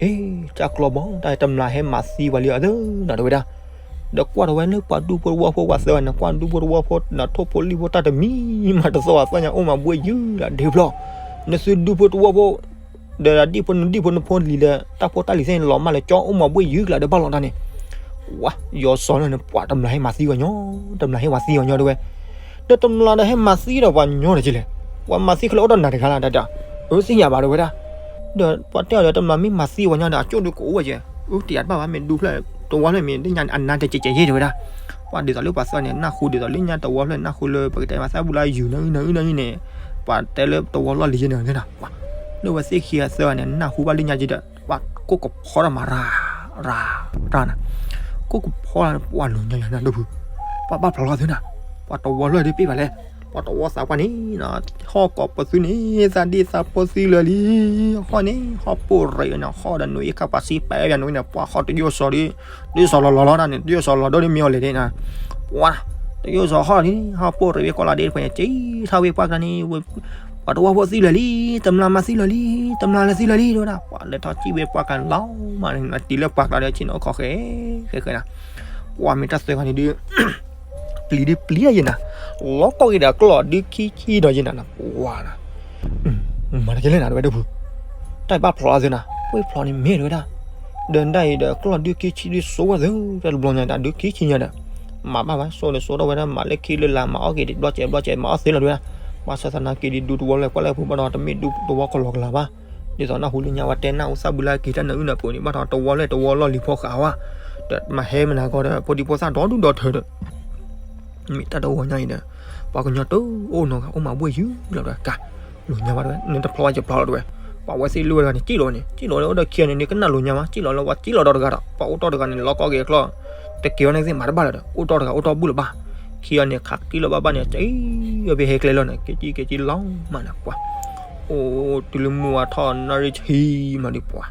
အ့ တၢ်ကျီၢ်ဘီ တၢ်တမျၢ်ဟဲမၤသံပှၤလံအသၢနီၤတဝဲဒၣ် ဒီးကွၢ်တဝဲလၢပှၤဒူဖိတဝီဖိပှၤသၢဂၤန့ၣ် ကွၢ်ဒူဖိတဝီဖိနထိၣ်ဖိလံၣ်ဖိတၢ်တမံၤမးတသီၣ်အသီၣ်ညါ အိၣ်မးဘှ့ၣ်ယုၢ်လၢဒ့ဖျီၣ် နသုဒူဖိတဝီဖိ ဒီးဒံၣ်ဖိနဒံၣ်ဖိနဖိလံၤဒီး တၢ်ဖိတၢ်လံၤသ့ၣ်န့ၣ် လီၤမၢ်လၢကၠီ အိၣ်မးဘှ့ၣ်ယုၢ်ကလာ်ဒီးဘၣ်လီၤတၢ်န့ၣ် ဝၤ ယီၤစီၤလၢန့ၣ် ပှၤတမျၢ်ဟဲမၤသံပှၤညီ တမျၢ်ဟဲမၤသံပှၤညီတဝဲ ဒီးတမျၢ်ဒီးဟဲမၤသံဒီးပှၤညီတက့ၢ်လဲၣ် ပှၤမၤသံခဲလၢာ်အိၣ်ဒီးနၤတဂၤလၢ်တၢ်တၢ် အၢသ့ၣ်ညါဘၣ်တဝဲဒၣ် ဒီးပှၤတဲအီၤဒီး တမျၢ်မ့ၢ်မၤသံပှၤညီဒီး အကၠိၣ်ဒုးကအိၣ်ဝဲကဲ အၢတယၤတဘၣ်ဘၣ် မ့ၢ်ဒူဖျၢၣ် တဝီဖျၢၣ်မ့ၢ်ဒ်ညါန့ၣ် အနါတကဲးကဲးယဲၢ်တဝဲဒၣ် ပှၤဒ်သိးလၢပှၤသၢန့ၣ် နၢ်ဟူဒ်သိးလၢညါတဝီဖျၢၣ် နၢ်ဟူလၢပကတဲမၤသးဘူးလၢယုၢ်နအုၣ်နအုၣ်နအုၣ်န့ၣ် ပှၤတဲလၢတဝီလီၢ်လံၤယဲၢ်န့ၣ် လၢဝဲသ့ၣ်ခံဂၤသၢဂၤန့ၣ် နၢ်ဟူဘၣ်လၢညါက့ဒီး ပှၤကိးကဖီထီၣ်မးရၤ ရၤ ရၤနၤ ကိးကဖီထီၣ်ပှၤလိၤညါယၤနၤဒိၣ်ဖု ပှၤဘၣ်ဖျိးလီၤသုနၤ ပှၤတဝီလီၢ်ဒ်ပ့ၢ်ဘၣ်လဲၣ် ပှၤတဝီသးပှၢ်န့ၣ် ဟီၣ်ကိးပသူန့ၣ် သးဒ့သးဖိသံလၢာ်လံ ဟီၣ်န့ၣ် ဟီၣ်ပိၢ်ရံးဝဲန့ၣ် ဟီၣ်ဒီးနွံအ့ၣ်ခါပှၤစံပာ်ဝဲပှၤနွံန့ၣ် ပှၤဟီၣ်တယိၣ်စီၤဒီး တယိၣ်စီၤလီၤလီၤလီၤတၢ်န့ၣ် တယိၣ်စီၤလီၤဒိၣ်ဒ်မ့ၢ်အီၤလဲၣ်န့ၣ်နၤ ပှၤ တယိၣ်စီၤဟီၣ်လံ ဟီၣ်ပိၢ်ရံးဝဲကိးလီၤဒ့တဖၣ်န့ၣ် က့ၤထီၣ်ဝဲပှၢ်ကျါန့ၣ် ပှၤတဝီဖိသံလၢာ်လံ တမျၢ်မၤသံလၢာ်လံ တမျၢ်လၢာ်သံလၢာ်လံ တဝဲဒၣ် ပှၤလဲၤထီၣ်စံၣ်ဝဲပှၢ်ကျါန့ၣ်လီၤမးန့ၣ် တုၤလၢပှၢ်ကျါဒီးဆ့ၣ်နီၤအိၣ်ခိးဃဲ ဃဲဃဲနၤ ပှၤမ့ၢ်တၢ်သၢဂၤန့ၣ်ဒုး ပျံၤဒုးပျံၤယဲၢ်နၤ လီၤကီၢ်က့ၤဒီးကျီၢ်ဒုးခံဆံဒီးယဲၢ်နၤနၤ ပှၤနၤ မၤတကဲလဲၣ်နၤတဝဲဒၣ်ဖု တၢ်ဘၣ်ဖျိးအီၤသုနၤ ပှ့ၤဖျိးန့ၣ်မ့ၢ်တဝဲဒၣ် ဒီးဒၣ်အံၤဒီးကျီၢ်ဒုးခံဆံဒုးစိဝဲသု တၢ်တဘျီညါတၢ်ဒုးခံဆံညါဒီး မၤဘၣ်ဘၣ် စိန့ၣ်စိထီၣ်ဝဲဒၣ် မၤလၢခံလၢလာ် မၤအီၣ်က့ၤဒံးဘျီကဲးဘျီကဲး မၤအီၣ်သ့လီၤတဝဲဒၣ် ဘၣ်ဆၣ်သနာ်က့ဒ်ဒူတဝီလၢကွၢ်လၢဖုဘၣ်ဒီး တမ့ၢ်ဒူတဝီကလီကလီဘၣ် ဒ်သိးနၢ်ဟူလၢညါဝဲတဲနၢ်ဟူသၣ်ဘုလၢက့ၤတၢ်နၢအုၣ်နၢပှ့ၤန့ၣ် ဘၣ်ဒီးတဝီလၢတဝီလီၢ်လံၤဖိဃာ်ဝဲ ဒီးမၤဟဲမနၤကီဒီး ဖိဒံဖိသၣ်ဒီဒူၣ်ဒီထၢဒီး မ့ၢ်တၢ်တဝီညါအံၤဒီး ပှၤကညီတအိၣ်နီတဂၤ အိၣ်မးဘှ့ၣ်ယုၢ်လီၤဒီးကါ လိၤညါဘၣ်တဝဲ နတဖျီဘၣ်ယဖျီလီၤတဝဲ ပှၤဝဲသ့ၣ်လၢဝဲတဂၤန့ၣ် စံၣ်လီၤဝဲန့ၣ် စံၣ်လီၤလၢအိၣ်ဒီးခံဂၤန့ၣ် နကနၣ်လိၤညါမး စံၣ်လီၤလၢပှၤစံၣ်လီၤဒီတဂၤဒီး ပှၤအိၣ်တီၢ်တဂၤန့ၣ် လီၤကီၢ်က့ၤအကျီၢ် တက့ၤဝဲန့ၣ်သ့ၣ်မၤတဘၣ်လၢၤဒီး အိၣ်တီၢ်တဂၤအိၣ်တီၢ်ဘူၣ်လၢၤဘၣ် ခံအီၤန့ၣ် ခးကံလီၤဘၣ်ဘၣ်န့ၣ် ကဲအံၤအီၤဖဲဟဲကျဲလီၤန့ၣ် ကဲကံကဲကံလီၤမးန့ၣ်ပှၤ အိၣ်တုၤလၢမုၢ်ဝါထီၣ်နၣ်ရံၣ်ဆံမးဒီးပှၤ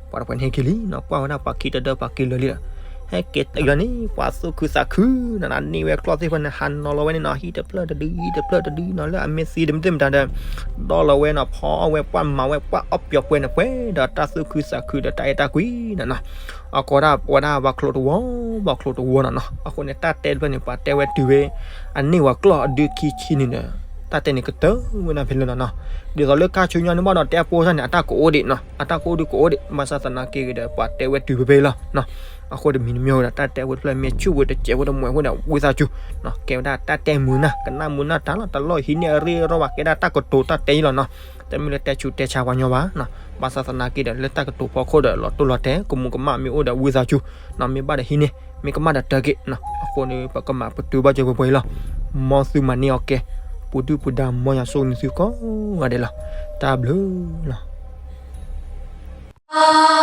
ပှၤတဖၣ်န့ၣ်ဟဲက့ၤလံနီၤ ကွၢ်ဝဲဒၣ်ပှၤခံတဒၢပှၤက့ၤလၢာ်လံဒီး ဟဲက့ၤတလီၤန့ၣ် ပှၤသူၣ်ခုသးခုနီၤ န့ၢ်ဝဲကျီၢ်သ့ၣ်တဖၣ်န့ၣ် ဟးနီၤလီၤဝဲန့ၣ်နီၤ ဟံၣ်တဖျၢၣ်တဒု ဟံၣ်တဖျၢၣ်တဒုနီၤ လၢအမ့ၢ်သံတမ့ၢ်တမတၤဒီး ဒီလီၤဝဲနီၤ ဖီအီၣ်ဝဲပှၢ်မၤဝဲပှၢ်အီၣ်ပျီၤပှဲၤန့ၣ်ပှဲၤဒီးတၢ်သူၣ်ခုသးခုဒီးတၢ်အဲၣ်တၢ်ကွံနီၤနီၤ အကိးဒၣ်ဝဲဒၣ်ပှၤချိတဝီ ပှၤချိတဝီနီၤနီၤ အဃိန့ၣ် တၢ်တဲတဖျၢၣ်န့ၣ် ပှၤတဲဝဲတုၤဝဲ အန့ၢ်ဝဲကျီၢ်အဒုခံဆံန့ၣ်ဒီး တၢ်တဲန့ၣ်ကတၢၢ်ဝဲဒၣ်ဖဲလၢနီၤနီၤ ဒ်သိးလၢခါဆူညါန့ၣ်ဘၣ်ဒီး တဲအပိစၢ်န့ၣ် အတၢ်ကအိၣ်ဒံးနီၤ အတၢ်ကအိၣ်ဒံးကအိၣ်ဒံး ဘၣ်ဆၣ်သနာ်က့ဒီး ပှၤတဲဝဲတုၤဖဲဖဲလီၤနီၤ အဃိတမံၤတမံၤဝဲဒီး တၢ်တဲဝဲတဖျၢၣ်မ့ၢ်ဆူၣ်ဝဲတစဲးဝဲတမွဲးဝဲဒီး ဝံသးစူၤနီၤ ကဲဝဲဒၣ်တၢ်တဲမုာ်နၢ် ကနၣ်မုာ်နၢ်တၢ်လီၤ တလီၢ်ဟံးန့ၢ်အရ့အရိဘၣ် ကဲဒၣ်တၢ်ကတိၤတၢ်တဲအံၤလီၤနီၤ တမ့ၢ်လၢတဲဆူးတဲဆါပှၤညီဘၣ်နီၤ ဘၣ်ဆၣ်သနာ်က့ဒီး လၢတၢ်ကတိၤဖီခိၣ်ဒီး လီၤတိၢ်လီၤတဲာ် ကမူးကမၣ်မ့ၢ်အိၣ်ဒီးဝံသးစူၤနီၤ မ့ၢ်ဘၣ်ဒီးဟံးန့ၢ် မ့ၢ်ကမၣ်ဒီးတၢ်က့ၤနီၤ အဃိန့ၣ် ပကမၤပတုာ်ဘၣ်စၢၤပှဲၤပှဲၤလီၤ မ်သုမၤန့ၢ်အီၤကဲ ပူၤဒုၣ်ပူၤဒါ မ်ယွၤဆိၣ်ဂ့ၤသုကိးဂၤဒဲးလီၤ တၢ်ဘျုးလီၤ